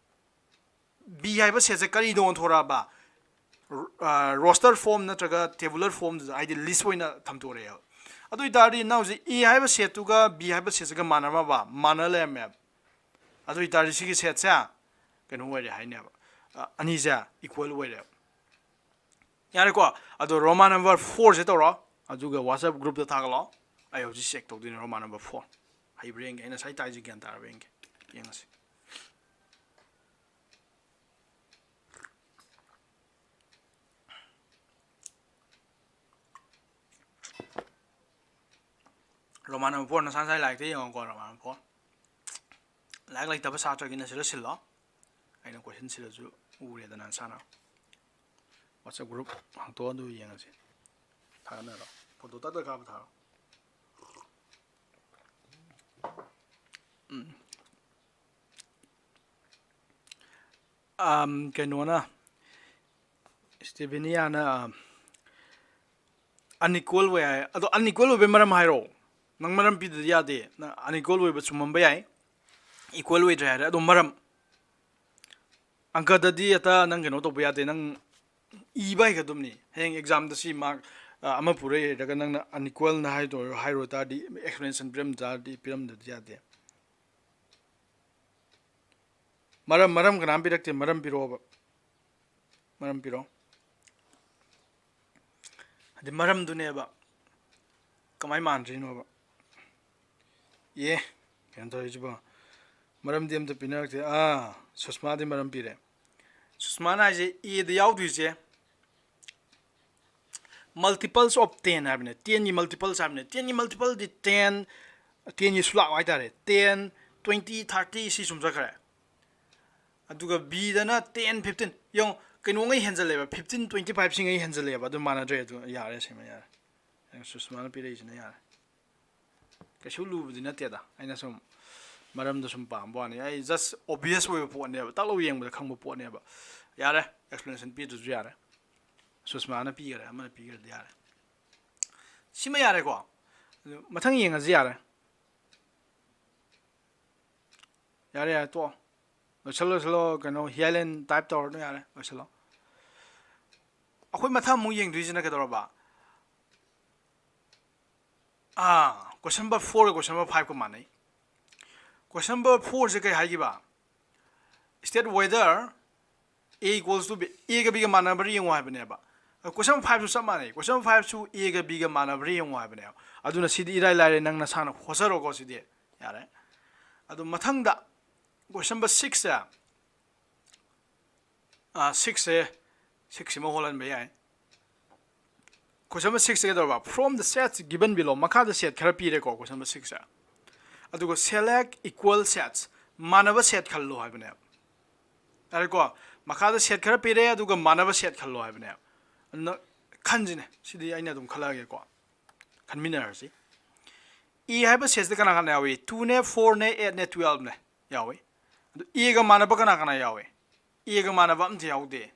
B ꯍꯥꯏꯕ setꯁꯦ ꯀꯔꯤꯗ ꯑꯣꯟꯊꯣꯔꯛꯑꯕ? ꯔ-, ꯑ, roster form ꯅꯠꯇ꯭ꯔꯒ tabular formꯗꯨꯗ, ꯍꯥꯏꯗꯤ list ꯑꯣꯏꯅ ꯊꯝꯗꯣꯔꯛꯑꯦꯕ꯫ ꯑꯗꯨ ꯑꯣꯏꯇꯥꯔꯗꯤ ꯅꯪ ꯍꯧꯖꯤꯛ A ꯍꯥꯏꯕ setꯇꯨꯒ B ꯍꯥꯏꯕ setꯁꯤꯒ ꯃꯥꯟꯅꯔꯝꯃꯕ? ꯃꯥꯟꯅ ꯂꯩꯔꯝꯃꯦꯕ꯫ ꯑꯗꯨ ꯑꯣꯏꯇꯥꯔꯗꯤ ꯁꯤꯒꯤ setꯁꯦ ꯀꯩꯅꯣ ꯑꯣꯏꯔꯦ ꯍꯥꯏꯅꯦꯕ, ꯑ, ꯑꯅꯤꯁꯦ equal ꯑꯣꯏꯔꯦꯕ꯫ ꯌꯥꯔꯦꯀꯣ? ꯑꯗꯣ Roman number fourꯁꯦ ꯇꯧꯔꯣ, ꯑꯗꯨꯒ WhatsApp groupꯇ ꯊꯥꯒꯠꯂꯣ꯫ ꯑꯩ ꯍꯧꯖꯤꯛ check ꯇꯧꯗꯣꯏꯅꯦ Roman number four꯫ ꯍꯩꯕ꯭ꯔꯥ ꯌꯦꯡꯒꯦ, ꯑꯩꯅ ꯉꯁꯥꯏ ꯇꯥꯛꯏꯁꯦ ꯒ꯭ꯌꯥꯟ ꯇꯥꯔꯕ ꯌꯦꯡꯒꯦ, ꯌꯦꯡꯉꯁꯤ꯫ Roman number four, ꯅꯁꯥ ꯅꯁꯥꯒꯤ ꯂꯥꯏꯔꯤꯛꯇ ꯌꯦꯡꯉꯣꯀꯣ, Roman number four꯫ ꯂꯥꯏꯔꯤꯛ ꯂꯩꯇꯕ ꯁꯥꯇ꯭ꯔꯒꯤꯅ ꯁꯤꯗ ꯁꯤꯜꯂꯣ꯫ ꯑꯩꯅ question ꯁꯤꯗꯁꯨ ꯎꯔꯦꯗꯅ ꯅꯁꯥꯅ꯫ WhatsApp group ꯍꯥꯡꯇꯣꯛꯑꯣ, ꯑꯗꯨ ꯌꯦꯡꯉꯁꯤ꯫ ꯊꯥꯒꯠꯅꯔꯣ꯫ Photo ꯇꯛ ꯇꯛ ꯀꯥꯞꯄ ꯊꯥꯔꯣ꯫ ꯎꯝ꯫ ꯑꯝ, ꯀꯩꯅꯣꯅ, ꯁ꯭ꯇꯦꯕꯤꯅꯤꯌꯥꯅ, ꯑꯝ, unequal ꯑꯣꯏ ꯍꯥꯏ꯫ ꯑꯗꯣ unequal ꯑꯣꯏꯕꯩ ꯃꯔꯝ ꯍꯥꯏꯔꯛꯑꯣ꯫ ꯅꯪ ꯃꯔꯝ ꯄꯤꯗ꯭ꯔꯗꯤ ꯌꯥꯗꯦ꯫ ꯅꯪ unequal ꯑꯣꯏꯕ ꯆꯨꯝꯃꯝꯕ ꯌꯥꯏ, equal ꯑꯣꯏꯗ꯭ꯔꯦ ꯍꯥꯏꯔꯦ꯫ ꯑꯗꯣ ꯃꯔꯝ, ꯑꯪꯀꯗꯗꯤ ꯍꯦꯛꯇ ꯅꯪ ꯀꯩꯅꯣ ꯇꯧꯕ ꯌꯥꯗꯦ꯫ ꯅꯪ ꯏꯕ ꯍꯩꯒꯗꯕꯅꯤ꯫ ꯍꯌꯦꯡ examꯗ ꯁꯤ mark, ꯑ, ꯑꯃ ꯄꯨꯔꯛꯏ ꯍꯥꯏꯔꯒ ꯅꯪꯅ unequalꯅ ꯍꯥꯏꯗꯣ-, ꯍꯥꯏꯔꯣꯏ ꯇꯥꯔꯗꯤ, explanation ꯄꯤꯔꯝ ꯇꯥꯔꯗꯤ, ꯄꯤꯔꯝꯗ꯭ꯔꯗꯤ ꯌꯥꯗꯦ꯫ ꯃꯔꯝ, ꯃꯔꯝ ꯀꯅꯥꯝ ꯄꯤꯔꯛꯇꯦ, ꯃꯔꯝ ꯄꯤꯔꯛꯑꯣꯕ꯫ ꯃꯔꯝ ꯄꯤꯔꯛꯑꯣ꯫ ꯍꯥꯏꯗꯤ ꯃꯔꯝꯗꯨꯅꯦꯕ꯫ ꯀꯃꯥꯏ ꯃꯥꯟꯗ꯭ꯔꯤꯅꯣꯕ? ꯑꯦ, ꯀꯩꯅꯣ ꯇꯧꯔꯤꯁꯤꯕꯣ? ꯃꯔꯝꯗꯤ ꯑꯝꯇ ꯄꯤꯅꯔꯛꯇꯦ꯫ ꯑꯥ, ꯁꯨꯁꯃꯥꯗꯤ ꯃꯔꯝ ꯄꯤꯔꯦ꯫ ꯁꯨꯁꯃꯥꯅ ꯍꯥꯏꯁꯦ Aꯗ ꯌꯥꯎꯗꯣꯏꯁꯦ multiples of ten ꯍꯥꯏꯕꯅꯦ꯫ Tenꯒꯤ multiples ꯍꯥꯏꯕꯅꯦ꯫ Tenꯒꯤ multipleꯗꯤ ten, tenꯒꯤ ꯁꯨꯂꯥꯛ ꯍꯥꯏꯇꯥꯔꯦ꯫ Ten, twenty, thirty ꯁꯤ ꯁꯨꯝ ꯆꯠꯈ꯭ꯔꯦ꯫ ꯑꯗꯨꯒ ꯕꯤꯗꯅ ꯇꯦꯟ ꯐꯤꯐꯇꯤꯟ꯫ ꯌꯦꯡꯉꯣ, ꯀꯩꯅꯣꯉꯩ ꯍꯦꯟꯖꯜꯂꯦꯕ, ꯐꯤꯐꯇꯤꯟ ꯇ꯭ꯋꯦꯟꯇꯤ ꯐꯥꯏꯚꯁꯤꯡꯉꯩ ꯍꯦꯟꯖꯜꯂꯦꯕ꯫ ꯑꯗꯨ ꯃꯥꯟꯅꯗ꯭ꯔꯦ꯫ ꯑꯗꯨ ꯌꯥꯔꯦ, ꯁꯤꯃ ꯌꯥꯔꯦ꯫ ꯁꯨꯁꯃꯥꯅ ꯄꯤꯔꯛꯏꯁꯤꯅ ꯌꯥꯔꯦ꯫ ꯀꯩꯁꯨ ꯂꯨꯕꯗꯤ ꯅꯠꯇꯦꯗ, ꯑꯩꯅ ꯁꯨꯝ ꯃꯔꯝꯗꯣ ꯁꯨꯝ ꯄꯥꯝꯕ ꯋꯥꯅꯤ꯫ ꯑꯩ just obvious ꯑꯣꯏꯕ ꯄꯣꯠꯅꯦꯕ, ꯇꯥꯛꯂꯧ ꯌꯦꯡꯕꯗ ꯈꯪꯕ ꯄꯣꯠꯅꯦꯕ꯫ ꯌꯥꯔꯦ, explanation ꯄꯤꯗ꯭ꯔꯁꯨ ꯌꯥꯔꯦ꯫ ꯁꯨꯁꯃꯥꯅ ꯄꯤꯈꯔꯦ, ꯑꯃꯅ ꯄꯤꯈ꯭ꯔꯗꯤ ꯌꯥꯔꯦ꯫ ꯁꯤꯃ ꯌꯥꯔꯦꯀꯣ꯫ ꯑꯗꯨ ꯃꯊꯪ ꯌꯦꯡꯉꯁꯤ ꯌꯥꯔꯦ꯫ ꯌꯥꯔꯦ, ꯌꯥꯔꯦ, ꯇꯣꯛꯑꯣ꯫ ꯂꯣꯏꯁꯜꯂꯣ, ꯂꯣꯏꯁꯜꯂꯣ, ꯀꯩꯅꯣ, ꯍꯤꯌꯥꯂꯦꯟ type ꯇꯧꯔꯅꯨ, ꯌꯥꯔꯦ, ꯂꯣꯏꯁꯜꯂꯣ꯫ ꯑꯩꯈꯣꯏ ꯃꯊꯪ ꯑꯃꯨꯛ ꯌꯦꯡꯗꯣꯏꯁꯤꯅ ꯀꯩꯗꯧꯔꯕ? ꯑꯥ, question number fourꯒ question number fiveꯀ ꯃꯥꯟꯅꯩ꯫ Question number fourꯁꯦ ꯀꯩ ꯍꯥꯏꯈꯤꯕ? State whether A equals to B, Aꯒ Bꯒ ꯃꯥꯟꯅꯕ꯭ꯔꯥ ꯌꯦꯡꯉꯨ ꯍꯥꯏꯕꯅꯦꯕ꯫ Question number fiveꯁꯨ ꯆꯞ ꯃꯥꯟꯅꯩ꯫ Question number fiveꯁꯨ Aꯒ Bꯒ ꯃꯥꯟꯅꯕ꯭ꯔꯥ ꯌꯦꯡꯉꯨ ꯍꯥꯏꯕꯅꯦꯕ꯫ ꯑꯗꯨꯅ ꯁꯤꯗꯤ ꯏꯔꯥꯏ ꯂꯥꯏꯔꯦ, ꯅꯪ ꯅꯁꯥꯅ ꯍꯣꯠꯆꯔꯣꯀꯣ ꯁꯤꯗꯤ꯫ ꯌꯥꯔꯦ꯫ ꯑꯗꯨ ꯃꯊꯪꯗ question number sixꯁꯦ, ꯑꯥ, sixꯁꯦ, sixꯁꯤꯃ ꯍꯣꯜꯍꯟꯕ ꯌꯥꯏ꯫ Question number sixꯁꯦ ꯀꯩꯗꯧꯔꯕ? From the sets given below, ꯃꯈꯥꯗ set ꯈꯔ ꯄꯤꯔꯦꯀꯣ, question number sixꯁꯦ꯫ ꯑꯗꯨꯒ select equal sets, ꯃꯥꯟꯅꯕ set ꯈꯜꯂꯣ ꯍꯥꯏꯕꯅꯦꯕ꯫ ꯌꯥꯔꯦꯀꯣ? ꯃꯈꯥꯗ set ꯈꯔ ꯄꯤꯔꯦ, ꯑꯗꯨꯒ ꯃꯥꯟꯅꯕ set ꯈꯜꯂꯣ ꯍꯥꯏꯕꯅꯦꯕ꯫ ꯑꯗꯨꯅ ꯈꯟꯁꯤꯅꯦ, ꯁꯤꯗꯤ ꯑꯩꯅ ꯑꯗꯨꯝ ꯈꯜꯂꯛꯑꯒꯦꯀꯣ꯫ ꯈꯟꯃꯤꯟꯅꯔꯁꯤ꯫ A ꯍꯥꯏꯕ setꯁꯤꯗ ꯀꯅꯥ ꯀꯅꯥ ꯌꯥꯎꯏ? Twoꯅꯦ, fourꯅꯦ, eightꯅꯦ, twelveꯅꯦ ꯌꯥꯎꯏ꯫ ꯑꯗꯨ Aꯒ ꯃꯥꯟꯅꯕ ꯀꯅꯥ ꯀꯅꯥ ꯌꯥꯎꯏ? Aꯒ ꯃꯥꯟꯅꯕ ꯑꯝꯇ ꯌꯥꯎꯗꯦ꯫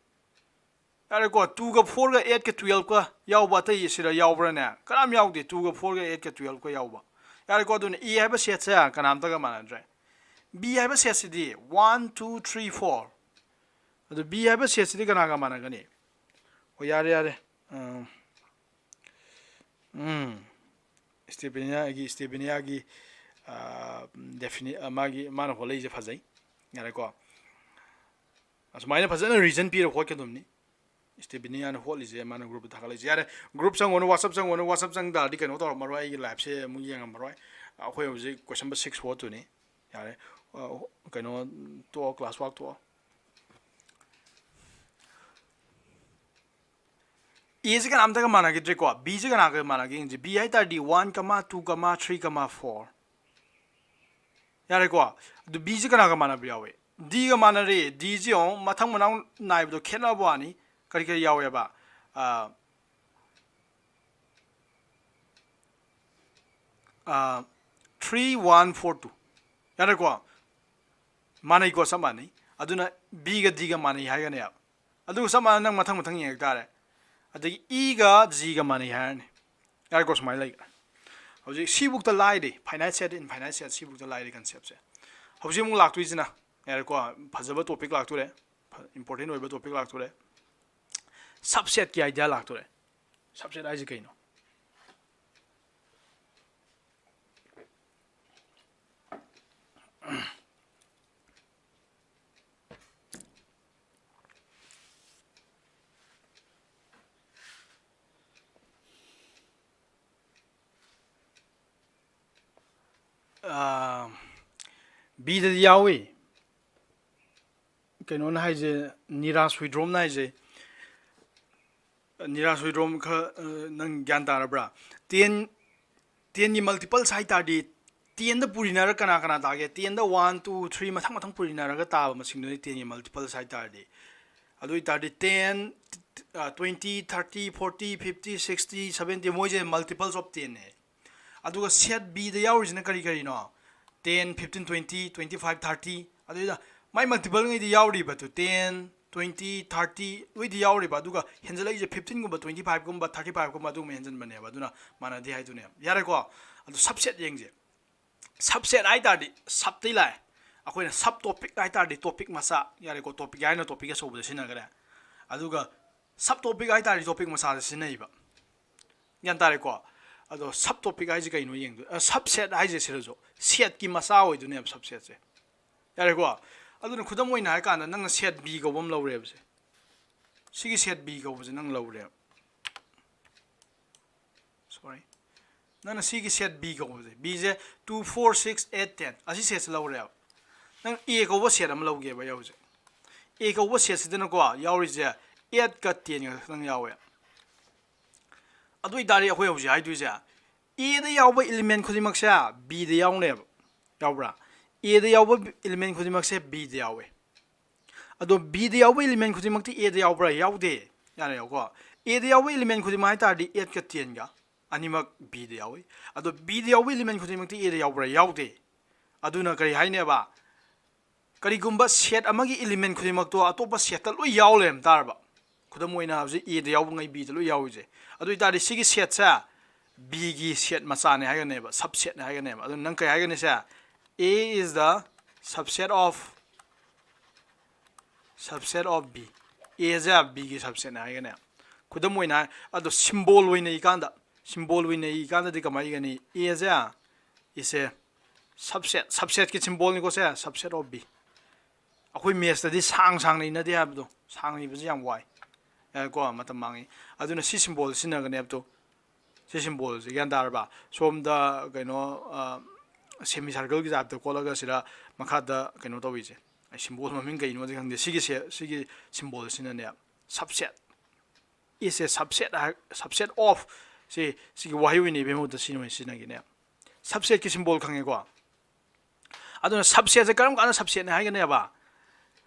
ꯌꯥꯔꯦꯀꯣ, twoꯒ fourꯒ eightꯀ twelveꯀ ꯌꯥꯎꯕ ꯑꯇꯩ ꯁꯤꯗ ꯌꯥꯎꯕ꯭ꯔꯥꯅꯦ? ꯀꯅꯥꯝ ꯌꯥꯎꯗꯦ, twoꯒ fourꯒ eightꯀ twelveꯀ ꯌꯥꯎꯕ꯫ ꯌꯥꯔꯦꯀꯣ, ꯑꯗꯨꯅ A ꯍꯥꯏꯕ setꯁꯦ ꯀꯅꯥꯝꯇꯒ ꯃꯥꯟꯅꯗ꯭ꯔꯦ꯫ B ꯍꯥꯏꯕ setꯁꯤꯗꯤ one, two, three, four꯫ ꯑꯗꯨ B ꯍꯥꯏꯕ setꯁꯤꯗꯤ ꯀꯅꯥꯒ ꯃꯥꯟꯅꯒꯅꯤ? ꯑꯣ, ꯌꯥꯔꯦ, ꯌꯥꯔꯦ꯫ ꯑꯝ, ꯎꯝ, ꯁ꯭ꯇꯦꯕꯤꯅꯤꯌꯥꯒꯤ, ꯁ꯭ꯇꯦꯕꯤꯅꯤꯌꯥꯒꯤ, ꯑꯥ, defini-, ꯑꯥ, ꯃꯥꯒꯤ, ꯃꯥꯅ ꯍꯣꯠꯂꯛꯏꯁꯦ ꯐꯖꯩ꯫ ꯌꯥꯔꯦꯀꯣ? ꯑꯁꯨꯃꯥꯏꯅ ꯐꯖꯅ reason ꯄꯤꯔ ꯍꯣꯠꯀꯗꯕꯅꯤ꯫ ꯁ꯭ꯇꯦꯕꯤꯅꯤꯌꯥꯅ ꯍꯣꯠꯂꯤꯁꯦ, ꯃꯥꯅ groupꯇ ꯊꯥꯒꯠꯂꯛꯏꯁꯦ꯫ ꯌꯥꯔꯦ, group ꯆꯪꯉꯨꯅꯨ, WhatsApp ꯆꯪꯉꯨꯅꯨ, WhatsApp ꯆꯪ ꯇꯥꯔꯗꯤ ꯀꯩꯅꯣ ꯇꯧꯔꯝꯃꯔꯣꯏ, ꯑꯩꯒꯤ liveꯁꯦ ꯑꯃꯨꯛ ꯌꯦꯡꯉꯝꯃꯔꯣꯏ꯫ ꯑꯩꯈꯣꯏ ꯍꯧꯖꯤꯛ question number six ꯍꯣꯠꯇꯣꯏꯅꯤ꯫ ꯌꯥꯔꯦ, ꯑ, ꯀꯩꯅꯣ ꯇꯣꯛꯑꯣ, class work ꯇꯣꯛꯑꯣ꯫ Aꯁꯦ ꯀꯅꯥꯝꯇꯒ ꯃꯥꯟꯅꯈꯤꯗ꯭ꯔꯦꯀꯣ꯫ Bꯁꯦ ꯀꯅꯥꯒ ꯃꯥꯟꯅꯒꯦ ꯌꯦꯡꯁꯦ꯫ B ꯍꯥꯏ ꯇꯥꯔꯗꯤ one, two, three, four꯫ ꯌꯥꯔꯦꯀꯣ꯫ ꯑꯗꯨ Bꯁꯦ ꯀꯅꯥꯒ ꯃꯥꯟꯅꯕ ꯌꯥꯎꯏ? ꯗꯤꯒ ꯃꯥꯟꯅꯔꯦ꯫ ꯗꯤꯁꯤ ꯌꯦꯡꯉꯣ, ꯃꯊꯪ ꯃꯅꯥꯎ ꯅꯥꯏꯕꯗꯣ ꯈꯦꯠꯅꯕ ꯋꯥꯅꯤ꯫ ꯀꯔꯤ ꯀꯔꯤ ꯌꯥꯎꯋꯦꯕ? ꯑꯥ, ꯑꯥ, three one four two꯫ ꯌꯥꯔꯦꯀꯣ? ꯃꯥꯟꯅꯩꯀꯣ, ꯆꯞ ꯃꯥꯟꯅꯩ꯫ ꯑꯗꯨꯅ ꯕꯤꯒ ꯗꯤꯒ ꯃꯥꯟꯅꯩ ꯍꯥꯏꯒꯅꯦꯕ꯫ ꯑꯗꯨꯒ ꯆꯞ ꯃꯥꯟꯅꯅ ꯅꯪ ꯃꯊꯪ ꯃꯊꯪ ꯌꯦꯡꯉꯛ ꯇꯥꯔꯦ꯫ ꯑꯗꯒꯤ ꯏꯒ ꯖꯤꯒ ꯃꯥꯟꯅꯩ ꯍꯥꯏꯔꯅꯤ꯫ ꯌꯥꯔꯦꯀꯣ? ꯁꯨꯃꯥꯏꯅ ꯂꯩꯈ꯭ꯔꯦ꯫ ꯍꯧꯖꯤꯛ ꯁꯤꯕꯨꯛꯇ ꯂꯥꯏꯔꯤ, finite set, infinite set, ꯁꯤꯕꯨꯛꯇ ꯂꯥꯏꯔꯤ concept ꯁꯦ꯫ ꯍꯧꯖꯤꯛ ꯑꯃꯨꯛ ꯂꯥꯛꯇꯣꯏꯁꯤꯅ, ꯌꯥꯔꯦꯀꯣ, ꯐꯖꯕ topic ꯂꯥꯛꯇꯣꯔꯦ, important ꯑꯣꯏꯕ topic ꯂꯥꯛꯇꯣꯔꯦ, subset ꯀꯤ idea ꯂꯥꯛꯇꯣꯔꯦ꯫ Subset ꯍꯥꯏꯁꯦ ꯀꯩꯅꯣ? ꯑꯥ, ꯕꯤꯗꯗꯤ ꯌꯥꯎꯏ꯫ ꯀꯩꯅꯣꯅ ꯍꯥꯏꯁꯦ, ꯅꯤꯔꯥꯖ ꯍꯨꯏꯗ꯭ꯔꯣꯝꯅ ꯍꯥꯏꯁꯦ, ꯅꯤꯔꯥꯖ ꯍꯨꯏꯗ꯭ꯔꯣꯝ ꯈꯔ, ꯑ, ꯅꯪ ꯒ꯭ꯌꯥꯟ ꯇꯥꯔꯕ꯭ꯔꯥ? Ten, ten ꯒꯤ multiples ꯍꯥꯏ ꯇꯥꯔꯗꯤ, ten ꯗ ꯄꯨꯔꯤꯅꯔ ꯀꯅꯥ ꯀꯅꯥ ꯇꯥꯒꯦ? Ten ꯗ one, two, three ꯃꯊꯪ ꯃꯊꯪ ꯄꯨꯔꯤꯅꯔꯒ ꯇꯥꯕ ꯃꯁꯤꯡꯗꯨꯅꯤ ten ꯒꯤ multiples ꯍꯥꯏ ꯇꯥꯔꯗꯤ꯫ ꯑꯗꯨ ꯑꯣꯏ ꯇꯥꯔꯗꯤ ten, ꯑ, twenty, thirty, forty, fifty, sixty, seventy, ꯃꯣꯏꯁꯦ multiples of ten ꯅꯦ꯫ ꯑꯗꯨꯒ set B ꯗ ꯌꯥꯎꯔꯤꯁꯤꯅ ꯀꯔꯤ ꯀꯔꯤꯅꯣ? Ten, fifteen, twenty, twenty five, thirty꯫ ꯑꯗꯨꯗ ꯃꯥꯏ multiple ꯉꯩꯗꯤ ꯌꯥꯎꯔꯤꯕ ꯑꯗꯨ, ten, twenty, thirty ꯂꯣꯏꯗꯤ ꯌꯥꯎꯔꯤꯕ, ꯑꯗꯨꯒ ꯍꯦꯟꯖꯜꯂꯛꯏꯁꯦ fifteen ꯒꯨꯝꯕ, twenty five ꯒꯨꯝꯕ, thirty five ꯒꯨꯝꯕ ꯑꯗꯨꯒꯨꯝꯕ ꯍꯦꯟꯖꯟꯕꯅꯦꯕ, ꯑꯗꯨꯅ ꯃꯥꯟꯅꯗꯦ ꯍꯥꯏꯗꯨꯅꯦꯕ꯫ ꯌꯥꯔꯦꯀꯣ? ꯑꯗꯨ subset ꯌꯦꯡꯁꯦ꯫ Subset ꯍꯥꯏ ꯇꯥꯔꯗꯤ sub ꯇꯩ ꯂꯥꯛꯑꯦ꯫ ꯑꯩꯈꯣꯏꯅ sub topic ꯍꯥꯏ ꯇꯥꯔꯗꯤ topic ꯃꯆꯥ, ꯌꯥꯔꯦꯀꯣ? Topic ꯍꯥꯏꯅ topic ꯑꯆꯧꯕꯗ ꯁꯤꯖꯤꯟꯅꯈ꯭ꯔꯦ꯫ ꯑꯗꯨꯒ sub topic ꯍꯥꯏ ꯇꯥꯔꯗꯤ topic ꯃꯆꯥꯗ ꯁꯤꯖꯤꯟꯅꯩꯕ꯫ ꯒ꯭ꯌꯥꯟ ꯇꯥꯔꯦꯀꯣ? ꯑꯗꯣ sub topic ꯍꯥꯏꯁꯦ ꯀꯩꯅꯣ ꯌꯦꯡꯗꯣꯏ-, ꯑ, subset ꯍꯥꯏꯁꯦ ꯁꯤꯗꯁꯨ set ꯀꯤ ꯃꯆꯥ ꯑꯣꯏꯗꯣꯏꯅꯦꯕ subset ꯁꯦ꯫ ꯌꯥꯔꯦꯀꯣ? ꯑꯗꯨꯅ ꯈꯨꯗꯝ ꯑꯣꯏꯅ ꯍꯥꯏ ꯀꯥꯟꯗ ꯅꯪꯅ set B ꯀꯧꯕ ꯑꯃ ꯂꯧꯔꯦꯕꯁꯦ꯫ ꯁꯤꯒꯤ set B ꯀꯧꯕꯁꯦ ꯅꯪ ꯂꯧꯔꯦꯕ꯫ Sorry꯫ ꯅꯪꯅ ꯁꯤꯒꯤ set B ꯀꯧꯕꯁꯦ, B ꯁꯦ two, four, six, eight, ten, ꯑꯁꯤ set ꯁꯦ ꯂꯧꯔꯦꯕ꯫ ꯅꯪ A ꯀꯧꯕ set ꯑꯃ ꯂꯧꯒꯦꯕ ꯑꯩ ꯍꯧꯖꯤꯛ꯫ A ꯀꯧꯕ set ꯁꯤꯗꯅꯀꯣ ꯌꯥꯎꯔꯤꯁꯦ eight ꯀ ten ꯒ ꯈꯛꯇꯪ ꯌꯥꯎꯋꯦ꯫ ꯑꯗꯨ ꯑꯣꯏꯇꯥꯔꯗꯤ ꯑꯩꯈꯣꯏ ꯍꯧꯖꯤꯛ ꯍꯥꯏꯗꯣꯏꯁꯦ, A ꯗ ꯌꯥꯎꯕ element ꯈꯨꯗꯤꯡꯃꯛꯁꯦ B ꯗ ꯌꯥꯎꯅꯦꯕ꯫ ꯌꯥꯎꯕ꯭ꯔꯥ? Aꯗ ꯌꯥꯎꯕ element ꯈꯨꯗꯤꯡꯃꯛꯁꯦ Bꯗ ꯌꯥꯎꯋꯦ꯫ ꯑꯗꯣ Bꯗ ꯌꯥꯎꯕ element ꯈꯨꯗꯤꯡꯃꯛꯇꯤ Aꯗ ꯌꯥꯎꯕ꯭ꯔꯥ? ꯌꯥꯎꯗꯦ꯫ ꯌꯥꯔꯦꯀꯣ? Aꯗ ꯌꯥꯎꯕ element ꯈꯨꯗꯤꯡꯃꯛ ꯍꯥꯏ ꯇꯥꯔꯗꯤ eightꯀ tenꯒ ꯑꯅꯤꯃꯛ Bꯗ ꯌꯥꯎꯏ꯫ ꯑꯗꯣ Bꯗ ꯌꯥꯎꯕ element ꯈꯨꯗꯤꯡꯃꯛꯇꯤ Aꯗ ꯌꯥꯎꯕ꯭ꯔꯥ? ꯌꯥꯎꯗꯦ꯫ ꯑꯗꯨꯅ ꯀꯔꯤ ꯍꯥꯏꯅꯦꯕ? ꯀꯔꯤꯒꯨꯝꯕ set ꯑꯃꯒꯤ element ꯈꯨꯗꯤꯡꯃꯛꯇꯣ ꯑꯇꯣꯞꯄ setꯇ ꯂꯣꯏ ꯌꯥꯎ ꯂꯩꯔꯝ ꯇꯥꯔꯕ, ꯈꯨꯗꯝ ꯑꯣꯏꯅ ꯍꯧꯖꯤꯛ Aꯗ ꯌꯥꯎꯕꯉꯩ Bꯗ ꯂꯣꯏ ꯌꯥꯎꯔꯤꯁꯦ, ꯑꯗꯨ ꯑꯣꯏꯇꯥꯔꯗꯤ ꯁꯤꯒꯤ setꯁꯦ Bꯒꯤ set ꯃꯆꯥꯅꯦ ꯍꯥꯏꯒꯅꯦꯕ, subsetꯅꯦ ꯍꯥꯏꯒꯅꯦꯕ꯫ ꯑꯗꯨ ꯅꯪ ꯀꯩ ꯍꯥꯏꯒꯅꯤ ꯁꯦ? A is the subset of, subset of B꯫ Aꯁꯦ Bꯒꯤ subsetꯅꯦ ꯍꯥꯏꯒꯅꯦ꯫ ꯈꯨꯗꯝ ꯑꯣꯏꯅ ꯍꯥꯏ, ꯑꯗꯣ symbol ꯑꯣꯏꯅ ꯏꯀꯥꯟꯗ, symbol ꯑꯣꯏꯅ ꯏꯀꯥꯟꯗꯗꯤ ꯀꯃꯥꯏꯅ ꯏꯒꯅꯤ? Aꯁꯦ is a subset, subsetꯀꯤ symbolꯅꯤꯀꯣ say, subset of B꯫ ꯑꯩꯈꯣꯏ mathsꯇꯗꯤ ꯁꯥꯡ ꯁꯥꯡꯅ ꯏꯅꯗꯦ ꯍꯥꯏꯕꯗꯣ, ꯁꯥꯡꯅ ꯏꯕꯁꯦ ꯌꯥꯝ ꯋꯥꯏ, ꯌꯥꯔꯦꯀꯣ, ꯃꯇꯝ ꯃꯥꯡꯉꯤ꯫ ꯑꯗꯨꯅ ꯁꯤ symbol ꯁꯤꯖꯤꯟꯅꯒꯅꯤ ꯍꯥꯏꯕꯗꯣ, ꯁꯤ symbolꯁꯦ ꯒ꯭ꯌꯥꯟ ꯇꯥꯔꯕ? ꯁꯣꯝꯗ ꯀꯩꯅꯣ, semi circleꯒꯤ typeꯇ ꯈꯣꯠꯂꯒ ꯁꯤꯗ ꯃꯈꯥꯗ ꯀꯩꯅꯣ ꯇꯧꯔꯤꯁꯦ, ꯑꯩ symbol ꯃꯃꯤꯡ ꯀꯩꯅꯣꯗꯤ ꯈꯪꯗꯦ, ꯁꯤꯒꯤꯁꯦ, ꯁꯤꯒꯤ symbolꯁꯤꯅꯅꯦ, subset is a subset high, subset of, ꯁꯤ, ꯁꯤꯒꯤ ꯋꯥꯍꯩ ꯑꯣꯏꯅ ꯏꯕꯒꯤ ꯃꯍꯨꯠꯇ ꯁꯤ ꯑꯣꯏꯅ ꯁꯤꯖꯤꯟꯅꯒꯦꯅꯦ꯫ Subsetꯀꯤ symbol ꯈꯪꯉꯦꯀꯣ? ꯑꯗꯨꯅ subsetꯁꯦ ꯀꯔꯝ ꯀꯥꯟꯗ subsetꯅꯦ ꯍꯥꯏꯒꯅꯦꯕ?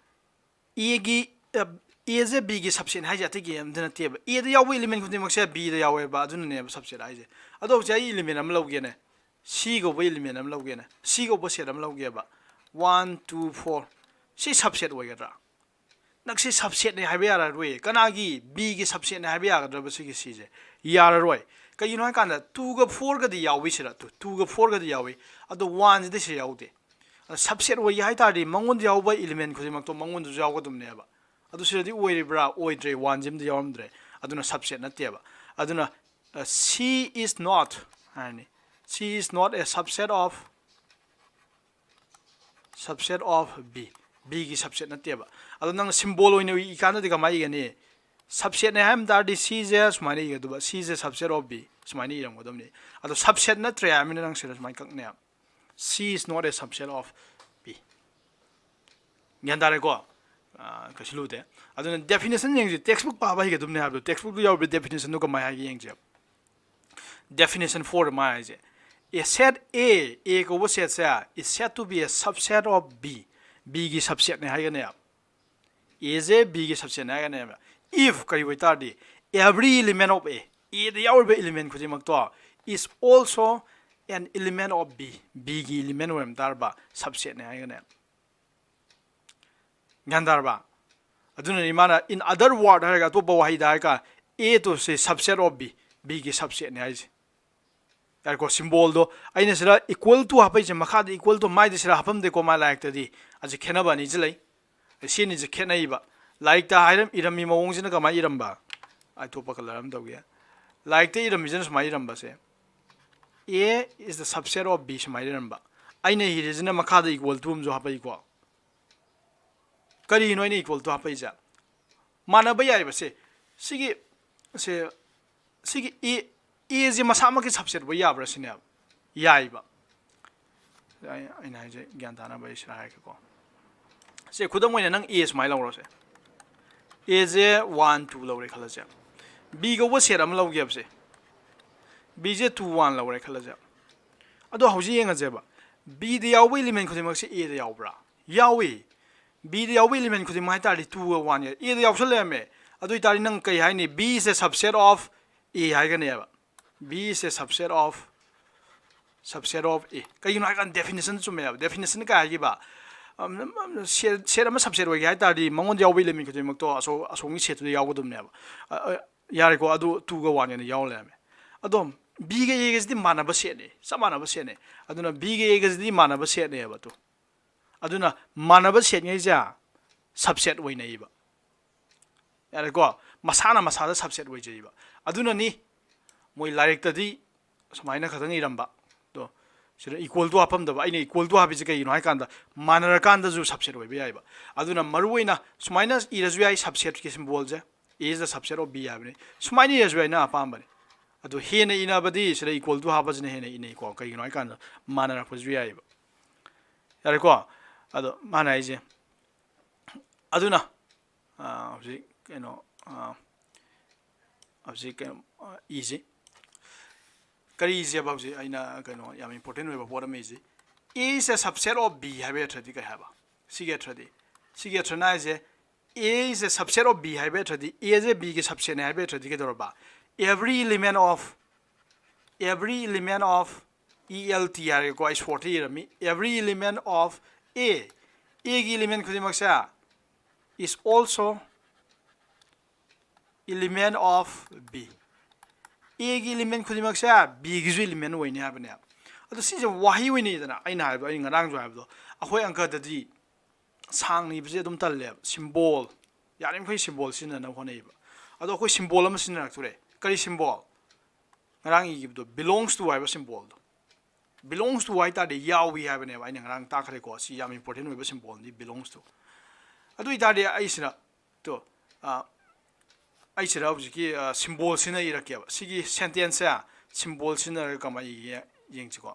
Aꯒꯤ, Aꯁꯦ Bꯒꯤ subsetꯅꯦ ꯍꯥꯏꯁꯦ ꯑꯇꯩꯒꯤ ꯑꯝꯇ ꯅꯠꯇꯦꯕ꯫ Aꯗ ꯌꯥꯎꯕ element ꯈꯨꯗꯤꯡꯃꯛꯁꯦ Bꯗ ꯌꯥꯎꯋꯦꯕ, ꯑꯗꯨꯅꯅꯦꯕ subset ꯍꯥꯏꯁꯦ꯫ ꯑꯗꯣ ꯍꯧꯖꯤꯛ ꯑꯩ element ꯑꯃ ꯂꯧꯒꯦꯅꯦ, C ꯀꯧꯕ element ꯑꯃ ꯂꯧꯒꯦꯅꯦ, C ꯀꯧꯕ set ꯑꯃ ꯂꯧꯒꯦꯕ, one, two, four, ꯁꯤ subset ꯑꯣꯏꯒꯗ꯭ꯔꯥ? ꯅꯪ ꯁꯤ subsetꯅꯦ ꯍꯥꯏꯕ ꯌꯥꯔꯔꯣꯏ꯫ ꯀꯅꯥꯒꯤ? Bꯒꯤ subsetꯅꯦ ꯍꯥꯏꯕ ꯌꯥꯒꯗ꯭ꯔꯕ ꯁꯤꯒꯤ Cꯁꯦ? ꯌꯥꯔꯔꯣꯏ꯫ ꯀꯩꯒꯤꯅꯣ ꯍꯥꯏꯀꯥꯟꯗ twoꯒ fourꯒꯗꯤ ꯌꯥꯎꯏ ꯁꯤꯗ, two, twoꯒ fourꯒꯗꯤ ꯌꯥꯎꯏ, ꯑꯗꯣ oneꯁꯤꯗ ꯁꯤꯗ ꯌꯥꯎꯗꯦ꯫ ꯑꯗꯣ subset ꯑꯣꯏꯒꯦ ꯍꯥꯏ ꯇꯥꯔꯗꯤ ꯃꯉꯣꯟꯗ ꯌꯥꯎꯕ element ꯈꯨꯗꯤꯡꯃꯛꯇꯣ ꯃꯉꯣꯟꯗꯁꯨ ꯌꯥꯎꯒꯗꯕꯅꯦꯕ꯫ ꯑꯗꯨ ꯁꯤꯗꯗꯤ ꯑꯣꯏꯔꯤꯕ꯭ꯔꯥ? ꯑꯣꯏꯗ꯭ꯔꯦ, oneꯁꯤꯃꯗꯤ ꯌꯥꯎꯔꯝꯗ꯭ꯔꯦ, ꯑꯗꯨꯅ subset ꯅꯠꯇꯦꯕ꯫ ꯑꯗꯨꯅ C is not ꯍꯥꯏꯔꯅꯤ, C is not a subset of, subset of B, Bꯒꯤ subset ꯅꯠꯇꯦꯕ꯫ ꯑꯗꯣ ꯅꯪ symbol ꯑꯣꯏꯅ ꯏꯀꯥꯟꯗꯗꯤ ꯀꯃꯥꯏꯅ ꯏꯒꯅꯤ? Subsetꯅꯦ ꯍꯥꯏꯕ ꯇꯥꯔꯗꯤ Cꯁꯦ ꯁꯨꯃꯥꯏꯅ ꯏꯒꯗꯕ, C is a subset of B ꯁꯨꯃꯥꯏꯅ ꯏꯔꯝꯒꯗꯕꯅꯤ꯫ ꯑꯗꯣ subset ꯅꯠꯇ꯭ꯔꯦ ꯍꯥꯏꯕꯅꯤꯅ ꯅꯪ ꯁꯤꯗ ꯁꯨꯃꯥꯏꯅ ꯀꯛꯅꯦꯕ, C is not a subset of B꯫ ꯒ꯭ꯌꯥꯟ ꯇꯥꯔꯦꯀꯣ? ꯀꯩꯁꯨ ꯂꯨꯗꯦ꯫ ꯑꯗꯨꯅ definition ꯌꯦꯡꯁꯤ, textbook ꯄꯥꯕ ꯍꯩꯒꯗꯕꯅꯦ ꯍꯥꯏꯕꯗꯣ, textbookꯇ ꯌꯥꯎꯔꯤꯕ definitionꯗꯣ ꯀꯃꯥꯏꯅ ꯍꯥꯏꯒꯦ ꯌꯦꯡꯁꯦ꯫ Definition fourꯗ ꯃꯥ ꯍꯥꯏꯁꯦ, A set A, A ꯀꯧꯕ set say is said to be a subset of B, B ꯒꯤ subset ꯅꯦ ꯍꯥꯏꯒꯅꯦꯕ꯫ A ꯁꯦ B ꯒꯤ subset ꯅꯦ ꯍꯥꯏꯒꯅꯦꯕ꯫ If ꯀꯔꯤ ꯑꯣꯏꯇꯥꯔꯗꯤ, every element of A, A ꯗ ꯌꯥꯎꯔꯤꯕ element ꯈꯨꯗꯤꯡꯃꯛꯇꯣ is also an element of B, B ꯒꯤ element ꯑꯣꯏꯔꯝ ꯇꯥꯔꯕ subset ꯅꯦ ꯍꯥꯏꯒꯅꯦꯕ꯫ ꯒ꯭ꯌꯥꯟ ꯇꯥꯔꯕ? ꯑꯗꯨꯅꯅꯤ ꯃꯥꯅ in other word ꯍꯥꯏꯔꯒ, ꯑꯇꯣꯞꯄ ꯋꯥꯍꯩꯗ ꯍꯥꯏꯔꯒ, A ꯇꯣ ꯁꯤ subset of B, B ꯒꯤ subset ꯅꯦ ꯍꯥꯏꯁꯦ꯫ ꯌꯥꯔꯦꯀꯣ, symbol ꯗꯣ ꯑꯩꯅ ꯁꯤꯗ equal to ꯍꯥꯞꯄꯛꯏꯁꯦ, ꯃꯈꯥꯗ equal to ꯃꯥꯏꯗ ꯁꯤꯗ ꯍꯥꯞꯄꯝꯗꯦꯀꯣ, ꯃꯥ ꯂꯥꯏꯔꯤꯛꯇꯗꯤ꯫ ꯑꯁꯤ ꯈꯦꯠꯅꯕ ꯑꯅꯤꯁꯤ ꯂꯩ꯫ ꯁꯤ ꯑꯅꯤꯁꯦ ꯈꯦꯠꯅꯩꯕ꯫ ꯂꯥꯏꯔꯤꯛꯇ ꯍꯥꯏꯔꯝ-, ꯏꯔꯝꯃꯤ ꯃꯑꯣꯡꯁꯤꯅ ꯀꯃꯥꯏꯅ ꯏꯔꯝꯕ? ꯑꯇꯣꯞꯄ colour ꯑꯃ ꯇꯧꯒꯦ꯫ ꯂꯥꯏꯔꯤꯛꯇ ꯏꯔꯝꯃꯤꯁꯤꯅ ꯁꯨꯃꯥꯏꯅ ꯏꯔꯝꯕꯁꯦ, A is the subset of B ꯁꯨꯃꯥꯏꯅ ꯏꯔꯝꯕ꯫ ꯑꯩꯅ ꯏꯔꯤꯁꯤꯅ ꯃꯈꯥꯗ equal to ꯑꯃꯁꯨ ꯍꯥꯞꯄꯛꯏꯀꯣ꯫ ꯀꯔꯤꯅꯣ ꯑꯩꯅ equal to ꯍꯥꯞꯄꯛꯏꯁꯦ? ꯃꯥꯟꯅꯕ ꯌꯥꯏꯕ꯫ ꯁꯦ, ꯁꯤꯒꯤ, ꯁꯦ, ꯁꯤꯒꯤ A, A ꯁꯦ ꯃꯁꯥꯃꯛꯀꯤ subset ꯑꯣꯏ ꯌꯥꯕ꯭ꯔꯥ ꯁꯤꯅꯦꯕ꯫ ꯌꯥꯏꯕ꯫ ꯑꯩ-, ꯑꯩꯅ ꯍꯥꯏꯁꯦ ꯒ꯭ꯌꯥꯟ ꯇꯥꯅꯕ ꯑꯩ ꯁꯤꯗ ꯍꯥꯏꯔꯛꯀꯦꯀꯣ꯫ ꯁꯦ, ꯈꯨꯗꯝ ꯑꯣꯏꯅ ꯅꯪ A ꯁꯨꯃꯥꯏꯅ ꯂꯧꯔꯣꯁꯦ꯫ A ꯁꯦ one, two ꯂꯧꯔꯦ ꯈꯜꯂꯁꯦ꯫ B ꯀꯧꯕ set ꯑꯃ ꯂꯧꯒꯦꯕꯁꯦ꯫ B ꯁꯦ two, one ꯂꯧꯔꯦ ꯈꯜꯂꯁꯦ꯫ ꯑꯗꯣ ꯍꯧꯖꯤꯛ ꯌꯦꯡꯉꯁꯦꯕ꯫ B ꯗ ꯌꯥꯎꯕ element ꯈꯨꯗꯤꯡꯃꯛꯁꯦ A ꯗ ꯌꯥꯎꯕ꯭ꯔꯥ? ꯌꯥꯎꯏ꯫ B ꯗ ꯌꯥꯎꯕ element ꯈꯨꯗꯤꯡꯃꯛ ꯍꯥꯏꯇꯥꯔꯗꯤ two ꯒ one ꯒ A ꯗ ꯌꯥꯎꯁꯜꯂꯛꯑꯝꯃꯦ꯫ ꯑꯗꯨ ꯑꯣꯏꯇꯥꯔꯗꯤ ꯅꯪ ꯀꯩ ꯍꯥꯏꯅꯤ? B is a subset of A ꯍꯥꯏꯒꯅꯦꯕ꯫ B is a subset of, subset of A꯫ ꯀꯩꯒꯤꯅꯣ ꯍꯥꯏꯀꯥꯟꯗ definition ꯆꯨꯝꯃꯦꯕ꯫ Definition ꯀꯩ ꯍꯥꯏꯈꯤꯕ? ꯑꯝ, ꯑꯝ, set, set ꯑꯃ subset ꯑꯣꯏꯒꯦ ꯍꯥꯏꯇꯥꯔꯗꯤ ꯃꯉꯣꯟꯗ ꯌꯥꯎꯕ element ꯈꯨꯗꯤꯡꯃꯛꯇꯣ ꯑꯁꯣ-, ꯑꯁꯣꯝꯒꯤ set ꯇꯨꯗ ꯌꯥꯎꯒꯗꯕꯅꯦꯕ꯫ ꯑ, ꯑ, ꯌꯥꯔꯦꯀꯣ? ꯑꯗꯨ two ꯒ one ꯒꯅ ꯌꯥꯎ ꯂꯩꯔꯝꯃꯦ꯫ ꯑꯗꯣ B ꯒ A ꯒꯁꯤꯗꯤ ꯃꯥꯟꯅꯕ set ꯅꯦ, ꯆꯞ ꯃꯥꯟꯅꯕ set ꯅꯦ꯫ ꯑꯗꯨꯅ B ꯒ A ꯒꯁꯤꯗꯤ ꯃꯥꯟꯅꯕ set ꯅꯦꯕ꯫ ꯑꯗꯨ, ꯑꯗꯨꯅ ꯃꯥꯟꯅꯕ set ꯉꯩꯁꯦ subset ꯑꯣꯏꯅꯩꯕ꯫ ꯌꯥꯔꯦꯀꯣ? ꯃꯁꯥꯅ ꯃꯁꯥꯗ subset ꯑꯣꯏꯖꯩꯕ꯫ ꯑꯗꯨꯅꯅꯤ ꯃꯣꯏ ꯂꯥꯏꯔꯤꯛꯇꯗꯤ ꯁꯨꯃꯥꯏꯅ ꯈꯛꯇꯪ ꯏꯔꯝꯕ꯫ ꯑꯗꯣ ꯁꯤꯗ equal to ꯍꯥꯞꯐꯝꯗꯕ꯫ ꯑꯩꯅ equal to ꯍꯥꯞꯄꯤꯁꯦ ꯀꯩꯒꯤꯅꯣ ꯍꯥꯏꯀꯥꯟꯗ ꯃꯥꯟꯅꯔꯀꯥꯟꯗꯁꯨ subset ꯑꯣꯏꯕ ꯌꯥꯏꯕ꯫ ꯑꯗꯨꯅ ꯃꯔꯨꯑꯣꯏꯅ ꯁꯨꯃꯥꯏꯅ ꯏꯔꯁꯨ ꯌꯥꯏ, subset ꯀꯤ symbol say. A is the subset of B ꯍꯥꯏꯕꯅꯤ꯫ ꯁꯨꯃꯥꯏꯅ ꯏꯔꯁꯨ ꯌꯥꯏ, ꯅꯪ ꯑꯄꯥꯝꯕꯅꯤ꯫ ꯑꯗꯣ ꯍꯦꯟꯅ ꯏꯅꯕꯗꯤ ꯁꯤꯗ equal to ꯍꯥꯞꯄꯁꯤꯅ ꯍꯦꯟꯅ ꯏꯅꯩꯀꯣ꯫ ꯀꯩꯒꯤꯅꯣ ꯍꯥꯏꯀꯥꯟꯗ ꯃꯥꯟꯅꯔꯛꯄꯁꯨ ꯌꯥꯏꯑꯕ꯫ ꯌꯥꯔꯦꯀꯣ? ꯑꯗꯣ ꯃꯥꯅ ꯍꯥꯏꯁꯦ, ꯑꯗꯨꯅ, ꯑꯥ, ꯍꯧꯖꯤꯛ ꯀꯩꯅꯣ, ꯑꯥ, ꯍꯧꯖꯤꯛ ꯀꯩꯅꯣ, ꯑꯥ, ꯏꯁꯤ ꯀꯔꯤꯁꯦꯕ ꯍꯧꯖꯤꯛ ꯑꯩꯅ ꯀꯩꯅꯣ ꯌꯥꯝ important ꯑꯣꯏꯕ ꯄꯣꯠ ꯑꯃ ꯏꯁꯤ? A is a subset of B ꯍꯥꯏꯕ ꯑꯦꯔꯊ꯭ꯔꯗꯤ ꯀꯩ ꯍꯥꯏꯕ? ꯁꯤꯒꯤ ꯑꯦꯔꯊ꯭ꯔꯗꯤ, ꯁꯤꯒꯤ ꯑꯦꯔꯊ꯭ꯔꯅ ꯍꯥꯏꯁꯦ, A is a subset of B ꯍꯥꯏꯕ ꯑꯦꯔꯊ꯭ꯔꯗꯤ, A ꯁꯦ B ꯒꯤ subset ꯅꯦ ꯍꯥꯏꯕ ꯑꯦꯔꯊ꯭ꯔꯗꯤ ꯀꯩꯗꯧꯔꯕ? Every element of, every element of, E L T ꯍꯥꯏꯔꯒꯦꯀꯣ, ꯑꯩ short ꯇ ꯏꯔꯝꯃꯤ, every element of A, A ꯒꯤ element ꯈꯨꯗꯤꯡꯃꯛꯁꯦ is also element of B, A ꯒꯤ element ꯈꯨꯗꯤꯡꯃꯛꯁꯦ B ꯒꯤꯁꯨ element ꯑꯣꯏꯅꯤ ꯍꯥꯏꯕꯅꯦ꯫ ꯑꯗꯣ ꯁꯤꯁꯦ ꯋꯥꯍꯩ ꯑꯣꯏꯅ ꯏꯗꯅ, ꯑꯩꯅ ꯍꯥꯏꯕꯗꯣ, ꯑꯩꯅ ꯉꯔꯥꯡꯁꯨ ꯍꯥꯏꯕꯗꯣ, ꯑꯩꯈꯣꯏ ꯑꯪꯀꯗꯗꯤ ꯁꯥꯡꯅ ꯏꯕꯁꯦ ꯑꯗꯨꯝ ꯇꯜꯂꯦꯕ꯫ Symbol, ꯌꯥꯔꯤꯃꯈꯩ symbol ꯁꯤꯖꯤꯟꯅꯅꯕ ꯍꯣꯠꯅꯩꯌꯦꯕ꯫ ꯑꯗꯣ ꯑꯩꯈꯣꯏ symbol ꯑꯃ ꯁꯤꯖꯤꯟꯅꯔꯛꯇꯣꯔꯦ꯫ ꯀꯔꯤ symbol? ꯉꯔꯥꯡ ꯏꯈꯤꯕꯗꯣ, belongs to ꯍꯥꯏꯕ symbol ꯗꯣ꯫ Belongs to ꯍꯥꯏ ꯇꯥꯔꯗꯤ ꯌꯥꯎꯏ ꯍꯥꯏꯕꯅꯦꯕ, ꯑꯩꯅ ꯉꯔꯥꯡ ꯇꯥꯛꯈ꯭ꯔꯦꯀꯣ꯫ ꯁꯤ ꯌꯥꯝ important ꯑꯣꯏꯕ symbol ꯅꯤ, belongs to꯫ ꯑꯗꯨ ꯑꯣꯏ ꯇꯥꯔꯗꯤ ꯑꯩꯁꯤꯅ, ꯇꯣ, ꯑ, ꯑꯩꯁꯤꯗ ꯍꯧꯖꯤꯛꯀꯤ, ꯑ, symbol ꯁꯤꯖꯤꯟꯅ ꯏꯔꯛꯀꯦꯕ꯫ ꯁꯤꯒꯤ sentence ꯁꯦ symbol ꯁꯤꯖꯤꯟꯅꯔꯒ ꯀꯃꯥꯏꯅ ꯏꯒꯦ ꯌꯦꯡꯁꯤꯀꯣ꯫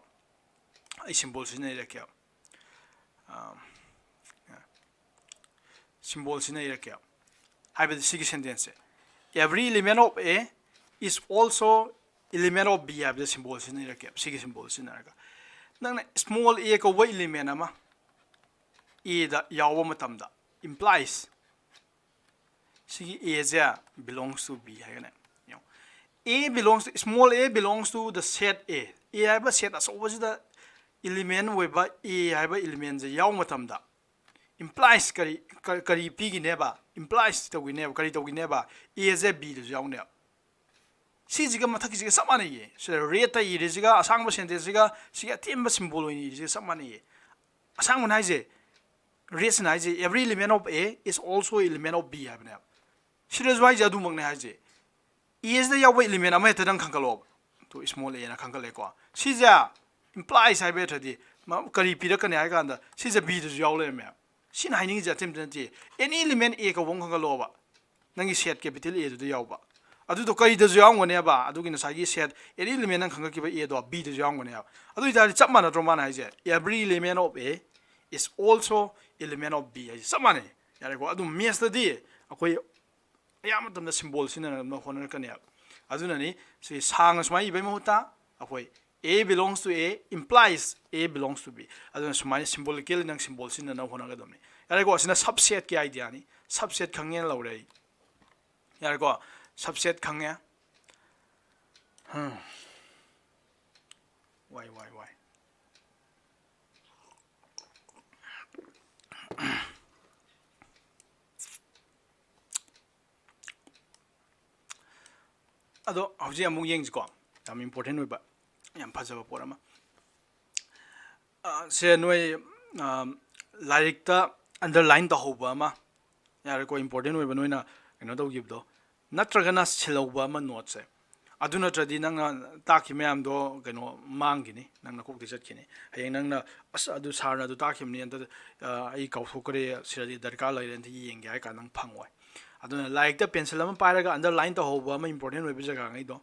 ꯑꯩ symbol ꯁꯤꯖꯤꯟꯅ ꯏꯔꯛꯀꯦꯕ꯫ ꯑ, symbol ꯁꯤꯖꯤꯟꯅ ꯏꯔꯛꯀꯦꯕ꯫ ꯍꯥꯏꯕꯗꯤ ꯁꯤꯒꯤ sentence say, "Every element of A is also element of B" ꯍꯥꯏꯕꯗ symbol ꯁꯤꯖꯤꯟꯅ ꯏꯔꯛꯀꯦꯕ꯫ ꯁꯤꯒꯤ symbol ꯁꯤꯖꯤꯟꯅꯔꯒ ꯅꯪꯅ small a ꯀꯧꯕ element ꯑꯃ A ꯗ ꯌꯥꯎꯕ ꯃꯇꯝꯗ, implies ꯁꯤꯒꯤ A say belongs to B ꯍꯥꯏꯒꯅꯤ꯫ ꯌꯦꯡꯉꯣ, A belongs to, small a belongs to the set A꯫ A ꯍꯥꯏꯕ set ꯑꯆꯧꯕꯁꯤꯗ element ꯑꯣꯏꯕ A ꯍꯥꯏꯕ element ꯁꯦ ꯌꯥꯎꯕ ꯃꯇꯝꯗ, implies ꯀꯔꯤ, ꯀ-, ꯀꯔꯤ ꯄꯤꯒꯤꯅꯦꯕ? Implies ꯇꯧꯒꯤꯅꯦꯕ꯫ ꯀꯔꯤ ꯇꯧꯒꯤꯅꯦꯕ? A ꯁꯦ B ꯗꯁꯨ ꯌꯥꯎꯅꯦꯕ꯫ ꯁꯤꯁꯤꯒ ꯃꯊꯛꯀꯤꯁꯤꯒ ꯆꯞ ꯃꯥꯟꯅꯩꯌꯦ꯫ ꯁꯤꯗ red ꯇ ꯏꯔꯤꯁꯤꯒ, ꯑꯁꯥꯡꯕ sentence ꯁꯤꯒ, ꯁꯤꯒꯤ ꯑꯇꯦꯟꯕ symbol ꯑꯣꯏꯅ ꯏꯔꯤꯁꯤꯒ ꯆꯞ ꯃꯥꯟꯅꯩꯌꯦ꯫ ꯑꯁꯥꯡꯕꯅ ꯍꯥꯏꯁꯦ, red ꯁꯤꯅ ꯍꯥꯏꯁꯦ, "Every element of A is also element of B" ꯍꯥꯏꯕꯅꯦꯕ꯫ ꯁꯤꯗꯁꯨ ꯍꯥꯏꯁꯦ ꯑꯗꯨꯃꯛꯅꯦ ꯍꯥꯏꯁꯦ꯫ A ꯁꯤꯗ ꯌꯥꯎꯕ element ꯑꯃ ꯍꯦꯛꯇ ꯅꯪ ꯈꯟꯒꯠꯂꯣꯕ꯫ ꯇꯨ, small a ꯅ ꯈꯟꯒꯠꯂꯦꯀꯣ꯫ ꯁꯤꯁꯦ implies ꯍꯥꯏꯕ ꯅꯠꯇ꯭ꯔꯗꯤ ꯃ-, ꯀꯔꯤ ꯄꯤꯔꯛꯀꯅꯤ ꯍꯥꯏ ꯀꯥꯟꯗ, ꯁꯤꯁꯦ B ꯗꯁꯨ ꯌꯥꯎ ꯂꯩꯔꯝꯃꯦ꯫ ꯁꯤꯅ ꯍꯥꯏꯅꯤꯡꯉꯤꯁꯦ ꯑꯇꯩ ꯑꯝꯇ ꯅꯠꯇꯦ꯫ Any element A ꯀꯧꯕ ꯑꯃ ꯈꯟꯒꯠꯂꯣꯕ꯫ ꯅꯪꯒꯤ set capital A ꯗꯨꯗ ꯌꯥꯎꯕ꯫ ꯑꯗꯨꯗꯣ ꯀꯔꯤꯗꯁꯨ ꯌꯥꯎꯔꯝꯒꯅꯦꯕ? ꯑꯗꯨꯒꯤ ꯉꯁꯥꯏꯒꯤ set any element ꯅꯪ ꯈꯟꯒꯠꯈꯤꯕ A ꯗꯣ B ꯗꯁꯨ ꯌꯥꯎꯔꯝꯒꯅꯦꯕ꯫ ꯑꯗꯨ ꯑꯣꯏꯇꯥꯔꯗꯤ ꯆꯞ ꯃꯥꯟꯅꯗ꯭ꯔꯣ ꯃꯥꯅ ꯍꯥꯏꯁꯦ? "Every element of A is also element of B" ꯍꯥꯏꯁꯦ ꯆꯞ ꯃꯥꯟꯅꯩ꯫ ꯌꯥꯔꯦꯀꯣ? ꯑꯗꯨꯝ maths ꯇꯗꯤ ꯑꯩꯈꯣꯏ ꯑꯌꯥꯝꯕ ꯃꯇꯝꯗ symbol ꯁꯤꯖꯤꯟꯅꯅꯕ ꯍꯣꯠꯅꯔꯛꯀꯅꯦꯕ꯫ ꯑꯗꯨꯅꯅꯤ ꯁꯤ ꯁꯥꯡꯅ ꯁꯨꯃꯥꯏꯅ ꯏꯕꯩ ꯃꯍꯨꯠꯇ ꯑꯩꯈꯣꯏ A belongs to A implies A belongs to B꯫ ꯑꯗꯨꯅ ꯁꯨꯃꯥꯏꯅ symbolically ꯅꯪ symbol ꯁꯤꯖꯤꯟꯅꯅꯕ ꯍꯣꯠꯅꯒꯗꯕꯅꯤ꯫ ꯌꯥꯔꯦꯀꯣ, ꯑꯁꯤꯅ subset ꯀꯤ idea ꯅꯤ꯫ Subset ꯈꯪꯉꯦꯅ ꯂꯧꯔꯦ ꯑꯩ꯫ ꯌꯥꯔꯦꯀꯣ, subset ꯈꯪꯉꯦ꯫ ꯍꯝ꯫ ꯋꯥꯏ, ꯋꯥꯏ, ꯋꯥꯏ꯫ ꯑꯗꯣ ꯍꯧꯖꯤꯛ ꯑꯃꯨꯛ ꯌꯦꯡꯁꯤꯀꯣ, ꯌꯥꯝ important ꯑꯣꯏꯕ, ꯌꯥꯝ ꯐꯖꯕ ꯄꯣꯠ ꯑꯃ꯫ ꯑ, ꯁꯦ ꯅꯣꯏ, ꯑ, ꯂꯥꯏꯔꯤꯛꯇ underline ꯇꯧꯍꯧꯕ ꯑꯃ, ꯌꯥꯔꯦꯀꯣ, important ꯑꯣꯏꯕ ꯅꯣꯏꯅ ꯀꯩꯅꯣ ꯇꯧꯈꯤꯕꯗꯣ, ꯅꯠꯇ꯭ꯔꯒꯅ ꯁꯤꯜꯍꯧꯕ ꯑꯃ note ꯁꯦ꯫ ꯑꯗꯨ ꯅꯠꯇ꯭ꯔꯗꯤ ꯅꯪꯅ ꯇꯥꯛꯈꯤꯕ ꯃꯌꯥꯝꯗꯣ ꯀꯩꯅꯣ ꯃꯥꯡꯈꯤꯅꯤ, ꯅꯪ ꯅꯀꯣꯛꯇꯩ ꯆꯠꯈꯤꯅꯤ꯫ ꯍꯌꯦꯡ ꯅꯪꯅ, "ꯑꯁ, ꯑꯗꯨ ꯁꯥꯔꯅ ꯑꯗꯨ ꯇꯥꯛꯈꯤꯕꯅꯤ, ꯑꯝꯇ, ꯑ, ꯑꯩ ꯀꯥꯎꯊꯣꯛꯈ꯭ꯔꯦ, ꯁꯤꯗꯗꯤ ꯗꯔꯀꯥꯔ ꯂꯩꯔꯦ, ꯑꯝꯇ ꯌꯦꯡꯒꯦ" ꯍꯥꯏ ꯀꯥꯟꯗ ꯅꯪ ꯐꯪꯉꯣꯏ꯫ ꯑꯗꯨꯅ ꯂꯥꯏꯔꯤꯛꯇ pencil ꯑꯃ ꯄꯥꯏꯔꯒ underline ꯇꯧꯍꯧꯕ ꯑꯃ important ꯑꯣꯏꯕ ꯖꯒꯥꯉꯩꯗꯣ꯫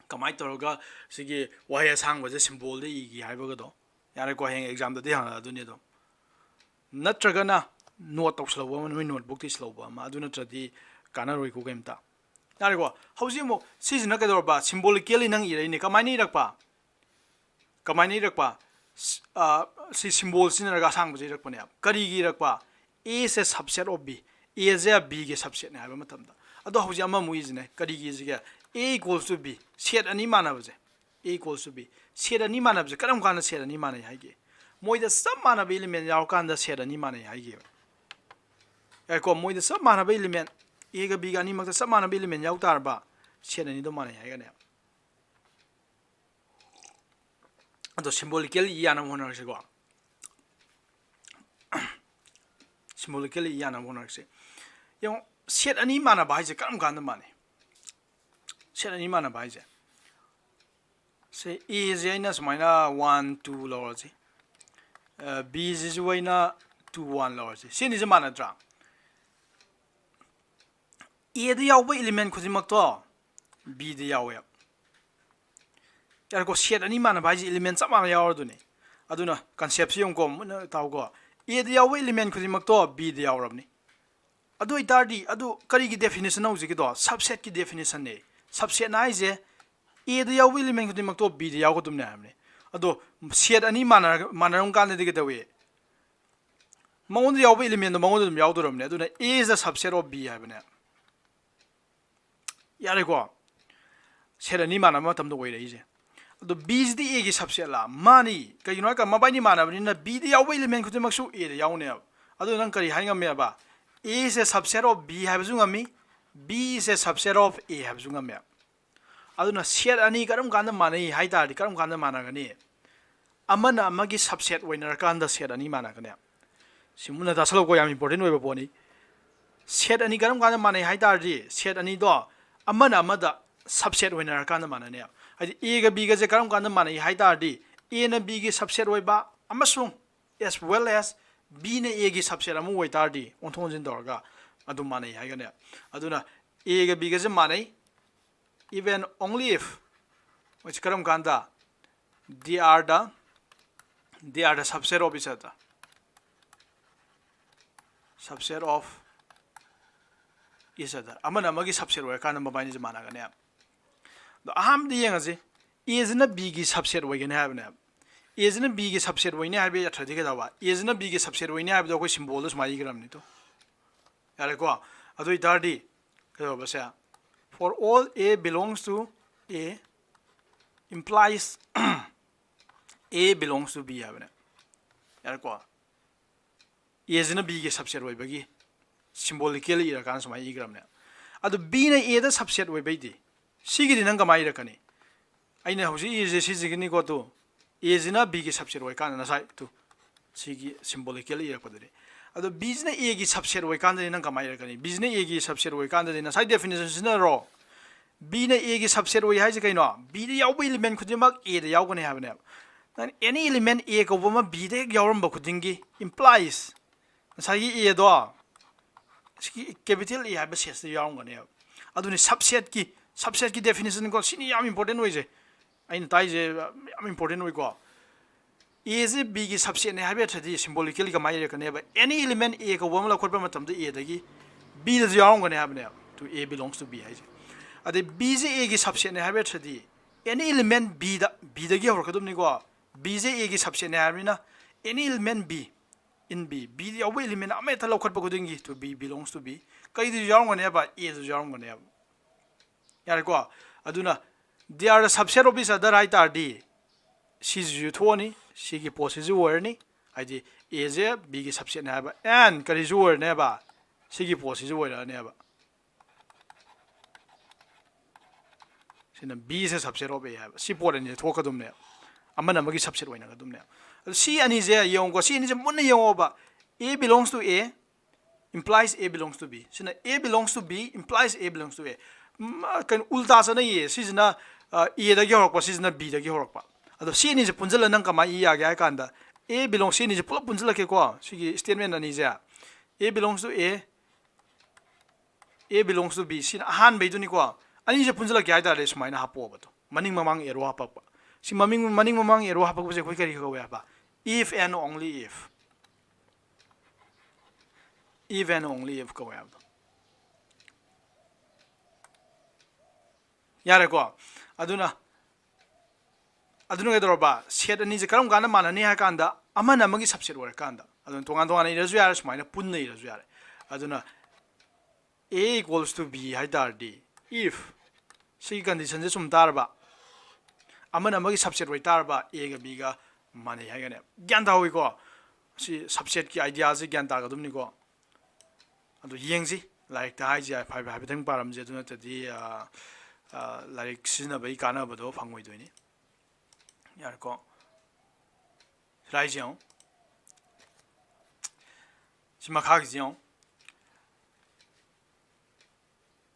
ꯀꯃꯥꯏꯅ ꯇꯧꯔꯒ ꯁꯤꯒꯤ ꯋꯥꯍꯩ ꯑꯁꯥꯡꯕꯁꯦ symbol ꯗ ꯏꯒꯦ ꯍꯥꯏꯕꯒꯗꯣ꯫ ꯌꯥꯔꯦꯀꯣ, ꯍꯌꯦꯡ exam ꯗꯗꯤ ꯍꯪꯉꯛꯑꯗꯣꯏꯅꯤ ꯑꯗꯨꯝ꯫ ꯅꯠꯇ꯭ꯔꯒꯅ note ꯇꯧꯁꯜꯍꯧꯕ ꯑꯃ, ꯅꯣꯏ notebook ꯇ ꯏꯁꯜꯍꯧꯕ ꯑꯃ, ꯑꯗꯨ ꯅꯠꯇ꯭ꯔꯗꯤ ꯀꯥꯟꯅꯔꯣꯏꯀꯣ ꯀꯩꯝꯇ꯫ ꯌꯥꯔꯦꯀꯣ, ꯍꯧꯖꯤꯛ ꯑꯃꯨꯛ ꯁꯤꯁꯤꯅ ꯀꯩꯗꯧꯔꯕ? Symbolically ꯅꯪ ꯏꯔꯛꯏꯅꯦ꯫ ꯀꯃꯥꯏꯅ ꯏꯔꯛꯄ? ꯀꯃꯥꯏꯅ ꯏꯔꯛꯄ? ꯁ-, ꯑ, ꯁꯤ symbol ꯁꯤꯖꯤꯟꯅꯔꯒ ꯑꯁꯥꯡꯕꯁꯦ ꯏꯔꯛꯄꯅꯦꯕ꯫ ꯀꯔꯤꯒꯤ ꯏꯔꯛꯄ? A say subset of B꯫ A say B ꯒꯤ subset ꯅꯦ ꯍꯥꯏꯕ ꯃꯇꯝꯗ꯫ ꯑꯗꯣ ꯍꯧꯖꯤꯛ ꯑꯃꯃꯨꯛ ꯏꯁꯤꯅꯦ꯫ ꯀꯔꯤꯒꯤ ꯏꯁꯤꯒꯦ? A equals to B꯫ Set ꯑꯅꯤ ꯃꯥꯟꯅꯕꯁꯦ꯫ A equals to B꯫ Set ꯑꯅꯤ ꯃꯥꯟꯅꯕꯁꯦ ꯀꯔꯝ ꯀꯥꯟꯗ set ꯑꯅꯤ ꯃꯥꯟꯅꯩ ꯍꯥꯏꯒꯦ? ꯃꯣꯏꯗ ꯆꯞ ꯃꯥꯟꯅꯕ element ꯌꯥꯎꯔꯀꯥꯟꯗ set ꯑꯅꯤ ꯃꯥꯟꯅꯩ ꯍꯥꯏꯒꯦꯕ꯫ ꯌꯥꯏꯀꯣ? ꯃꯣꯏꯗ ꯆꯞ ꯃꯥꯟꯅꯕ element, A ꯒ B ꯒ ꯑꯅꯤꯃꯛꯇ ꯆꯞ ꯃꯥꯟꯅꯕ element ꯌꯥꯎ ꯇꯥꯔꯕ, set ꯑꯅꯤꯗꯣ ꯃꯥꯟꯅꯩ ꯍꯥꯏꯒꯅꯦꯕ꯫ ꯑꯗꯣ symbolically ꯏ ꯌꯥꯅꯕ ꯍꯣꯠꯅꯔꯁꯤꯀꯣ꯫ Symbolically ꯏ ꯌꯥꯅꯕ ꯍꯣꯠꯅꯔꯁꯤ꯫ ꯌꯦꯡꯉꯣ, set ꯑꯅꯤ ꯃꯥꯟꯅꯕ ꯍꯥꯏꯁꯦ ꯀꯔꯝ ꯀꯥꯟꯗ ꯃꯥꯟꯅꯩ? Set ꯑꯅꯤ ꯃꯥꯟꯅꯕ ꯍꯥꯏꯁꯦ, ꯁꯦ, A ꯁꯦ ꯑꯩꯅ ꯁꯨꯃꯥꯏꯅ one, two ꯂꯧꯔꯁꯤ꯫ ꯑ, B ꯁꯤꯁꯨ ꯑꯩꯅ two, one ꯂꯧꯔꯁꯤ꯫ ꯁꯤ ꯑꯅꯤꯁꯦ ꯃꯥꯟꯅꯗ꯭ꯔꯥ? A ꯗ ꯌꯥꯎꯕ element ꯈꯨꯗꯤꯡꯃꯛꯇꯣ B ꯗ ꯌꯥꯎꯋꯦ꯫ ꯌꯥꯔꯦꯀꯣ, set ꯑꯅꯤ ꯃꯥꯟꯅꯕ ꯍꯥꯏꯁꯦ element ꯆꯞ ꯃꯥꯟꯅ ꯌꯥꯎꯔꯗꯨꯅꯤ꯫ ꯑꯗꯨꯅ concept ꯁꯤ ꯌꯦꯡꯉꯨꯀꯣ, ꯃꯨꯟꯅ ꯇꯥꯎꯀꯣ꯫ A ꯗ ꯌꯥꯎꯕ element ꯈꯨꯗꯤꯡꯃꯛꯇꯣ B ꯗ ꯌꯥꯎꯔꯕꯅꯤ꯫ ꯑꯗꯨ ꯑꯣꯏꯇꯥꯔꯗꯤ, ꯑꯗꯨ ꯀꯔꯤꯒꯤ definition ꯅꯣ ꯍꯧꯖꯤꯛꯀꯤꯗꯣ? Subset ꯀꯤ definition ꯅꯦ꯫ Subset ꯅ ꯍꯥꯏꯁꯦ Aꯗ ꯌꯥꯎꯕ element ꯈꯨꯗꯤꯡꯃꯛꯇꯣ Bꯗ ꯌꯥꯎꯒꯗꯕꯅꯦ ꯍꯥꯏꯕꯅꯦ꯫ ꯑꯗꯣ set ꯑꯅꯤ ꯃꯥꯟꯅꯔ-, ꯃꯥꯟꯅꯔꯝ ꯀꯥꯟꯗꯗꯤ ꯀꯩꯗꯧꯏ? ꯃꯉꯣꯟꯗ ꯌꯥꯎꯕ elementꯗꯣ ꯃꯉꯣꯟꯗ ꯑꯗꯨꯝ ꯌꯥꯎꯗꯣꯔꯕꯅꯦ꯫ ꯑꯗꯨꯅ A is the subset of B ꯍꯥꯏꯕꯅꯦ꯫ ꯌꯥꯔꯦꯀꯣ? Set ꯑꯅꯤ ꯃꯥꯟꯅꯕ ꯃꯇꯝꯗ ꯑꯣꯏꯔꯛꯏꯁꯦ꯫ ꯑꯗꯣ Bꯁꯤꯗꯤ Aꯒꯤ subsetꯂ? ꯃꯥꯅꯤ꯫ ꯀꯩꯒꯤꯅꯣ ꯍꯥꯏꯔꯀꯥꯟꯗ ꯃꯕꯥꯏꯅꯤ ꯃꯥꯟꯅꯕꯅꯤꯅ Bꯗ ꯌꯥꯎꯕ element ꯈꯨꯗꯤꯡꯃꯛꯁꯨ Aꯗ ꯌꯥꯎꯅꯦꯕ꯫ ꯑꯗꯨ ꯅꯪ ꯀꯔꯤ ꯍꯥꯏ ꯉꯝꯃꯦꯕ? A is a subset of B ꯍꯥꯏꯕꯁꯨ ꯉꯝꯃꯤ, B is a subset of A ꯍꯥꯏꯕꯁꯨ ꯉꯝꯃꯦ꯫ ꯑꯗꯨꯅ set ꯑꯅꯤ ꯀꯔꯝ ꯀꯥꯟꯗ ꯃꯥꯟꯅꯩ ꯍꯥꯏ ꯇꯥꯔꯗꯤ ꯀꯔꯝ ꯀꯥꯟꯗ ꯃꯥꯟꯅꯒꯅꯤ? ꯑꯃꯅ ꯑꯃꯒꯤ subset ꯑꯣꯏꯅꯔꯀꯥꯟꯗ set ꯑꯅꯤ ꯃꯥꯟꯅꯒꯅꯤ꯫ ꯁꯤ ꯃꯨꯟꯅ ꯇꯥꯁꯜꯂꯛꯄ ꯌꯥꯝ important ꯑꯣꯏꯕ ꯄꯣꯠꯅꯤ꯫ Set ꯑꯅꯤ ꯀꯔꯝ ꯀꯥꯟꯗ ꯃꯥꯟꯅꯩ ꯍꯥꯏ ꯇꯥꯔꯗꯤ set ꯑꯅꯤꯗꯣ ꯑꯃꯅ ꯑꯃꯗ subset ꯑꯣꯏꯅꯔꯀꯥꯟꯗ ꯃꯥꯟꯅꯅꯦꯕ꯫ ꯍꯥꯏꯗꯤ Aꯒ Bꯒꯁꯦ ꯀꯔꯝ ꯀꯥꯟꯗ ꯃꯥꯟꯅꯩ ꯍꯥꯏ ꯇꯥꯔꯗꯤ Aꯅ Bꯒꯤ subset ꯑꯣꯏꯕ ꯑꯃꯁꯨꯡ as well as Bꯅ Aꯒꯤ subset ꯑꯃ ꯑꯣꯏ ꯇꯥꯔꯗꯤ ꯑꯣꯟꯊꯣꯛ ꯑꯣꯟꯁꯤꯟ ꯇꯧꯔꯒ ꯑꯗꯨꯝ ꯃꯥꯟꯅꯩ ꯍꯥꯏꯒꯅꯦꯕ꯫ ꯑꯗꯨꯅ Aꯒ Bꯒꯁꯦ ꯃꯥꯟꯅꯩ, even only if, ꯃꯣꯏꯁꯦ ꯀꯔꯝ ꯀꯥꯟꯗ? They are the, they are the subset of each other, subset of each other꯫ ꯑꯃꯅ ꯑꯃꯒꯤ subset ꯑꯣꯏꯔꯀꯥꯟꯗ ꯃꯕꯥꯏꯅꯤꯁꯦ ꯃꯥꯟꯅꯒꯅꯦꯕ꯫ ꯑꯗꯣ ꯑꯍꯥꯟꯕꯗ ꯌꯦꯡꯉꯁꯤ, Aꯁꯤꯅ Bꯒꯤ subset ꯑꯣꯏꯒꯅꯤ ꯍꯥꯏꯕꯅꯦꯕ꯫ Aꯁꯤꯅ Bꯒꯤ subset ꯑꯣꯏꯅꯤ ꯍꯥꯏꯕꯒꯤ ꯑꯔꯊꯗꯤ ꯀꯩꯗꯧꯕ? Aꯁꯤꯅ Bꯒꯤ subset ꯑꯣꯏꯅꯤ ꯍꯥꯏꯕꯗꯣ ꯑꯩꯈꯣꯏ symbolꯗ ꯁꯨꯃꯥꯏꯅ ꯏꯈ꯭ꯔꯕꯅꯤ ꯇꯣ꯫ ꯌꯥꯔꯦꯀꯣ? ꯑꯗꯨ ꯑꯣꯏꯇꯥꯔꯗꯤ ꯀꯩꯗꯧꯕꯁꯦ? For all A belongs to A implies A belongs to B ꯍꯥꯏꯕꯅꯦ꯫ ꯌꯥꯔꯦꯀꯣ? Aꯁꯤꯅ Bꯒꯤ subset ꯑꯣꯏꯕꯒꯤ symbolically ꯏꯔꯀꯥꯟꯗ ꯁꯨꯃꯥꯏꯅ ꯏꯈ꯭ꯔꯕꯅꯦ꯫ ꯑꯗꯨ Bꯅ Aꯗ subset ꯑꯣꯏꯕꯩꯗꯤ ꯁꯤꯒꯤꯗꯤ ꯅꯪ ꯀꯃꯥꯏꯅ ꯏꯔꯛꯀꯅꯤ? ꯑꯩꯅ ꯍꯧꯖꯤꯛ ꯏꯔꯤꯁꯦ ꯁꯤꯁꯤꯒꯤꯅꯤꯀꯣ ꯇꯨ꯫ Aꯁꯤꯅ Bꯒꯤ subset ꯑꯣꯏꯀꯥꯟꯗ ꯉꯁꯥꯏ ꯇꯨ ꯁꯤꯒꯤ symbolically ꯏꯔꯛꯄꯗꯨꯅꯤ꯫ ꯑꯗꯣ Bꯁꯤꯅ Aꯒꯤ subset ꯑꯣꯏꯀꯥꯟꯗꯗꯤ ꯅꯪ ꯀꯃꯥꯏꯅ ꯏꯔꯛꯀꯅꯤ? Bꯁꯤꯅ Aꯒꯤ subset ꯑꯣꯏꯀꯥꯟꯗꯗꯤ ꯉꯁꯥꯏ definition ꯁꯤꯖꯤꯟꯅꯔꯣ꯫ Bꯅ Aꯒꯤ subset ꯑꯣꯏ ꯍꯥꯏꯁꯦ ꯀꯩꯅꯣ? Bꯗ ꯌꯥꯎꯕ element ꯈꯨꯗꯤꯡꯃꯛ Aꯗ ꯌꯥꯎꯒꯅꯤ ꯍꯥꯏꯕꯅꯦꯕ꯫ ꯅꯪ any element A ꯀꯧꯕ ꯑꯃ Bꯗ ꯍꯦꯛ ꯌꯥꯎꯔꯝꯕ ꯈꯨꯗꯤꯡꯒꯤ implies ꯉꯁꯥꯏꯒꯤ Aꯗꯣ ꯁꯤꯒꯤ capital A ꯍꯥꯏꯕ setꯁꯤꯗ ꯌꯥꯎꯔꯝꯒꯅꯦꯕ꯫ ꯑꯗꯨꯅꯤ subsetꯀꯤ, subsetꯀꯤ definitionꯀꯣ, ꯁꯤꯅꯤ ꯌꯥꯝ important ꯑꯣꯏꯁꯦ꯫ ꯑꯩꯅ ꯇꯥꯏꯁꯦ ꯌꯥꯝ important ꯑꯣꯏꯀꯣ꯫ Aꯁꯦ Bꯒꯤ subsetꯅꯦ ꯍꯥꯏꯕ ꯑꯔꯊꯗꯤ symbolically ꯀꯃꯥꯏꯅ ꯏꯔꯛꯀꯅꯦꯕ? Any element A ꯀꯧꯕ ꯑꯃ ꯂꯧꯈꯠꯄ ꯃꯇꯝꯗ Aꯗꯒꯤ Bꯗꯁꯨ ꯌꯥꯎꯔꯝꯒꯅꯤ ꯍꯥꯏꯕꯅꯦꯕ꯫ To A belongs to B ꯍꯥꯏꯁꯦ꯫ ꯑꯗꯩ Bꯁꯦ Aꯒꯤ subsetꯅꯦ ꯍꯥꯏꯕ ꯑꯔꯊꯗꯤ Any element B ꯗ, B ꯗꯒꯤ ꯍꯧꯔꯛꯀꯗꯕꯅꯤꯀꯣ. B ꯁꯦ A ꯒꯤ subset ꯅꯦ ꯍꯥꯏꯕꯅꯤꯅ, any element B in B, B ꯗ ꯌꯥꯎꯕ element ꯑꯃ ꯍꯦꯛꯇ ꯂꯧꯈꯠꯄ ꯈꯨꯗꯤꯡꯒꯤ to B belongs to B, ꯀꯩꯗꯁꯨ ꯌꯥꯎꯔꯝꯒꯅꯦꯕ? A ꯗꯁꯨ ꯌꯥꯎꯔꯝꯒꯅꯦꯕ. ꯌꯥꯔꯦꯀꯣ? ꯑꯗꯨꯅ they are the subset of each other ꯍꯥꯏ ꯇꯥꯔꯗꯤ, ꯁꯤꯁꯤꯁꯨ ꯊꯣꯛꯑꯅꯤ, ꯁꯤꯒꯤ ꯄꯣꯠꯁꯤꯁꯨ ꯑꯣꯏꯔꯅꯤ, ꯍꯥꯏꯗꯤ A ꯁꯦ B ꯒꯤ subset ꯅꯦ ꯍꯥꯏꯕ, and ꯀꯔꯤꯁꯨ ꯑꯣꯏꯔꯅꯦꯕ? ꯁꯤꯒꯤ ꯄꯣꯠꯁꯤꯁꯨ ꯑꯣꯏꯔꯛꯑꯅꯦꯕ. ꯁꯤꯅ B say subset of A ꯍꯥꯏꯕ꯫ ꯁꯤ ꯄꯣꯠ ꯑꯅꯤꯁꯦ ꯊꯣꯛꯀꯗꯕꯅꯦꯕ꯫ ꯑꯃꯅ ꯑꯃꯒꯤ subset ꯑꯣꯏꯅꯒꯗꯕꯅꯦꯕ꯫ ꯑꯗꯨ ꯁꯤ ꯑꯅꯤꯁꯦ ꯌꯦꯡꯉꯨꯀꯣ꯫ ꯁꯤ ꯑꯅꯤꯁꯦ ꯃꯨꯟꯅ ꯌꯦꯡꯉꯣꯕ꯫ A belongs to A implies A belongs to B. ꯁꯤꯅ A belongs to B implies A belongs to A꯫ ꯃ-, ꯀꯩꯅꯣ, ꯎꯜꯇꯥ ꯆꯠꯅꯩꯌꯦ꯫ ꯁꯤꯁꯤꯅ, ꯑ, A ꯗꯒꯤ ꯍꯧꯔꯛꯄ, ꯁꯤꯁꯤꯅ B ꯗꯒꯤ ꯍꯧꯔꯛꯄ꯫ ꯑꯗꯣ ꯁꯤ ꯑꯅꯤꯁꯦ ꯄꯨꯟꯁꯤꯜꯂ ꯅꯪ ꯀꯃꯥꯏꯅ ꯏ ꯌꯥꯒꯦ ꯍꯥꯏ ꯀꯥꯟꯗ, A belongs, ꯁꯤ ꯑꯅꯤꯁꯦ ꯄꯨꯂꯞ ꯄꯨꯟꯁꯤꯜꯂꯛꯀꯦꯀꯣ꯫ ꯁꯤꯒꯤ statement ꯑꯅꯤꯁꯦ꯫ A belongs to A, A belongs to B, ꯁꯤꯅ ꯑꯍꯥꯟꯕꯩꯗꯨꯅꯤꯀꯣ꯫ ꯑꯅꯤꯁꯦ ꯄꯨꯟꯁꯤꯜꯂꯛꯀꯦ ꯍꯥꯏ ꯇꯥꯔꯗꯤ ꯁꯨꯃꯥꯏꯅ ꯍꯥꯞꯄꯣꯕ꯫ ꯑꯗꯣ ꯃꯅꯤꯡ ꯃꯃꯥꯡ arrow ꯍꯥꯞꯄꯛꯄ꯫ ꯁꯤ ꯃꯃꯤꯡ, ꯃꯅꯤꯡ ꯃꯃꯥꯡ arrow ꯍꯥꯞꯄꯛꯄꯁꯦ ꯑꯩꯈꯣꯏ ꯀꯔꯤ ꯀꯧꯋꯦ ꯍꯥꯏꯕ? If and only if. If and only if ꯀꯧꯋꯦ ꯍꯥꯏꯕꯗꯣ꯫ ꯌꯥꯔꯦꯀꯣ? ꯑꯗꯨꯅ, ꯑꯗꯨꯅ ꯀꯩꯗꯧꯔꯕ? Set ꯑꯅꯤꯁꯦ ꯀꯔꯝ ꯀꯥꯟꯗ ꯃꯥꯟꯅꯅꯤ ꯍꯥꯏ ꯀꯥꯟꯗ, ꯑꯃꯅ ꯑꯃꯒꯤ subset ꯑꯣꯏꯔꯀꯥꯟꯗ꯫ ꯑꯗꯨꯅ ꯇꯣꯉꯥꯟ ꯇꯣꯉꯥꯟꯅ ꯏꯔꯁꯨ ꯌꯥꯔꯦ, ꯁꯨꯃꯥꯏꯅ ꯄꯨꯟꯅ ꯏꯔꯁꯨ ꯌꯥꯔꯦ꯫ ꯑꯗꯨꯅ A equals to B ꯍꯥꯏ ꯇꯥꯔꯗꯤ, if ꯁꯤꯒꯤ condition ꯁꯦ ꯆꯨꯝ ꯇꯥꯔꯕ, ꯑꯃꯅ ꯑꯃꯒꯤ subset ꯑꯣꯏ ꯇꯥꯔꯕ, A ꯒ B ꯒ ꯃꯥꯟꯅꯩ ꯍꯥꯏꯒꯅꯦ꯫ ꯒ꯭ꯌꯥꯟ ꯇꯥꯍꯧꯋꯤꯀꯣ? ꯁꯤ subset ꯀꯤ idea ꯁꯦ ꯒ꯭ꯌꯥꯟ ꯇꯥꯒꯗꯕꯅꯤꯀꯣ꯫ ꯑꯗꯨ ꯌꯦꯡꯁꯤ, ꯂꯥꯏꯔꯤꯛꯇ ꯍꯥꯏꯁꯦ ꯍꯥꯏꯐꯦꯠ-, ꯍꯥꯏꯐꯦꯠꯇꯪ ꯄꯥꯔꯝꯁꯦ, ꯑꯗꯨ ꯅꯠꯇ꯭ꯔꯗꯤ, ꯑ, ꯑ, ꯂꯥꯏꯔꯤꯛ ꯁꯤꯖꯤꯟꯅꯕꯒꯤ ꯀꯥꯟꯅꯕꯗꯣ ꯐꯪꯉꯣꯏꯗꯣꯏꯅꯤ꯫ ꯌꯥꯔꯦꯀꯣ? ꯁꯤꯗ ꯍꯥꯏꯁꯦ ꯌꯦꯡꯉꯣ꯫ ꯁꯤ ꯃꯈꯥꯒꯤꯁꯤ ꯌꯦꯡꯉꯣ꯫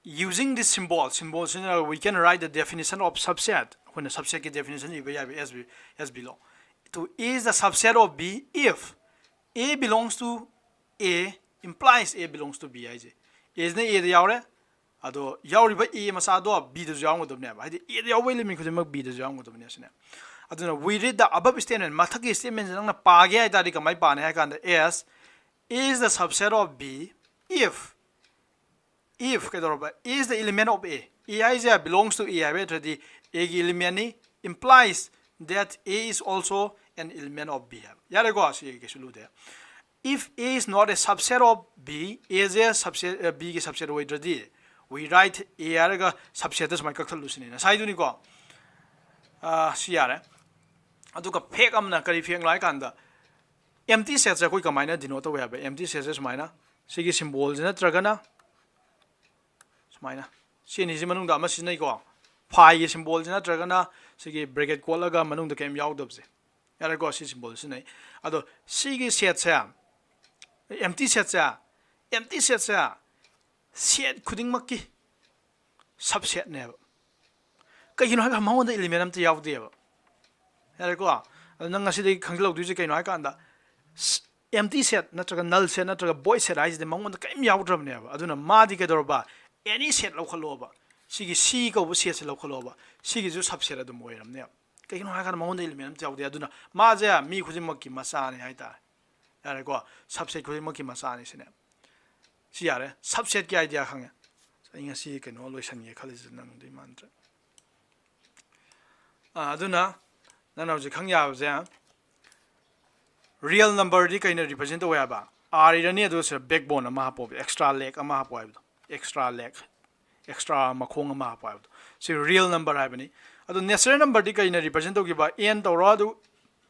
Using this symbol, symbol ꯁꯤꯅ we can write the definition of subset. ꯑꯩꯈꯣꯏꯅ subset ꯀꯤ definition ꯏꯕ ꯌꯥꯏꯕ, as be-, as below. To A is the subset of B if A belongs to A implies A belongs to B ꯍꯥꯏꯁꯦ꯫ A ꯁꯤꯅ A ꯗ ꯌꯥꯎꯔꯦ, ꯑꯗꯣ ꯌꯥꯎꯔꯤꯕ A ꯃꯆꯥꯗꯣ B ꯗꯁꯨ ꯌꯥꯎꯔꯝꯒꯗꯕꯅꯦꯕ꯫ ꯍꯥꯏꯗꯤ A ꯗ ꯌꯥꯎꯕ element ꯈꯨꯗꯤꯡꯃꯛ B ꯗꯁꯨ ꯌꯥꯎꯔꯝꯒꯗꯕꯅꯦ ꯁꯤꯅꯦ꯫ ꯑꯗꯨꯅ we read the above statement, ꯃꯊꯛꯀꯤ statement ꯁꯦ ꯅꯪꯅ ꯄꯥꯒꯦ ꯍꯥꯏ ꯇꯥꯔꯗꯤ ꯀꯃꯥꯏꯅ ꯄꯥꯅꯤ ꯍꯥꯏ ꯀꯥꯟꯗ, as A is the subset of B if, if ꯀꯩꯗꯧꯔꯕ? A is the element of A꯫ A ꯍꯥꯏꯁꯦ belongs to A ꯍꯥꯏꯕ ꯅꯠꯇ꯭ꯔꯗꯤ, A ꯒꯤ element ꯅꯤ, implies that A is also an element of B ꯍꯥꯏꯕ꯫ ꯌꯥꯔꯦꯀꯣ, ꯁꯤ ꯀꯩꯁꯨ ꯂꯨꯗꯦ꯫ If A is not a subset of B, A say subset, ꯑ, B ꯒꯤ subset ꯑꯣꯏꯗ꯭ꯔꯗꯤ, we write A ꯍꯥꯏꯔꯒ subset ꯇ ꯁꯨꯃꯥꯏꯅ ꯀꯛꯊꯠꯂꯨꯁꯤꯅꯦ, ꯉꯁꯥꯏꯗꯨꯅꯤꯀꯣ꯫ ꯑ, ꯁꯤ ꯌꯥꯔꯦ꯫ ꯑꯗꯨꯒ fact ꯑꯃꯅ ꯀꯔꯤ fact ꯅꯣ ꯍꯥꯏ ꯀꯥꯟꯗ, empty set ꯁꯦ ꯑꯩꯈꯣꯏ ꯀꯃꯥꯏꯅ denote ꯇꯧꯋꯦ ꯍꯥꯏꯕ? Empty set ꯁꯦ ꯁꯨꯃꯥꯏꯅ, ꯁꯤꯒꯤ symbol ꯁꯦ ꯅꯠꯇ꯭ꯔꯒꯅ ꯁꯨꯃꯥꯏꯅ, ꯁꯤ ꯑꯅꯤꯁꯤ ꯃꯅꯨꯡꯗ ꯑꯃ ꯁꯤꯖꯤꯟꯅꯩꯀꯣ, phi ꯒꯤ symbol ꯁꯦ ꯅꯠꯇ꯭ꯔꯒꯅ ꯁꯤꯒꯤ bracket ꯀꯣꯠꯂꯒ ꯃꯅꯨꯡꯗ ꯀꯔꯤꯝ ꯌꯥꯎꯗꯕꯁꯦ꯫ ꯌꯥꯔꯦꯀꯣ, ꯁꯤ symbol ꯁꯤꯖꯤꯟꯅꯩ꯫ ꯑꯗꯣ ꯁꯤꯒꯤ set ꯁꯦ, empty set ꯁꯦ, empty set ꯁꯦ set ꯈꯨꯗꯤꯡꯃꯛꯀꯤ subset ꯅꯦꯕ꯫ ꯀꯩꯒꯤꯅꯣ ꯍꯥꯏꯕ, ꯃꯉꯣꯟꯗ element ꯑꯝꯇ ꯌꯥꯎꯗꯦꯕ꯫ ꯌꯥꯔꯦꯀꯣ? ꯑꯗꯣ ꯅꯪ ꯉꯁꯤꯗꯒꯤ ꯈꯪꯖꯤꯜꯍꯧꯗꯣꯏꯁꯦ ꯀꯩꯅꯣ ꯍꯥꯏ ꯀꯥꯟꯗ, empty set ꯅꯠꯇ꯭ꯔꯒ null set ꯅꯠꯇ꯭ꯔꯒ void set ꯍꯥꯏꯁꯤꯗꯤ ꯃꯉꯣꯟꯗ ꯀꯔꯤꯝ ꯌꯥꯎꯗ꯭ꯔꯕꯅꯦꯕ꯫ ꯑꯗꯨꯅ ꯃꯥꯗꯤ ꯀꯩꯗꯧꯔꯕ? Any set ꯂꯧꯈꯠꯂꯣꯕ꯫ ꯁꯤꯒꯤ C ꯀꯧꯕ set ꯁꯦ ꯂꯧꯈꯠꯂꯣꯕ꯫ ꯁꯤꯒꯤꯁꯨ subset ꯑꯗꯨꯝ ꯑꯣꯏꯔꯝꯅꯦꯕ꯫ ꯀꯩꯒꯤꯅꯣ ꯍꯥꯏ ꯀꯥꯟꯗ ꯃꯉꯣꯟꯗ element ꯑꯝꯇ ꯌꯥꯎꯗꯦ꯫ ꯑꯗꯨꯅ ꯃꯥꯁꯦ ꯃꯤ ꯈꯨꯗꯤꯡꯃꯛꯀꯤ ꯃꯆꯥꯅꯤ ꯍꯥꯏꯇꯥꯔꯦ꯫ ꯌꯥꯔꯦꯀꯣ? Subset ꯈꯨꯗꯤꯡꯃꯛꯀꯤ ꯃꯆꯥꯅꯤ ꯁꯤꯅꯦ꯫ ꯁꯤ ꯌꯥꯔꯦ, subset ꯀꯤ idea ꯈꯪꯉꯦ꯫ ꯑꯩ ꯉꯁꯤ ꯀꯩꯅꯣ ꯂꯣꯏꯁꯟꯒꯦ ꯈꯜꯂꯤꯁꯦ ꯅꯪꯗꯣꯏ ꯃꯥꯟꯗ꯭ꯔꯦ꯫ ꯑꯥ, ꯑꯗꯨꯅ ꯅꯪꯅ ꯍꯧꯖꯤꯛ ꯈꯪ ꯌꯥꯕꯁꯦ, real number ꯗꯤ ꯀꯩꯅ represent ꯇꯧꯋꯦ ꯍꯥꯏꯕ? R ꯏꯔꯅꯤ, ꯑꯗꯨꯒ ꯁꯤꯗ backbone ꯑꯃ ꯍꯥꯞꯄꯣꯕ, extra leg ꯑꯃ ꯍꯥꯞꯄꯣ ꯍꯥꯏꯕꯗꯣ, extra leg, extra ꯃꯈꯣꯡ ꯑꯃ ꯍꯥꯞꯄꯣ ꯍꯥꯏꯕꯗꯣ, ꯁꯤ real number ꯍꯥꯏꯕꯅꯤ꯫ ꯑꯗꯣ natural number ꯗꯤ ꯀꯩꯅ represent ꯇꯧꯈꯤꯕ? N ꯇꯧꯔꯣ, ꯑꯗꯨ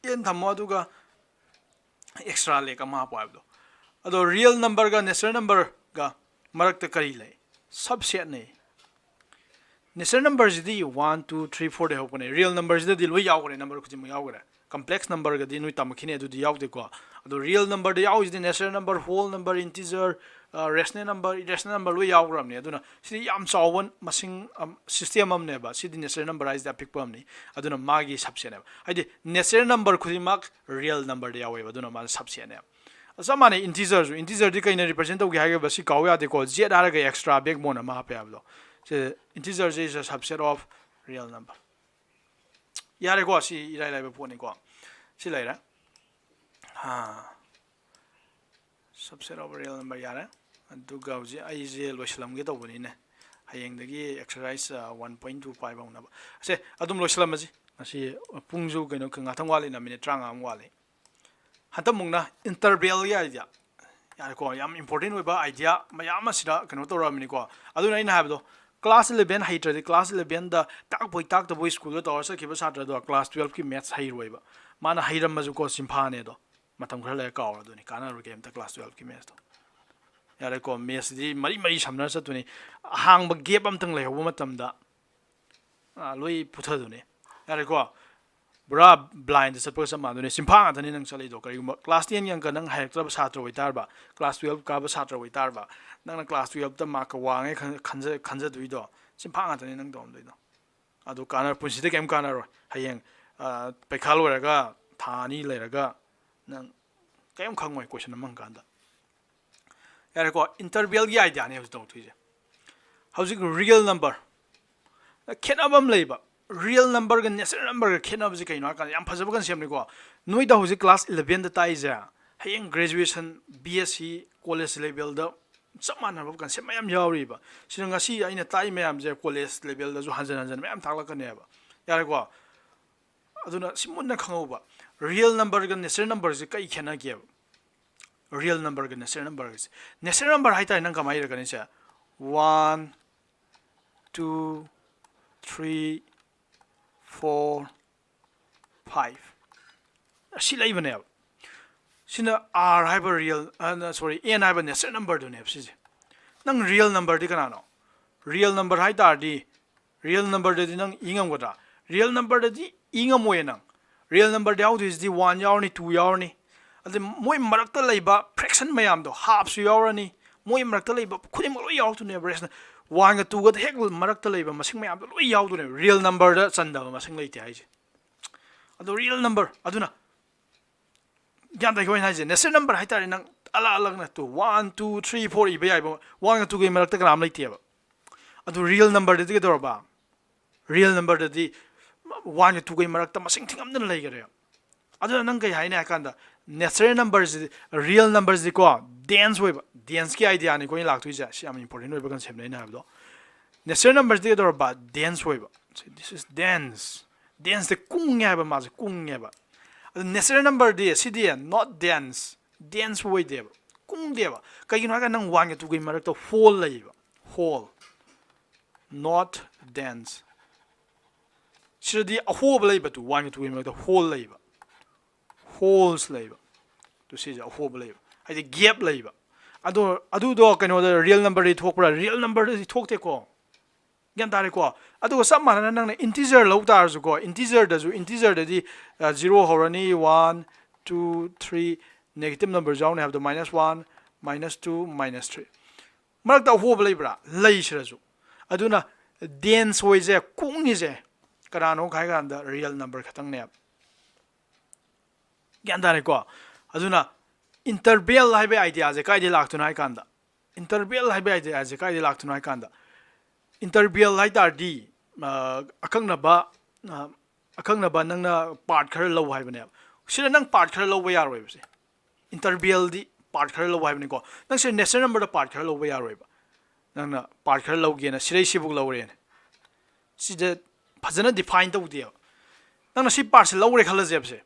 N ꯊꯝꯃꯣ, ꯑꯗꯨꯒ extra leg ꯑꯃ ꯍꯥꯞꯄꯣ ꯍꯥꯏꯕꯗꯣ꯫ ꯑꯗꯣ real number ꯒ natural number ꯒ ꯃꯔꯛꯇ ꯀꯔꯤ ꯂꯩ? Subset ꯅꯦ꯫ Natural number ꯁꯤꯗꯤ one, two, three, four ꯗꯩ ꯍꯧꯔꯛꯄꯅꯦ꯫ Real number ꯁꯤꯗꯗꯤ ꯂꯣꯏ ꯌꯥꯎꯈ꯭ꯔꯦ, number ꯈꯨꯗꯤꯡꯃꯛ ꯌꯥꯎꯈ꯭ꯔꯦ꯫ Complex number ꯒꯗꯤ ꯅꯣꯏ ꯇꯝꯃꯛꯈꯤꯅꯤ, ꯑꯗꯨꯗꯤ ꯌꯥꯎꯗꯦꯀꯣ꯫ ꯑꯗꯣ real number ꯗ ꯌꯥꯎꯔꯤꯁꯤꯗꯤ natural number, whole number, integer, ꯑ, rational number, irrational number ꯂꯣꯏ ꯌꯥꯎꯈ꯭ꯔꯕꯅꯦ꯫ ꯑꯗꯨꯅ ꯁꯤꯗꯤ ꯌꯥꯝ ꯆꯥꯎꯕ ꯃꯁꯤꯡ, ꯑꯝ, system ꯑꯃꯅꯦꯕ꯫ ꯁꯤꯗꯤ natural number ꯍꯥꯏꯁꯤꯗꯤ ꯑꯄꯤꯛꯄ ꯑꯃꯅꯤ꯫ ꯑꯗꯨꯅ ꯃꯥꯒꯤ subset ꯅꯦꯕ꯫ ꯍꯥꯏꯗꯤ natural number ꯈꯨꯗꯤꯡꯃꯛ real number ꯗ ꯌꯥꯎꯋꯦꯕ꯫ ꯑꯗꯨꯅ ꯃꯥꯅ subset ꯅꯦꯕ꯫ ꯆꯞ ꯃꯥꯟꯅꯩ, integer ꯁꯨ꯫ Integer ꯗꯤ ꯀꯩꯅ represent ꯇꯧꯒꯦ ꯍꯥꯏꯒꯦꯕ? ꯁꯤ ꯀꯥꯎ ꯌꯥꯗꯦꯀꯣ꯫ Z ꯍꯥꯏꯔꯒ extra backbone ꯑꯃ ꯍꯥꯞꯄꯦ ꯍꯥꯏꯕꯗꯣ꯫ ꯁꯤ integer say is a subset of real number꯫ ꯌꯥꯔꯦꯀꯣ, ꯁꯤ ꯏꯔꯥꯏ ꯂꯥꯏꯕ ꯄꯣꯠꯅꯤꯀꯣ꯫ ꯁꯤ ꯂꯩꯔꯦ꯫ ꯑꯥ, subset of real number ꯌꯥꯔꯦ꯫ ꯑꯗꯨꯒ ꯍꯧꯖꯤꯛ ꯑꯩꯁꯦ ꯂꯣꯏꯁꯤꯜꯂꯝꯒꯦ ꯇꯧꯕꯅꯤꯅꯦ꯫ ꯍꯌꯦꯡꯗꯒꯤ exercise one point two five ꯍꯧꯅꯕ꯫ ꯁꯦ, ꯑꯗꯨꯝ ꯂꯣꯏꯁꯤꯜꯂꯝꯃꯁꯤ꯫ ꯉꯁꯤ ꯄꯨꯡꯁꯨ ꯀꯩꯅꯣ, ꯉꯥꯛꯇꯪ ꯋꯥꯠꯂꯤꯅ, ꯃꯤꯅꯤꯠ ꯇꯔꯥꯃꯉꯥꯃꯨꯛ ꯋꯥꯠꯂꯤ꯫ ꯍꯟꯗꯛꯃꯨꯛꯅ intervalꯒꯤ idea꯫ ꯌꯥꯔꯦꯀꯣ, ꯌꯥꯝ important ꯑꯣꯏꯕ idea ꯃꯌꯥꯝ ꯑꯁꯤꯗ ꯀꯩꯅꯣ ꯇꯧꯔꯛꯑꯕꯅꯤꯀꯣ꯫ ꯑꯗꯨꯅ ꯑꯩꯅ ꯍꯥꯏꯕꯗꯣ, class eleven ꯍꯩꯇ꯭ꯔꯗꯤ class elevenꯗ ꯇꯥꯛꯄꯣꯏ ꯇꯥꯛꯇꯕꯣꯏ ꯁ꯭ꯀꯨꯜꯗ ꯇꯧꯔ ꯆꯠꯈꯤꯕ ꯁꯥꯇ꯭ꯔꯗꯣ class twelveꯀꯤ maths ꯍꯩꯔꯣꯏꯕ꯫ ꯃꯥꯅ ꯍꯩꯔꯝꯃꯁꯨꯀꯣ, ꯆꯤꯟꯐꯥꯅꯦ ꯑꯗꯣ꯫ ꯃꯇꯝ ꯈꯔ ꯂꯩꯔ ꯀꯥꯎꯔꯗꯣꯏꯅꯤ, ꯀꯥꯟꯅꯔꯣꯏ ꯀꯩꯝꯇ class twelveꯀꯤ mathsꯇꯣ꯫ ꯌꯥꯔꯦꯀꯣ, mathsꯁꯤꯗꯤ ꯃꯔꯤ ꯃꯔꯤ ꯁꯝꯅꯔ ꯆꯠꯇꯣꯏꯅꯤ꯫ ꯑꯍꯥꯡꯕ gap ꯑꯝꯇꯪ ꯂꯩꯍꯧꯕ ꯃꯇꯝꯗ, ꯑꯥ, ꯂꯣꯏ ꯄꯨꯊꯗꯣꯏꯅꯤ꯫ ꯌꯥꯔꯦꯀꯣ, ꯄꯨꯔꯥ blindꯗ ꯆꯠꯄꯒ ꯆꯞ ꯃꯥꯟꯅꯗꯣꯏꯅꯤ꯫ ꯆꯤꯟꯐꯥ ꯉꯥꯛꯇꯅꯤ ꯅꯪ ꯆꯠꯂꯤꯗꯣ꯫ ꯀꯔꯤꯒꯨꯝꯕ class tenꯒꯤ ꯑꯪꯀ ꯅꯪ ꯍꯩꯔꯛꯇ꯭ꯔꯕ ꯁꯥꯇ꯭ꯔ ꯑꯣꯏꯇꯥꯔꯕ, class twelve ꯀꯥꯕ ꯁꯥꯇ꯭ꯔ ꯑꯣꯏꯇꯥꯔꯕ, ꯅꯪꯅ class twelveꯇ markꯀ ꯋꯥꯡꯉꯦ ꯈꯟ-, ꯈꯟꯖ-, ꯈꯟꯖꯗꯣꯏꯗꯣ, ꯆꯤꯟꯐꯥ ꯉꯥꯛꯇꯅꯤ ꯅꯪ ꯇꯧꯔꯝꯗꯣꯏꯗꯣ꯫ ꯑꯗꯨ ꯀꯥꯟꯅ-, ꯄꯨꯟꯁꯤꯗ ꯀꯩꯝ ꯀꯥꯟꯅꯔꯣꯏ꯫ ꯍꯌꯦꯡ, ꯑ, ꯄꯩꯈꯥ ꯂꯣꯏꯔꯒ ꯊꯥ ꯑꯅꯤ ꯂꯩꯔꯒ ꯅꯪ ꯀꯩꯝ ꯈꯪꯉꯣꯏ question ꯑꯃ ꯍꯪꯀꯥꯟꯗ꯫ ꯌꯥꯔꯦꯀꯣ, intervalꯒꯤ ideaꯅꯦ ꯍꯧꯖꯤꯛ ꯇꯧꯊꯣꯛꯏꯁꯦ꯫ ꯍꯧꯖꯤꯛ real number ꯈꯦꯠꯅꯕ ꯑꯃ ꯂꯩꯕ꯫ Real numberꯒ natural numberꯒ ꯈꯦꯠꯅꯕꯁꯦ ꯀꯩꯅꯣ ꯍꯥꯏ ꯀꯥꯟꯗ, ꯌꯥꯝ ꯐꯖꯕ conceptꯅꯤꯀꯣ꯫ ꯅꯣꯏꯗ ꯍꯧꯖꯤꯛ class elevenꯗ ꯇꯥꯛꯏꯁꯦ, ꯍꯌꯦꯡ graduation, B S C, college levelꯗ ꯆꯞ ꯃꯥꯟꯅꯕ concept ꯃꯌꯥꯝ ꯌꯥꯎꯔꯤꯕ꯫ ꯁꯤꯅ ꯉꯁꯤ ꯑꯩꯅ ꯇꯥꯛꯏ ꯃꯌꯥꯝꯁꯦ college levelꯗꯁꯨ ꯍꯟꯖꯟ ꯍꯟꯖꯟ ꯃꯌꯥꯝ ꯇꯥꯛꯂꯛꯀꯅꯦꯕ꯫ ꯌꯥꯔꯦꯀꯣ? ꯑꯗꯨꯅ ꯁꯤ ꯃꯨꯟꯅ ꯈꯪꯍꯧꯕ꯫ Real numberꯒ natural numberꯁꯦ ꯀꯩ ꯈꯦꯠꯅꯒꯦꯕ? Real numberꯒ natural numberꯒꯁꯦ꯫ Natural number ꯍꯥꯏꯇꯥꯔꯦ, ꯅꯪ ꯀꯃꯥꯏꯅ ꯏꯔꯛꯀꯅꯤ ꯁꯦ? One, two, three, four, five꯫ ꯑꯁꯤ ꯂꯩꯕꯅꯦꯕ꯫ ꯁꯤꯅ R ꯍꯥꯏꯕ real, ꯑ, sorry, N ꯍꯥꯏꯕ natural numberꯗꯨꯅꯦꯕ ꯁꯤꯁꯦ꯫ ꯅꯪ real numberꯗꯤ ꯀꯅꯥꯅꯣ? Real number ꯍꯥꯏ ꯇꯥꯔꯗꯤ, real numberꯗꯗꯤ ꯅꯪ ꯏ ꯉꯝꯒꯗ꯭ꯔꯥ? Real numberꯗꯗꯤ ꯏ ꯉꯝꯃꯣꯏꯌꯦ ꯅꯪ꯫ Real numberꯗ ꯌꯥꯎꯗꯣꯏꯁꯤꯗꯤ one ꯌꯥꯎꯔꯅꯤ, two ꯌꯥꯎꯔꯅꯤ, ꯑꯗꯩ ꯃꯣꯏ ꯃꯔꯛꯇ ꯂꯩꯕ fraction ꯃꯌꯥꯝꯗꯣ, halfꯁꯨ ꯌꯥꯎꯔꯅꯤ, ꯃꯣꯏ ꯃꯔꯛꯇ ꯂꯩꯕ ꯈꯨꯗꯤꯡꯃꯛ ꯂꯣꯏ ꯌꯥꯎꯔꯛꯇꯣꯏꯅꯦꯕ꯫ Rational, oneꯒ twoꯒ ꯍꯦꯛ ꯃꯔꯛꯇ ꯂꯩꯕ ꯃꯁꯤꯡ ꯃꯌꯥꯝꯗꯣ ꯂꯣꯏ ꯌꯥꯎꯗꯣꯏꯅꯦꯕ꯫ Real numberꯗ ꯆꯟꯗꯕ ꯃꯁꯤꯡ ꯂꯩꯇꯦ ꯍꯥꯏꯁꯦ꯫ ꯑꯗꯣ real number, ꯑꯗꯨꯅ ꯒ꯭ꯌꯥꯟ ꯇꯥꯏꯀꯣ ꯑꯩꯅ ꯍꯥꯏꯁꯦ? Natural number ꯍꯥꯏꯇꯥꯔꯦ, ꯅꯪ ꯑꯂꯛ ꯑꯂꯛꯅ two, one, two, three, four ꯏꯕ ꯌꯥꯏꯕ, oneꯒ twoꯒꯤ ꯃꯔꯛꯇ ꯀꯅꯥꯝ ꯂꯩꯇꯦꯕ꯫ ꯑꯗꯨ real numberꯗꯗꯤ ꯀꯩꯗꯧꯔꯕ? Real numberꯗꯗꯤ oneꯒ twoꯒꯤ ꯃꯔꯛꯇ ꯃꯁꯤꯡ ꯊꯤꯉꯝꯗꯅ ꯂꯩꯈꯔꯦ꯫ ꯑꯗꯨꯅ ꯅꯪ ꯀꯩ ꯍꯥꯏꯅꯤ ꯍꯥꯏ ꯀꯥꯟꯗ, natural numberꯁꯤꯗꯤ, real numberꯁꯤꯗꯤꯀꯣ, dense ꯑꯣꯏꯕ, denseꯀꯤ ideaꯅꯤꯀꯣ ꯑꯩꯅ ꯂꯥꯛꯇꯣꯏꯁꯦ꯫ ꯁꯤ ꯌꯥꯝ important ꯑꯣꯏꯕ conceptꯅꯦ ꯑꯩꯅ ꯍꯥꯏꯕꯗꯣ꯫ natural numberꯁꯤꯗꯤ ꯀꯩꯗꯧꯔꯕ? Dense ꯑꯣꯏꯕ꯫ This is dense. Denseꯇ ꯀꯨꯡꯉꯦ ꯍꯥꯏꯕ, ꯃꯥꯁꯦ ꯀꯨꯡꯉꯦꯕ꯫ ꯑꯗꯨ natural numberꯗꯤ, CD not dense, dense ꯑꯣꯏꯗꯦꯕ, ꯀꯨꯡꯗꯦꯕ꯫ ꯀꯩꯒꯤꯅꯣ ꯍꯥꯏꯔꯒ ꯅꯪ oneꯒ twoꯒꯤ ꯃꯔꯛꯇ hole ꯂꯩꯌꯦꯕ, hole, not dense꯫ ꯁꯤꯗꯗꯤ ꯑꯍꯣꯕ ꯂꯩꯕ, ꯇꯨ, oneꯒ twoꯒꯤ ꯃꯔꯛꯇ hole ꯂꯩꯕ, holes ꯂꯩꯕ꯫ ꯇꯨ, ꯁꯤꯁꯦ ꯑꯍꯣꯕ ꯂꯩꯕ, ꯍꯥꯏꯗꯤ gap ꯂꯩꯕ꯫ ꯑꯗꯣ ꯑꯗꯨꯗꯣ ꯀꯩꯅꯣꯗ, real numberꯗꯤ ꯊꯣꯛꯄ꯭ꯔꯥ? Real numberꯗꯗꯤ ꯊꯣꯛꯇꯦꯀꯣ꯫ ꯒ꯭ꯌꯥꯟ ꯇꯥꯔꯦꯀꯣ? ꯑꯗꯨꯒ ꯆꯞ ꯃꯥꯟꯅꯅ ꯅꯪꯅ integer ꯂꯧ ꯇꯥꯔꯁꯨꯀꯣ, integerꯗꯁꯨ, integerꯗꯗꯤ, ꯑ, zero ꯍꯧꯔꯅꯤ, one, two, three, negative number ꯌꯥꯎꯅꯤ ꯍꯥꯏꯕꯗꯣ, minus one, minus two, minus three꯫ ꯃꯔꯛꯇ ꯑꯍꯣꯕ ꯂꯩꯕ꯭ꯔꯥ? ꯂꯩ ꯁꯤꯗꯁꯨ꯫ ꯑꯗꯨꯅ dense ꯑꯣꯏꯁꯦ, ꯀꯨꯡꯉꯤꯁꯦ ꯀꯅꯥꯅꯣ ꯍꯥꯏ ꯀꯥꯟꯗ real number ꯈꯛꯇꯪꯅꯦꯕ꯫ ꯒ꯭ꯌꯥꯟ ꯇꯥꯔꯦꯀꯣ? ꯑꯗꯨꯅ interval ꯍꯥꯏꯕ ideaꯁꯦ ꯀꯥꯏꯗꯩ ꯂꯥꯛꯇꯣꯏꯅꯣ ꯍꯥꯏ ꯀꯥꯟꯗ, interval ꯍꯥꯏꯕ ideaꯁꯦ ꯀꯥꯏꯗꯩ ꯂꯥꯛꯇꯣꯏꯅꯣ ꯍꯥꯏ ꯀꯥꯟꯗ, interval ꯍꯥꯏ ꯇꯥꯔꯗꯤ, ꯑ, ꯑꯀꯛꯅꯕ, ꯑ, ꯑꯀꯛꯅꯕ ꯅꯪꯅ part ꯈꯔ ꯂꯧ ꯍꯥꯏꯕꯅꯦꯕ꯫ ꯁꯤꯗ ꯅꯪ part ꯈꯔ ꯂꯧꯕ ꯌꯥꯔꯣꯏꯕ ꯁꯦ꯫ Intervalꯗꯤ part ꯈꯔ ꯂꯧ ꯍꯥꯏꯕꯅꯤꯀꯣ꯫ ꯅꯪ ꯁꯤꯗ natural numberꯗ part ꯈꯔ ꯂꯧꯕ ꯌꯥꯔꯣꯏꯕ꯫ ꯅꯪꯅ part ꯈꯔ ꯂꯧꯒꯦꯅ ꯁꯤꯗꯩ ꯁꯤꯕꯨꯛ ꯂꯧꯔꯦꯅꯦ꯫ ꯁꯤꯗ ꯐꯖꯅ define ꯇꯧꯗꯦꯕ꯫ ꯅꯪꯅ ꯁꯤ partꯁꯦ ꯂꯧꯔꯦ ꯈꯜꯂꯁꯦꯕ ꯁꯦ꯫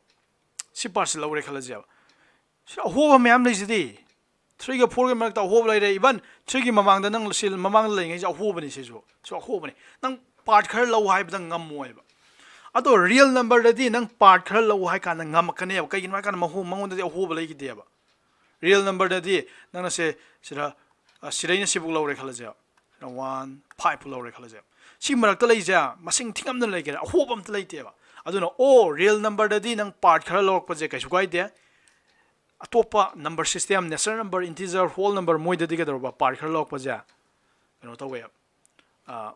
ꯁꯤ partꯁꯦ ꯂꯧꯔꯦ ꯈꯜꯂꯁꯦꯕ꯫ ꯁꯤ ꯑꯍꯣꯕ ꯃꯌꯥꯝ ꯂꯩꯁꯤꯗꯤ꯫ Threeꯒ fourꯒꯤ ꯃꯔꯛꯇ ꯑꯍꯣꯕ ꯂꯩꯔꯦ꯫ Even threeꯒꯤ ꯃꯃꯥꯡꯗ ꯅꯪ ꯁꯤ ꯃꯃꯥꯡꯗ ꯂꯩꯉꯩꯁꯦ ꯑꯍꯣꯕꯅꯤ ꯁꯤꯁꯨ꯫ ꯁꯤ ꯑꯍꯣꯕꯅꯤ꯫ ꯅꯪ part ꯈꯔ ꯂꯧ ꯍꯥꯏꯕꯗ ꯉꯝꯃꯣꯏꯕ꯫ ꯑꯗꯣ real numberꯗꯗꯤ ꯅꯪ part ꯈꯔ ꯂꯧ ꯍꯥꯏ ꯀꯥꯟꯗ ꯉꯝꯃꯛꯀꯅꯦꯕ꯫ ꯀꯩꯒꯤꯅꯣ ꯍꯥꯏ ꯀꯥꯟꯗ ꯃꯍꯣ-, ꯃꯉꯣꯟꯗꯗꯤ ꯑꯍꯣꯕ ꯂꯩꯈꯤꯗꯦꯕ꯫ Real numberꯗꯗꯤ ꯅꯪꯅ ꯁꯦ ꯁꯤꯗ, ꯑ, ꯁꯤꯗꯩꯅ ꯁꯤꯕꯨꯛ ꯂꯧꯔꯦ ꯈꯜꯂꯁꯦꯕ꯫ ꯁꯤꯗ one, five ꯐꯥꯎ ꯂꯧꯔꯦ ꯈꯜꯂꯁꯦꯕ꯫ ꯁꯤ ꯃꯔꯛꯇ ꯂꯩꯁꯦ ꯃꯁꯤꯡ ꯊꯤꯉꯝꯗꯅ ꯂꯩꯒꯦꯔꯥ, ꯑꯍꯣꯕ ꯑꯝꯇ ꯂꯩꯇꯦꯕ꯫ ꯑꯗꯨꯅ, ꯑꯣ, real numberꯗꯗꯤ ꯅꯪ part ꯈꯔ ꯂꯧꯔꯛꯄꯁꯦ ꯀꯩꯁꯨ ꯀꯥꯏꯗꯦ꯫ ꯑꯇꯣꯞꯄ number system, natural number, integer, whole number, ꯃꯣꯏꯗꯗꯤ ꯀꯩꯗꯧꯔꯕ? Part ꯈꯔ ꯂꯧꯔꯛꯄꯁꯦ ꯀꯩꯅꯣ ꯇꯧꯋꯦꯕ, ꯑ,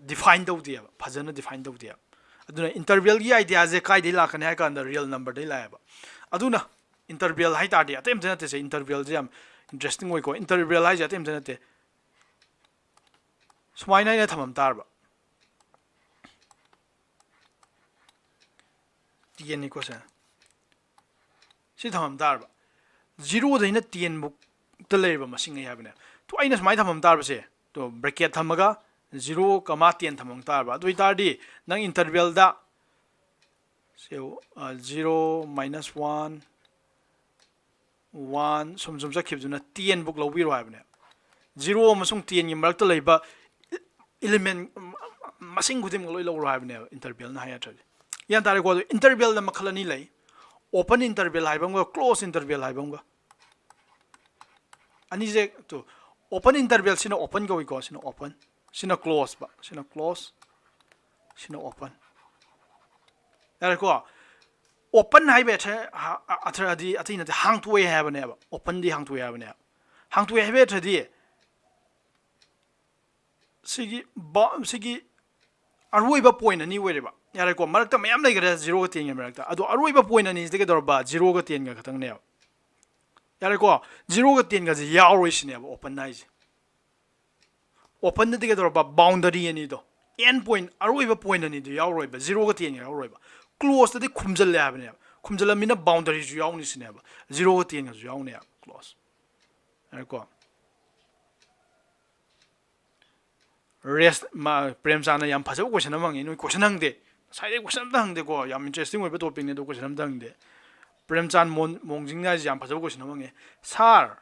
define ꯇꯧꯗꯦꯕ, ꯐꯖꯅ define ꯇꯧꯗꯦꯕ꯫ ꯑꯗꯨꯅ intervalꯒꯤ ideaꯁꯦ ꯀꯥꯏꯗꯩ ꯂꯥꯛꯀꯅꯤ ꯍꯥꯏ ꯀꯥꯟꯗ real numberꯗꯩ ꯂꯥꯛꯑꯦꯕ꯫ ꯑꯗꯨꯅ interval ꯍꯥꯏ ꯇꯥꯔꯗꯤ ꯑꯇꯩ ꯑꯝꯇ ꯅꯠꯇꯦ ꯁꯦ꯫ Intervalꯁꯦ ꯌꯥꯝ interesting ꯑꯣꯏꯀꯣ꯫ Interval ꯍꯥꯏꯁꯦ ꯑꯇꯩ ꯑꯝꯇ ꯅꯠꯇꯦ꯫ ꯁꯨꯃꯥꯏꯅ ꯑꯩꯅ ꯊꯝꯃꯝ ꯇꯥꯔꯕ, tenꯅꯤꯀꯣ ꯁꯦ꯫ ꯁꯤ ꯊꯝꯃꯝ ꯇꯥꯔꯕ꯫ Zeroꯗꯩꯅ ten ꯐꯥꯎꯇ ꯂꯩꯔꯤꯕ ꯃꯁꯤꯡ ꯑꯩ ꯍꯥꯏꯕꯅꯦ꯫ ꯇꯨ, ꯑꯩꯅ ꯁꯨꯃꯥꯏꯅ ꯊꯝꯃꯝ ꯇꯥꯔꯕꯁꯦ, ꯇꯣ ꯕ꯭ꯔꯦꯀꯦꯠ ꯊꯝꯃꯒ ꯖꯤꯔꯣ ꯀꯃꯥ ꯇꯦꯟ ꯊꯝꯃꯝ ꯇꯥꯔꯕ꯫ ꯑꯗꯨ ꯑꯣꯏꯇꯥꯔꯗꯤ ꯅꯪ ꯏꯟꯇꯔꯕꯦꯜꯗ ꯁꯦ ꯖꯤꯔꯣ ꯃꯥꯏꯅꯁ ꯋꯥꯟ ꯋꯥꯟ ꯁꯨꯝ ꯁꯨꯝ ꯆꯠꯈꯤꯕꯗꯨꯅ ꯇꯦꯟ ꯕꯨꯛ ꯂꯧꯕꯤꯔꯣ ꯍꯥꯏꯕꯅꯦꯕ꯫ ꯖꯤꯔꯣ ꯑꯃꯁꯨꯡ ꯇꯦꯟꯒꯤ ꯃꯔꯛꯇ ꯂꯩꯕ ꯏꯂꯤꯃꯦꯟ ꯃꯁꯤꯡ ꯈꯨꯗꯤꯡꯃꯛ ꯂꯣꯏ ꯂꯧꯔꯣ ꯍꯥꯏꯕꯅꯦꯕ ꯏꯟꯇꯔꯕꯦꯜꯅ ꯍꯥꯏ ꯅꯠꯇ꯭ꯔꯗꯤ꯫ ꯒ꯭ꯌꯥꯟ ꯇꯥꯔꯦꯀꯣ? ꯑꯗꯣ ꯏꯟꯇꯔꯕꯦꯜꯗ ꯃꯈꯜ ꯑꯅꯤ ꯂꯩ, ꯑꯣꯄꯟ ꯏꯟꯇꯔꯕꯦꯜ ꯍꯥꯏꯕ ꯑꯃꯒ ꯀ꯭ꯂꯣꯁ ꯏꯟꯇꯔꯕꯦꯜ ꯍꯥꯏꯕ ꯑꯃꯒ꯫ ꯑꯅꯤꯁꯦ ꯇꯨ ꯑꯣꯄꯟ ꯏꯟꯇꯔꯕꯦꯜꯁꯤꯅ ꯑꯣꯄꯟ ꯀꯧꯏꯀꯣ, ꯁꯤꯅ ꯑꯣꯄꯟ, ꯁꯤꯅ ꯀ꯭ꯂꯣꯁ ꯕ, ꯁꯤꯅ ꯀ꯭ꯂꯣꯁ, ꯁꯤꯅ ꯑꯣꯄꯟ꯫ ꯌꯥꯔꯦꯀꯣ? ꯑꯣꯄꯟ ꯍꯥꯏꯕ ꯑꯊ- ꯑ- ꯑ- ꯑꯊꯔꯗꯤ ꯑꯇꯩ ꯅꯠꯇꯦ, ꯍꯥꯡꯇꯣꯛꯑꯦ ꯍꯥꯏꯕꯅꯦꯕ꯫ ꯑꯣꯄꯟꯗꯤ ꯍꯥꯡꯇꯣꯛꯑꯦ ꯍꯥꯏꯕꯅꯦꯕ꯫ ꯍꯥꯡꯇꯣꯛꯑꯦ ꯍꯥꯏꯕ ꯑꯊꯔꯗꯤ ꯁꯤꯒꯤ ꯕ- ꯁꯤꯒꯤ ꯑꯔꯣꯏꯕ ꯄꯣꯏꯟ ꯑꯅꯤ ꯑꯣꯏꯔꯦꯕ꯫ ꯌꯥꯔꯦꯀꯣ? ꯃꯔꯛꯇ ꯃꯌꯥꯝ ꯂꯩꯈ꯭ꯔꯦ ꯖꯤꯔꯣꯒ ꯇꯦꯟꯒꯤ ꯃꯔꯛꯇ, ꯑꯗꯣ ꯑꯔꯣꯏꯕ ꯄꯣꯏꯟ ꯑꯅꯤꯁꯤꯗꯤ ꯀꯩꯗꯧꯔꯕ? ꯖꯤꯔꯣꯒ ꯇꯦꯟꯒ ꯈꯛꯇꯪꯅꯦꯕ꯫ ꯌꯥꯔꯦꯀꯣ? ꯖꯤꯔꯣꯒ ꯇꯦꯟꯒꯁꯦ ꯌꯥꯎꯔꯣꯏ ꯁꯤꯅꯦꯕ ꯑꯣꯄꯟ ꯍꯥꯏꯁꯦ꯫ ꯑꯣꯄꯟꯗꯗꯤ ꯀꯩꯗꯧꯔꯕ? ꯕꯥꯎꯟꯗꯔꯤ ꯑꯅꯤꯗꯣ, ꯑꯦꯟ ꯄꯣꯏꯟ, ꯑꯔꯣꯏꯕ ꯄꯣꯏꯟ ꯑꯅꯤꯗꯣ ꯌꯥꯎꯔꯣꯏꯕ, ꯖꯤꯔꯣꯒ ꯇꯦꯟꯒ ꯌꯥꯎꯔꯣꯏꯕ꯫ ꯀ꯭ꯂꯣꯁꯇꯗꯤ ꯈꯨꯝꯖꯜꯂꯦ ꯍꯥꯏꯕꯅꯦꯕ꯫ ꯈꯨꯝꯖꯜꯂꯝꯃꯤꯅ ꯕꯥꯎꯟꯗꯔꯤꯁꯨ ꯌꯥꯎꯅꯤ ꯁꯤꯅꯦꯕ, ꯖꯤꯔꯣꯒ ꯇꯦꯟꯒꯁꯨ ꯌꯥꯎꯅꯦꯕ ꯀ꯭ꯂꯣꯁ꯫ ꯌꯥꯔꯦꯀꯣ? ꯔꯦꯁ ꯃꯥ ꯄ꯭ꯔꯦꯝꯆꯥꯟꯅ ꯌꯥꯝ ꯐꯖꯕ ꯀꯣꯏꯁꯟ ꯑꯃ ꯍꯪꯉꯤ꯫ ꯅꯣꯏ ꯀꯣꯏꯁꯟ ꯍꯪꯗꯦ, ꯉꯁꯥꯏꯗꯩ ꯀꯣꯏꯁꯟ ꯑꯝꯇ ꯍꯪꯗꯦꯀꯣ꯫ ꯌꯥꯝ ꯏꯟꯇꯔꯦꯁꯇꯤꯡ ꯑꯣꯏꯕ ꯇꯣꯄꯤꯛꯅꯤ, ꯑꯗꯣ ꯀꯣꯏꯁꯟ ꯑꯝꯇ ꯍꯪꯗꯦ꯫ ꯄ꯭ꯔꯦꯝꯆꯥꯟ ꯃꯣꯟ- ꯃꯣꯡꯖꯤꯡ ꯍꯥꯏꯁꯦ ꯌꯥꯝ ꯐꯖꯕ ꯀꯣꯏꯁꯟ ꯑꯃ ꯍꯪꯉꯤ꯫ Sir,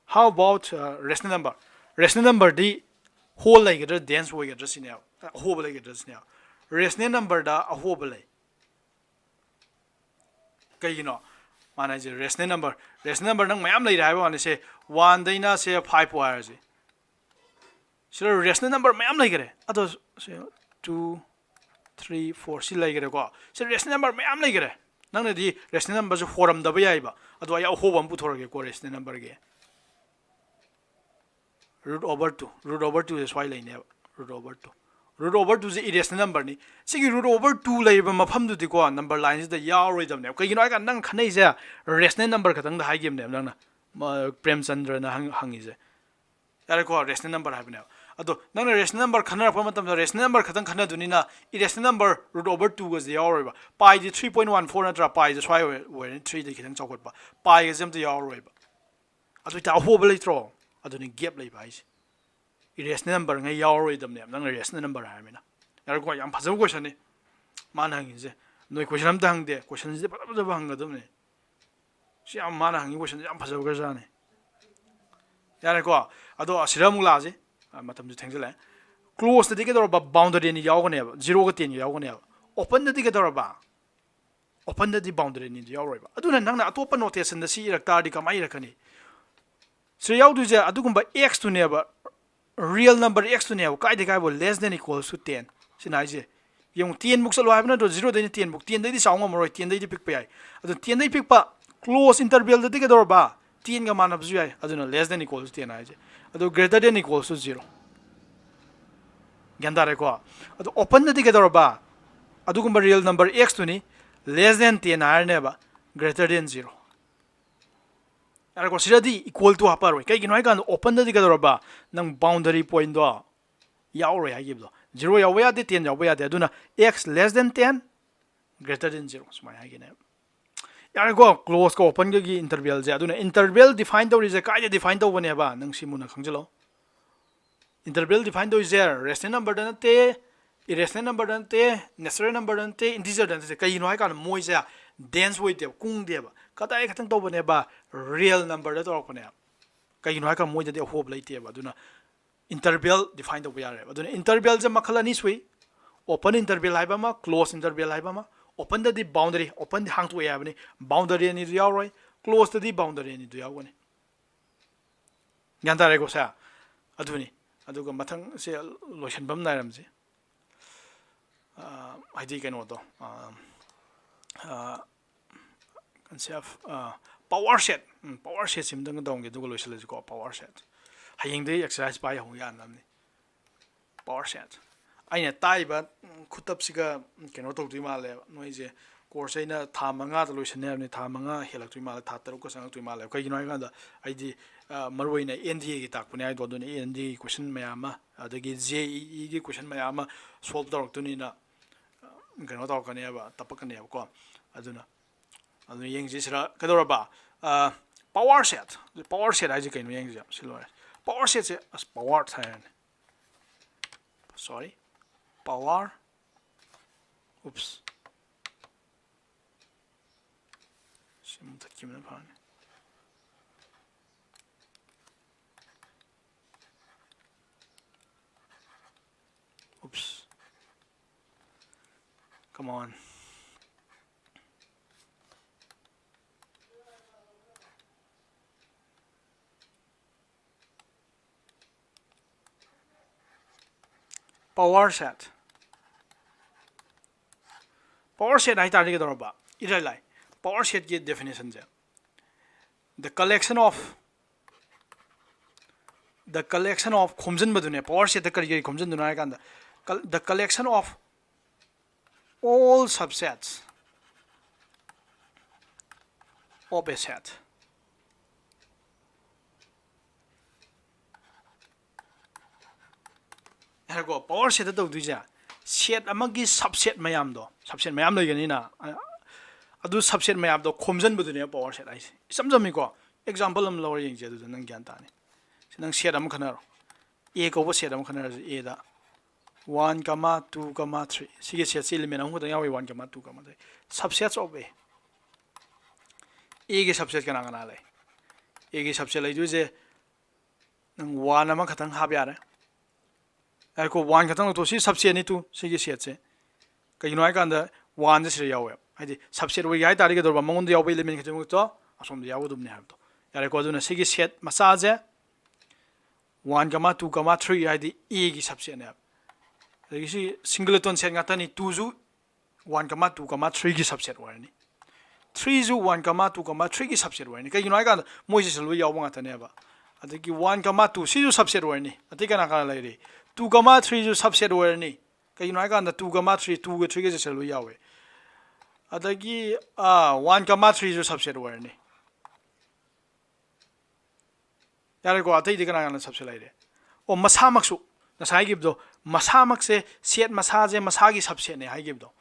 how about, uh, rational number? Rational numberꯗꯤ ꯍꯣꯜ ꯂꯩꯒꯗ꯭ꯔꯥ, ꯗꯦꯟꯁ ꯑꯣꯏꯒꯗ꯭ꯔꯥ ꯁꯤꯅꯦꯕ, ꯑꯍꯣꯕ ꯂꯩꯒꯗ꯭ꯔꯥ ꯁꯤꯅꯦꯕ꯫ ꯔꯦꯁꯅꯦꯜ ꯅꯝꯕꯔꯗ ꯑꯍꯣꯕ ꯂꯩ꯫ ꯀꯩꯒꯤꯅꯣ? ꯃꯥꯅ ꯍꯥꯏꯁꯦ ꯔꯦꯁꯅꯦꯜ ꯅꯝꯕꯔ, ꯔꯦꯁꯅꯦꯜ ꯅꯝꯕꯔ ꯅꯪ ꯃꯌꯥꯝ ꯂꯩꯔꯦ ꯍꯥꯏꯕ ꯋꯥꯅꯤ꯫ ꯁꯦ ꯋꯥꯟꯗꯩꯅ ꯁꯦ ꯐꯥꯏꯚ ꯐꯥꯎ ꯍꯥꯏꯔꯁꯤ꯫ ꯁꯤꯗ ꯔꯦꯁꯅꯦꯜ ꯅꯝꯕꯔ ꯃꯌꯥꯝ ꯂꯩꯈꯔꯦ꯫ ꯑꯗꯣ ꯁꯦ ꯇꯨ, ꯊ꯭ꯔꯤ, ꯐꯣꯔ ꯁꯤ ꯂꯩꯈꯔꯦꯀꯣ꯫ ꯁꯤ ꯔꯦꯁꯅꯦꯜ ꯅꯝꯕꯔ ꯃꯌꯥꯝ ꯂꯩꯈꯔꯦ꯫ ꯅꯪꯅꯗꯤ ꯔꯦꯁꯅꯦꯜ ꯅꯝꯕꯔꯁꯦ ꯍꯣꯔꯝꯗꯕ ꯌꯥꯏꯕ꯫ ꯑꯗꯣ ꯑꯩ ꯑꯍꯣꯕ ꯑꯃ ꯄꯨꯊꯣꯔꯛꯀꯦꯀꯣ ꯔꯦꯁꯅꯦꯜ ꯅꯝꯕꯔꯒꯤ꯫ Root over two, root over twoꯁꯦ ꯁ꯭ꯋꯥꯏ ꯂꯩꯅꯦꯕ꯫ Root over two, root over twoꯁꯦ ꯏꯔꯦꯁꯅꯦꯜ ꯅꯝꯕꯔꯅꯤ꯫ ꯁꯤꯒꯤ root over two ꯂꯩꯔꯤꯕ ꯃꯐꯝꯗꯨꯗꯤꯀꯣ ꯅꯝꯕꯔ ꯂꯥꯏꯟꯁꯤꯗ ꯌꯥꯎꯔꯣꯏꯗꯕꯅꯦꯕ꯫ ꯀꯩꯒꯤꯅꯣ ꯍꯥꯏꯀꯥꯟꯗ ꯅꯪ ꯈꯟꯅꯩꯁꯦ ꯔꯦꯁꯅꯦꯜ ꯅꯝꯕꯔ ꯈꯛꯇꯪꯗ ꯍꯥꯏꯈꯤꯕꯅꯦꯕ ꯅꯪꯅ, ꯃ- ꯄ꯭ꯔꯦꯝꯆꯟꯗ꯭ꯔꯅ ꯍꯪ- ꯍꯪꯉꯤꯁꯦ꯫ ꯌꯥꯔꯦꯀꯣ, ꯔꯦꯁꯅꯦꯜ ꯅꯝꯕꯔ ꯍꯥꯏꯕꯅꯦꯕ꯫ ꯑꯗꯣ ꯅꯪꯅ ꯔꯦꯁꯅꯦꯜ ꯅꯝꯕꯔ ꯈꯟꯅꯔꯛꯄ ꯃꯇꯝꯗ ꯔꯦꯁꯅꯦꯜ ꯅꯝꯕꯔ ꯈꯛꯇꯪ ꯈꯟꯅꯗꯣꯏꯅꯤꯅ ꯏꯔꯦꯁꯅꯦꯜ ꯅꯝꯕꯔ root over twoꯒꯁꯦ ꯌꯥꯎꯔꯣꯏꯕ꯫ ꯄꯥꯏꯗꯤ three point one four ꯅꯠꯇ꯭ꯔꯥ? ꯄꯥꯏꯁꯦ ꯁ꯭ꯋꯥꯏ ꯑꯣꯏ- ꯑꯣꯏꯔꯅꯤ, threeꯗꯒꯤ ꯈꯤꯇꯪ ꯆꯥꯎꯈꯠꯄ꯫ ꯄꯥꯏꯒꯁꯦ ꯑꯝꯇ ꯌꯥꯎꯔꯣꯏꯕ꯫ ꯑꯗꯨ ꯑꯣꯏꯇꯥ ꯑꯍꯣꯕ ꯂꯩꯇ꯭ꯔꯣ? ꯑꯗꯨꯅꯤ ꯒꯦꯞ ꯂꯩꯕ ꯍꯥꯏꯁꯦ꯫ ꯏꯔꯦꯁꯅꯦꯜ ꯅꯝꯕꯔꯉꯩ ꯌꯥꯎꯔꯔꯣꯏꯗꯕꯅꯦꯕ, ꯅꯪꯅ ꯔꯦꯁꯅꯦꯜ ꯅꯝꯕꯔ ꯍꯥꯏꯔꯃꯤꯅ꯫ ꯌꯥꯔꯦꯀꯣ, ꯌꯥꯝ ꯐꯖꯕ ꯀꯣꯏꯁꯟꯅꯤ ꯃꯥꯅ ꯍꯪꯉꯤꯁꯦ꯫ ꯅꯣꯏ ꯀꯣꯏꯁꯟ ꯑꯝꯇ ꯍꯪꯗꯦ, ꯀꯣꯏꯁꯟꯁꯤꯗꯤ ꯐꯖ ꯐꯖꯕ ꯍꯪꯒꯗꯕꯅꯤ꯫ ꯁꯤ ꯌꯥꯝ, ꯃꯥꯅ ꯍꯪꯉꯤ ꯀꯣꯏꯁꯟꯁꯤ ꯌꯥꯝ ꯐꯖꯕ ꯈꯔꯖꯥꯠꯅꯤ꯫ ꯌꯥꯔꯦꯀꯣ, ꯑꯗꯣ ꯑꯁꯤꯗ ꯑꯃꯨꯛ ꯂꯥꯛꯑꯁꯤ꯫ ꯑ, ꯃꯇꯝꯁꯨ ꯊꯦꯡꯖꯤꯜꯂꯛꯑꯦ꯫ ꯀ꯭ꯂꯣꯁꯇꯗꯤ ꯀꯩꯗꯧꯔꯕ? ꯕꯥꯎꯟꯗꯔꯤ ꯑꯅꯤ ꯌꯥꯎꯒꯅꯦꯕ, ꯖꯤꯔꯣꯒ ꯇꯦꯟꯒ ꯌꯥꯎꯒꯅꯦꯕ꯫ ꯑꯣꯄꯟꯗꯗꯤ ꯀꯩꯗꯧꯔꯕ? ꯑꯣꯄꯟꯗꯗꯤ ꯕꯥꯎꯟꯗꯔꯤ ꯑꯅꯤꯗꯨ ꯌꯥꯎꯔꯣꯏꯕ꯫ ꯑꯗꯨꯅ ꯅꯪꯅ ꯑꯇꯣꯞꯄ ꯅꯣꯇꯦꯁꯟꯗ ꯁꯤ ꯏꯔꯛ ꯇꯥꯔꯗꯤ ꯀꯃꯥꯏꯅ ꯏꯔꯛꯀꯅꯤ? ꯁꯤꯗ ꯌꯥꯎꯗꯣꯏꯁꯦ ꯑꯗꯨꯒꯨꯝꯕ ꯑꯦꯛꯁꯇꯨꯅꯦꯕ, ꯔꯤꯌꯦꯜ ꯅꯝꯕꯔ ꯑꯦꯛꯁꯇꯨꯅꯦꯕ꯫ ꯀꯥꯏꯗꯩ ꯀꯥꯏꯕꯣ? Less than equals to ten꯫ ꯁꯤꯅ ꯍꯥꯏꯁꯦ, ꯌꯦꯡꯉꯨ, ꯇꯦꯟꯕꯨꯛ ꯆꯠꯂꯣ ꯍꯥꯏꯕ ꯅꯠꯇ꯭ꯔꯣ? ꯖꯤꯔꯣꯗꯩꯅ ꯇꯦꯟꯕꯨꯛ꯫ ꯇꯦꯟꯗꯩꯗꯤ ꯆꯥꯎ ꯉꯝꯃꯔꯣꯏ, ꯇꯦꯟꯗꯩꯗꯤ ꯄꯤꯛꯄ ꯌꯥꯏ꯫ ꯑꯗꯨ ꯇꯦꯟꯗꯩ ꯄꯤꯛꯄ, ꯀ꯭ꯂꯣꯁ ꯏꯟꯇꯔꯕꯦꯜꯗꯗꯤ ꯀꯩꯗꯧꯔꯕ? ꯇꯦꯟꯒ ꯃꯥꯟꯅꯕꯁꯨ ꯌꯥꯏ꯫ ꯑꯗꯨꯅ less than equals to ten ꯍꯥꯏꯁꯦ꯫ ꯑꯗꯨ greater than equals to zero꯫ ꯒ꯭ꯌꯥꯟ ꯇꯥꯔꯦꯀꯣ? ꯑꯗꯨ ꯑꯣꯄꯟꯗꯗꯤ ꯀꯩꯗꯧꯔꯕ? ꯑꯗꯨꯒꯨꯝꯕ ꯔꯤꯌꯦꯜ ꯅꯝꯕꯔ ꯑꯦꯛꯁꯇꯨꯅꯤ꯫ Less than ten ꯍꯥꯏꯔꯅꯦꯕ, greater than zero꯫ ꯌꯥꯔꯦꯀꯣ? ꯁꯤꯗꯗꯤ equal to ꯍꯥꯞꯄꯔꯣꯏ꯫ ꯀꯩꯒꯤꯅꯣ ꯍꯥꯏꯀꯥꯟꯗ, ꯑꯣꯄꯟꯗꯗꯤ ꯀꯩꯗꯧꯔꯕ? ꯅꯪ ꯕꯥꯎꯟꯗꯔꯤ ꯄꯣꯏꯟꯗꯣ ꯌꯥꯎꯔꯣꯏ ꯍꯥꯏꯈꯤꯕꯗꯣ꯫ ꯖꯤꯔꯣ ꯌꯥꯎꯕ ꯌꯥꯗꯦ, ꯇꯦꯟ ꯌꯥꯎꯕ ꯌꯥꯗꯦ꯫ ꯑꯗꯨꯅ x less than ten, greater than zero ꯁꯨꯃꯥꯏꯅ ꯍꯥꯏꯒꯅꯦꯕ꯫ ꯌꯥꯔꯦꯀꯣ? ꯀ꯭ꯂꯣꯁꯀ ꯑꯣꯄꯟꯒꯒꯤ ꯏꯟꯇꯔꯕꯦꯜꯁꯦ꯫ ꯑꯗꯨꯅ ꯏꯟꯇꯔꯕꯦꯜ ꯗꯤꯐꯥꯏꯟ ꯇꯧꯔꯤꯁꯦ ꯀꯥꯏꯗ ꯗꯤꯐꯥꯏꯟ ꯇꯧꯕꯅꯦꯕ? ꯅꯪ ꯁꯤ ꯃꯨꯟꯅ ꯈꯪꯖꯤꯜꯂꯣ꯫ ꯏꯟꯇꯔꯕꯦꯜ ꯗꯤꯐꯥꯏꯟ ꯇꯧꯔꯤꯁꯦ ꯔꯦꯁꯅꯦꯜ ꯅꯝꯕꯔꯗ ꯅꯠꯇꯦ, ꯏꯔꯦꯁꯅꯦꯜ ꯅꯝꯕꯔꯗ ꯅꯠꯇꯦ, ꯅꯦꯆꯔꯦꯜ ꯅꯝꯕꯔꯗ ꯅꯠꯇꯦ, ꯏꯟꯇꯤꯖꯔꯗ ꯅꯠꯇꯦ꯫ ꯀꯩꯒꯤꯅꯣ ꯍꯥꯏꯀꯥꯟꯗ, ꯃꯣꯏꯁꯦ ꯗꯦꯟꯁ ꯑꯣꯏꯗꯦꯕ, ꯀꯨꯡꯗꯦꯕ꯫ ꯀꯗꯥꯏ ꯈꯛꯇꯪ ꯇꯧꯕꯅꯦꯕ? ꯔꯤꯌꯦꯜ ꯅꯝꯕꯔꯗ ꯇꯧꯔꯛꯄꯅꯦꯕ꯫ ꯀꯩꯒꯤꯅꯣ ꯍꯥꯏꯀꯥꯟꯗ, ꯃꯣꯏꯗꯗꯤ ꯑꯍꯣꯕ ꯂꯩꯇꯦꯕ꯫ ꯑꯗꯨꯅ ꯏꯟꯇꯔꯕꯦꯜ ꯗꯤꯐꯥꯏꯟ ꯇꯧꯕ ꯌꯥꯔꯦꯕ꯫ ꯑꯗꯨꯅ ꯏꯟꯇꯔꯕꯦꯜꯁꯦ ꯃꯈꯜ ꯑꯅꯤ ꯁꯨꯏ: ꯑꯣꯄꯟ ꯏꯟꯇꯔꯕꯦꯜ ꯍꯥꯏꯕ ꯑꯃ, ꯀ꯭ꯂꯣꯁ ꯏꯟꯇꯔꯕꯦꯜ ꯍꯥꯏꯕ ꯑꯃ꯫ ꯑꯣꯄꯟꯗꯗꯤ ꯕꯥꯎꯟꯗꯔꯤ, ꯑꯣꯄꯟꯗꯤ ꯍꯥꯡꯇꯣꯛꯑꯦ ꯍꯥꯏꯕꯅꯤ, ꯕꯥꯎꯟꯗꯔꯤ ꯑꯅꯤꯗꯨ ꯌꯥꯎꯔꯣꯏ꯫ ꯀ꯭ꯂꯣꯁꯇꯗꯤ ꯕꯥꯎꯟꯗꯔꯤ ꯑꯅꯤꯗꯨ ꯌꯥꯎꯒꯅꯤ꯫ ꯒ꯭ꯌꯥꯟ ꯇꯥꯔꯦꯀꯣ ꯁꯦ? ꯑꯗꯨꯅꯤ꯫ ꯑꯗꯨꯒ ꯃꯊꯪꯁꯦ ꯂꯣꯏꯁꯤꯟꯐꯝ ꯅꯥꯏꯔꯝꯁꯦ꯫ ꯑ, ꯍꯥꯏꯗꯤ ꯀꯩꯅꯣꯗꯣ, ꯑ, ꯑ, concept, ꯑ, power set, ꯎꯝ, power set ꯁꯤꯝꯇꯪꯒ ꯇꯧꯔꯝꯒꯦ, ꯑꯗꯨꯒ ꯂꯣꯏꯁꯤꯜꯂꯁꯤꯀꯣ, power set꯫ ꯍꯌꯦꯡꯗꯒꯤ exercise ꯄꯥꯏ ꯍꯧ ꯌꯥꯅꯕꯅꯤ꯫ Power set꯫ ꯑꯩꯅ ꯇꯥꯛꯏꯕ, ꯎꯝ, ꯈꯨꯇꯞꯁꯤꯒ, ꯎꯝ, ꯀꯩꯅꯣ ꯇꯧꯗꯣꯏ ꯃꯥꯜꯂꯦꯕ꯫ ꯅꯣꯏꯁꯦ course ꯑꯩꯅ ꯊꯥ ꯃꯉꯥꯗ ꯂꯣꯏꯁꯤꯟꯅꯤ ꯍꯥꯏꯕꯅꯤ, ꯊꯥ ꯃꯉꯥ ꯍꯦꯜꯂꯛꯇꯣꯏ ꯃꯥꯜꯂꯦ, ꯊꯥ ꯇꯔꯨꯛꯀ ꯆꯪꯉꯛꯇꯣꯏ ꯃꯥꯜꯂꯦ꯫ ꯀꯩꯒꯤꯅꯣ ꯍꯥꯏꯀꯥꯟꯗ, ꯑꯩꯗꯤ, ꯑ, ꯃꯔꯨ ꯑꯣꯏꯅ N D A ꯒꯤ ꯇꯥꯛꯄꯅꯦ ꯍꯥꯏꯗꯣ, ꯑꯗꯨꯅ N D A ꯒꯤ question ꯃꯌꯥꯝ ꯑꯃ, ꯑꯗꯒꯤ J E E ꯒꯤ question ꯃꯌꯥꯝ ꯑꯃ solve ꯇꯧꯔꯛꯇꯣꯏꯅꯤꯅ, ꯑ, ꯀꯩꯅꯣ ꯇꯧꯔꯛꯀꯅꯦꯕ, ꯇꯞꯄꯛꯀꯅꯦꯕꯀꯣ꯫ ꯑꯗꯨꯅ, ꯑꯗꯨꯅ ꯌꯦꯡꯁꯤ꯫ ꯁꯤꯗ ꯀꯩꯗꯧꯔꯕ? ꯑ, power set꯫ Power set ꯍꯥꯏꯁꯦ ꯀꯩꯅꯣ ꯌꯦꯡꯁꯤ꯫ ꯁꯤ ꯂꯣꯏꯔꯦ꯫ Power set ꯁꯦ, ꯑꯁ, power ꯍꯥꯏꯔꯅꯤ, sorry, power, oops, ꯁꯤ ꯃꯨꯊꯠꯈꯤꯕꯅ ꯐꯔꯅꯤ꯫ Oops, come on. Power set, power set ꯍꯥꯏ ꯇꯥꯔꯗꯤ ꯀꯩꯗꯧꯔꯕ? ꯏꯔꯥꯏ ꯂꯥꯏ꯫ Power set ꯀꯤ definition say, the collection of, the collection of, ꯈꯣꯝꯖꯤꯟꯕꯗꯨꯅꯦ꯫ Power set ꯇ ꯀꯔꯤ ꯀꯔꯤ ꯈꯣꯝꯖꯤꯟꯗꯣꯏꯅꯣ ꯍꯥꯏ ꯀꯥꯟꯗ, col- the collection of all subsets of a set ꯍꯥꯏꯔꯦꯀꯣ꯫ Power set ꯇ ꯇꯧꯗꯣꯏꯁꯦ, set ꯑꯃꯒꯤ subset ꯃꯌꯥꯝꯗꯣ, subset ꯃꯌꯥꯝ ꯂꯩꯒꯅꯤꯅ, ꯑ-, ꯑꯗꯨ subset ꯃꯌꯥꯝꯗꯣ ꯈꯣꯝꯖꯤꯟꯕꯗꯨꯅꯦꯕ power set ꯍꯥꯏꯁꯦ꯫ ꯏꯆꯝ ꯆꯝꯃꯤꯀꯣ꯫ Example ꯑꯃ ꯂꯧꯔ ꯌꯦꯡꯁꯦ, ꯑꯗꯨꯗ ꯅꯪ ꯒ꯭ꯌꯥꯟ ꯇꯥꯅꯤ꯫ ꯁꯤ ꯅꯪ set ꯑꯃ ꯈꯟꯅꯔꯣ꯫ A ꯀꯧꯕ set ꯑꯃ ꯈꯟꯅꯔꯁꯤ꯫ A the one comma two comma three, ꯁꯤꯒꯤ set ꯁꯤ element ꯑꯍꯨꯝ ꯈꯛꯇꯪ ꯌꯥꯎꯏ, one comma two comma three꯫ Subsets of A, A ꯒꯤ subset ꯀꯅꯥ ꯀꯅꯥ ꯂꯩ? A ꯒꯤ subset ꯂꯩꯗꯣꯏꯁꯦ, ꯅꯪ one ꯑꯃꯈꯛꯇꯪ ꯍꯥꯞ ꯌꯥꯔꯦ꯫ ꯉꯥꯏꯈꯣ, one ꯈꯛꯇꯪ ꯂꯧꯊꯣꯛ꯫ ꯁꯤ subset ꯅꯤ two, ꯁꯤꯒꯤ set ꯁꯦ꯫ ꯀꯩꯒꯤꯅꯣ ꯍꯥꯏ ꯀꯥꯟꯗ one ꯁꯦ ꯁꯤꯗ ꯌꯥꯎꯋꯦ꯫ ꯍꯥꯏꯗꯤ subset ꯑꯣꯏꯒꯦ ꯍꯥꯏ ꯇꯥꯔꯗꯤ ꯀꯩꯗꯧꯔꯕ? ꯃꯉꯣꯟꯗ ꯌꯥꯎꯕ element ꯈꯨꯗꯤꯡꯃꯛꯇꯣ ꯑꯁꯣꯝꯗ ꯌꯥꯎꯒꯗꯕꯅꯤ ꯍꯥꯏꯕꯗꯣ꯫ ꯌꯥꯔꯦꯀꯣ? ꯑꯗꯨꯅ ꯁꯤꯒꯤ set ꯃꯆꯥꯁꯦ one comma two comma three ꯍꯥꯏꯗꯤ A ꯒꯤ subset ꯅꯦꯕ꯫ ꯑꯗꯒꯤ ꯁꯤ singleton set ꯉꯥꯛꯇꯅꯤ꯫ Two ꯁꯨ one comma two comma three ꯒꯤ subset ꯑꯣꯏꯔꯅꯤ꯫ Three ꯁꯨ one comma two comma three ꯒꯤ subset ꯑꯣꯏꯔꯅꯤ꯫ ꯀꯩꯒꯤꯅꯣ ꯍꯥꯏ ꯀꯥꯟꯗ ꯃꯣꯏꯁꯤꯁꯨ ꯂꯣꯏ ꯌꯥꯎꯕ ꯉꯥꯛꯇꯅꯦꯕ꯫ ꯑꯗꯒꯤ one comma two ꯁꯤꯁꯨ subset ꯑꯣꯏꯔꯅꯤ꯫ ꯑꯇꯩ ꯀꯅꯥ ꯀꯅꯥ ꯂꯩꯔꯤ? Two comma three ꯁꯨ subset ꯑꯣꯏꯔꯅꯤ꯫ ꯀꯩꯒꯤꯅꯣ ꯍꯥꯏ ꯀꯥꯟꯗ two comma three, two ꯒ three ꯒꯁꯦ ꯁꯤꯗ ꯂꯣꯏ ꯌꯥꯎꯋꯦ꯫ ꯑꯗꯒꯤ, ꯑꯥ, one comma three ꯁꯨ subset ꯑꯣꯏꯔꯅꯤ꯫ ꯌꯥꯔꯦꯀꯣ? ꯑꯇꯩꯗꯤ ꯀꯅꯥ ꯀꯅꯥ subset ꯂꯩꯔꯦ? ꯑꯣ, ꯃꯁꯥꯃꯛꯁꯨ, ꯉꯁꯥꯏ ꯍꯥꯏꯈꯤꯕꯗꯣ, ꯃꯁꯥꯃꯛꯁꯦ, set ꯃꯁꯥꯁꯦ ꯃꯁꯥꯒꯤ subset ꯅꯦ ꯍꯥꯏꯈꯤꯕꯗꯣ,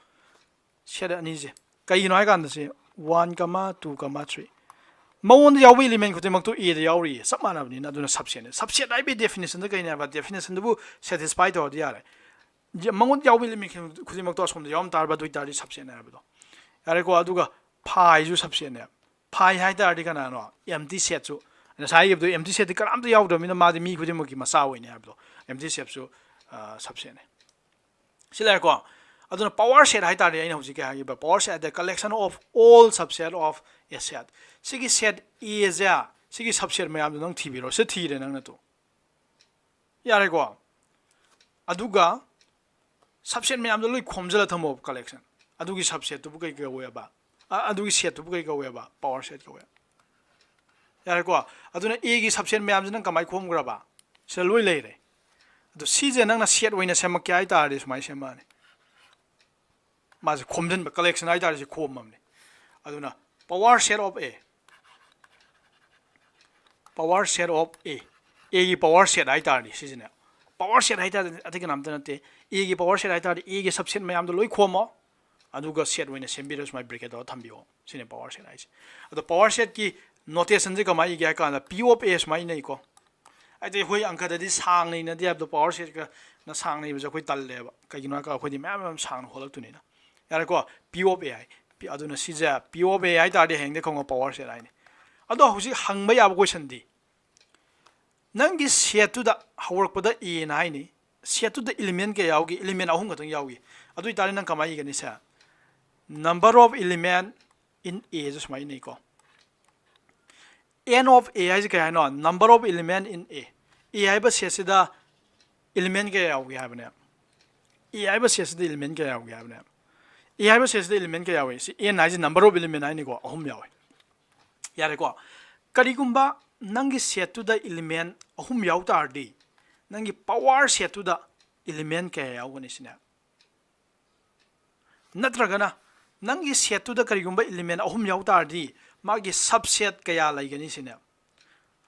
set ꯑꯅꯤꯁꯦ꯫ ꯀꯩꯒꯤꯅꯣ ꯍꯥꯏ ꯀꯥꯟꯗ ꯁꯤ one comma two comma three, ꯃꯉꯣꯟꯗ ꯌꯥꯎꯕ element ꯈꯨꯗꯤꯡꯃꯛꯇꯨ A ꯗ ꯌꯥꯎꯔꯤꯌꯦ, ꯆꯞ ꯃꯥꯟꯅꯕꯅꯤꯅ꯫ ꯑꯗꯨꯅ subset ꯅꯦ꯫ Subset ꯍꯥꯏꯕꯒꯤ definition ꯗ ꯀꯩꯅꯦ ꯍꯥꯏꯕ? Definition ꯗꯨꯕꯨ satisfy ꯇꯧꯔꯗꯤ ꯌꯥꯔꯦ꯫ ꯌ-, ꯃꯉꯣꯟꯗ ꯌꯥꯎꯕ element ꯈꯨꯗꯤꯡꯃꯛꯇꯣ ꯑꯁꯣꯝꯗ ꯌꯥꯎꯔꯝ ꯇꯥꯔꯕ, ꯑꯗꯨ ꯑꯣꯏꯇꯥꯔꯗꯤ subset ꯅꯦ ꯍꯥꯏꯕꯗꯣ꯫ ꯌꯥꯔꯦꯀꯣ? ꯑꯗꯨꯒ phi ꯁꯨ subset ꯅꯦ꯫ Phi ꯍꯥꯏ ꯇꯥꯔꯗꯤ ꯀꯅꯥꯅꯣ? Empty set ꯁꯨ꯫ ꯉꯁꯥꯏ ꯍꯥꯏꯈꯤꯕꯗꯣ empty set ꯇꯤ ꯀꯅꯥꯝꯇ ꯌꯥꯎꯗ꯭ꯔꯕꯅꯤꯅ ꯃꯥꯗꯤ ꯃꯤ ꯈꯨꯗꯤꯡꯃꯛꯀꯤ ꯃꯆꯥ ꯑꯣꯏꯅꯤ ꯍꯥꯏꯕꯗꯣ꯫ Empty set ꯁꯨ, ꯑ, subset ꯅꯦ꯫ ꯁꯤ ꯂꯩꯔꯦꯀꯣ? ꯑꯗꯨꯅ power set ꯍꯥꯏ ꯇꯥꯔꯗꯤ ꯑꯩꯅ ꯍꯧꯖꯤꯛ ꯀꯩ ꯍꯥꯏꯈꯤꯕ? Power set ꯍꯥꯏ ꯇꯥꯔꯗꯤ collection of all subset of a set꯫ ꯁꯤꯒꯤ set A ꯁꯦ, ꯁꯤꯒꯤ subset ꯃꯌꯥꯝꯗꯣ ꯅꯪ ꯊꯤꯕꯤꯔꯣ꯫ ꯁꯤ ꯊꯤꯔꯦ ꯅꯪꯅ ꯇꯨ꯫ ꯌꯥꯔꯦꯀꯣ? ꯑꯗꯨꯒ subset ꯃꯌꯥꯝꯗꯣ ꯂꯣꯏ ꯈꯣꯝꯖꯤꯜꯂ ꯊꯝꯃꯣꯕ collection꯫ ꯑꯗꯨꯒꯤ subset ꯇꯨꯕꯨ ꯀꯩ ꯀꯧꯋꯦꯕ? ꯑ-, ꯑꯗꯨꯒꯤ set ꯇꯨꯕꯨ ꯀꯩ ꯀꯧꯋꯦꯕ? Power set ꯀꯧꯋꯦ꯫ ꯌꯥꯔꯦꯀꯣ? ꯑꯗꯨꯅ A ꯒꯤ subset ꯃꯌꯥꯝꯁꯦ ꯅꯪ ꯀꯃꯥꯏꯅ ꯈꯣꯝꯈ꯭ꯔꯕ? ꯁꯤꯗ ꯂꯣꯏ ꯂꯩꯔꯦ꯫ ꯑꯗꯣ ꯁꯤꯁꯦ ꯅꯪꯅ set ꯑꯣꯏꯅ ꯁꯦꯝꯃꯛꯀꯦ ꯍꯥꯏ ꯇꯥꯔꯗꯤ ꯁꯨꯃꯥꯏꯅ ꯁꯦꯝꯃꯛꯑꯅꯤ꯫ ꯃꯥꯁꯦ ꯈꯣꯝꯖꯤꯟꯕ, collection ꯍꯥꯏ ꯇꯥꯔꯗꯤ ꯁꯤ ꯈꯣꯝꯃꯕꯅꯤ꯫ ꯑꯗꯨꯅ power set of A, power set of A, A ꯒꯤ power set ꯍꯥꯏ ꯇꯥꯔꯗꯤ ꯁꯤꯁꯤꯅꯦ꯫ Power set ꯍꯥꯏ ꯇꯥꯔꯗꯤ ꯑꯇꯩ ꯀꯅꯥꯝꯇ ꯅꯠꯇꯦ꯫ A ꯒꯤ power set ꯍꯥꯏ ꯇꯥꯔꯗꯤ A ꯒꯤ subset ꯃꯌꯥꯝꯗꯣ ꯂꯣꯏ ꯈꯣꯝꯃꯣ, ꯑꯗꯨꯒ set ꯑꯣꯏꯅ ꯁꯦꯝꯕꯤꯔꯣ, ꯁꯨꯃꯥꯏꯅ bracket ꯇꯧꯔ ꯊꯝꯕꯤꯌꯣ꯫ ꯁꯤꯅꯦ power set ꯍꯥꯏꯁꯦ꯫ ꯑꯗꯣ power set ꯀꯤ notation ꯁꯦ ꯀꯃꯥꯏꯅ ꯏꯒꯦ ꯍꯥꯏ ꯀꯥꯟꯗ P of A ꯁꯨꯃꯥꯏꯅ ꯏꯅꯩꯀꯣ꯫ ꯍꯥꯏꯗꯤ ꯑꯩꯈꯣꯏ ꯑꯪꯀꯗꯗꯤ ꯁꯥꯡꯅ ꯏꯅꯗꯦ ꯍꯥꯏꯕꯗꯣ, power set ꯀꯅ ꯁꯥꯡꯅ ꯏꯕꯁꯦ ꯑꯩꯈꯣꯏ ꯇꯜꯂꯦꯕ꯫ ꯀꯩꯒꯤꯅꯣ ꯍꯥꯏ ꯀꯥꯟꯗ ꯑꯩꯈꯣꯏꯗꯤ ꯃꯌꯥꯝ ꯃꯌꯥꯝ ꯁꯥꯡꯅ ꯍꯣꯜꯂꯛꯇꯣꯏꯅꯤꯅ꯫ ꯌꯥꯔꯦꯀꯣ? P of A high. P-, ꯑꯗꯨꯅ ꯁꯤꯁꯦ P of A ꯍꯥꯏ ꯇꯥꯔꯗꯤ ꯍꯌꯦꯡꯗꯩ ꯈꯪꯉꯣ power set ꯍꯥꯏꯅꯤ꯫ ꯑꯗꯣ ꯍꯧꯖꯤꯛ ꯍꯪꯕ ꯌꯥꯕ question ꯗꯤ, ꯅꯪꯒꯤ set ꯇꯨꯗ ꯍꯧꯔꯛꯄꯗ A ꯅ ꯍꯥꯏꯅꯤ, set ꯇꯨꯗ element ꯀꯌꯥ ꯌꯥꯎꯒꯦ? Element ꯑꯍꯨꯝ ꯈꯛꯇꯪ ꯌꯥꯎꯏ꯫ ꯑꯗꯨ ꯑꯣꯏꯇꯥꯔꯗꯤ ꯅꯪ ꯀꯃꯥꯏꯅ ꯏꯒꯅꯤ ꯁꯦ? Number of element in A ꯁꯦ ꯁꯨꯃꯥꯏꯅ ꯏꯅꯩꯀꯣ꯫ N of A ꯍꯥꯏꯁꯦ ꯀꯩ ꯍꯥꯏꯅꯣ? Number of element in A꯫ A ꯍꯥꯏꯕ set ꯁꯤꯗ element ꯀꯌꯥ ꯌꯥꯎꯒꯦ ꯍꯥꯏꯕꯅꯦ? A ꯍꯥꯏꯕ set ꯁꯤꯗ element ꯀꯌꯥ ꯌꯥꯎꯒꯦ ꯍꯥꯏꯕꯅꯦ? A ꯍꯥꯏꯕ set ꯁꯤꯗ element ꯀꯌꯥ ꯌꯥꯎꯏ? ꯁꯤ N ꯍꯥꯏꯁꯦ number of element ꯍꯥꯏꯅꯤꯀꯣ, ꯑꯍꯨꯝ ꯌꯥꯎꯏ꯫ ꯌꯥꯔꯦꯀꯣ? ꯀꯔꯤꯒꯨꯝꯕ ꯅꯪꯒꯤ set ꯇꯨꯗ element ꯑꯍꯨꯝ ꯌꯥꯎ ꯇꯥꯔꯗꯤ, ꯅꯪꯒꯤ power set ꯇꯨꯗ element ꯀꯌꯥ ꯌꯥꯎꯒꯅꯤ ꯁꯤꯅꯦ? ꯅꯠꯇ꯭ꯔꯒꯅ ꯅꯪꯒꯤ set ꯇꯨꯗ ꯀꯔꯤꯒꯨꯝꯕ element ꯑꯍꯨꯝ ꯌꯥꯎ ꯇꯥꯔꯗꯤ, ꯃꯥꯒꯤ subset ꯀꯌꯥ ꯂꯩꯒꯅꯤ ꯁꯤꯅꯦ?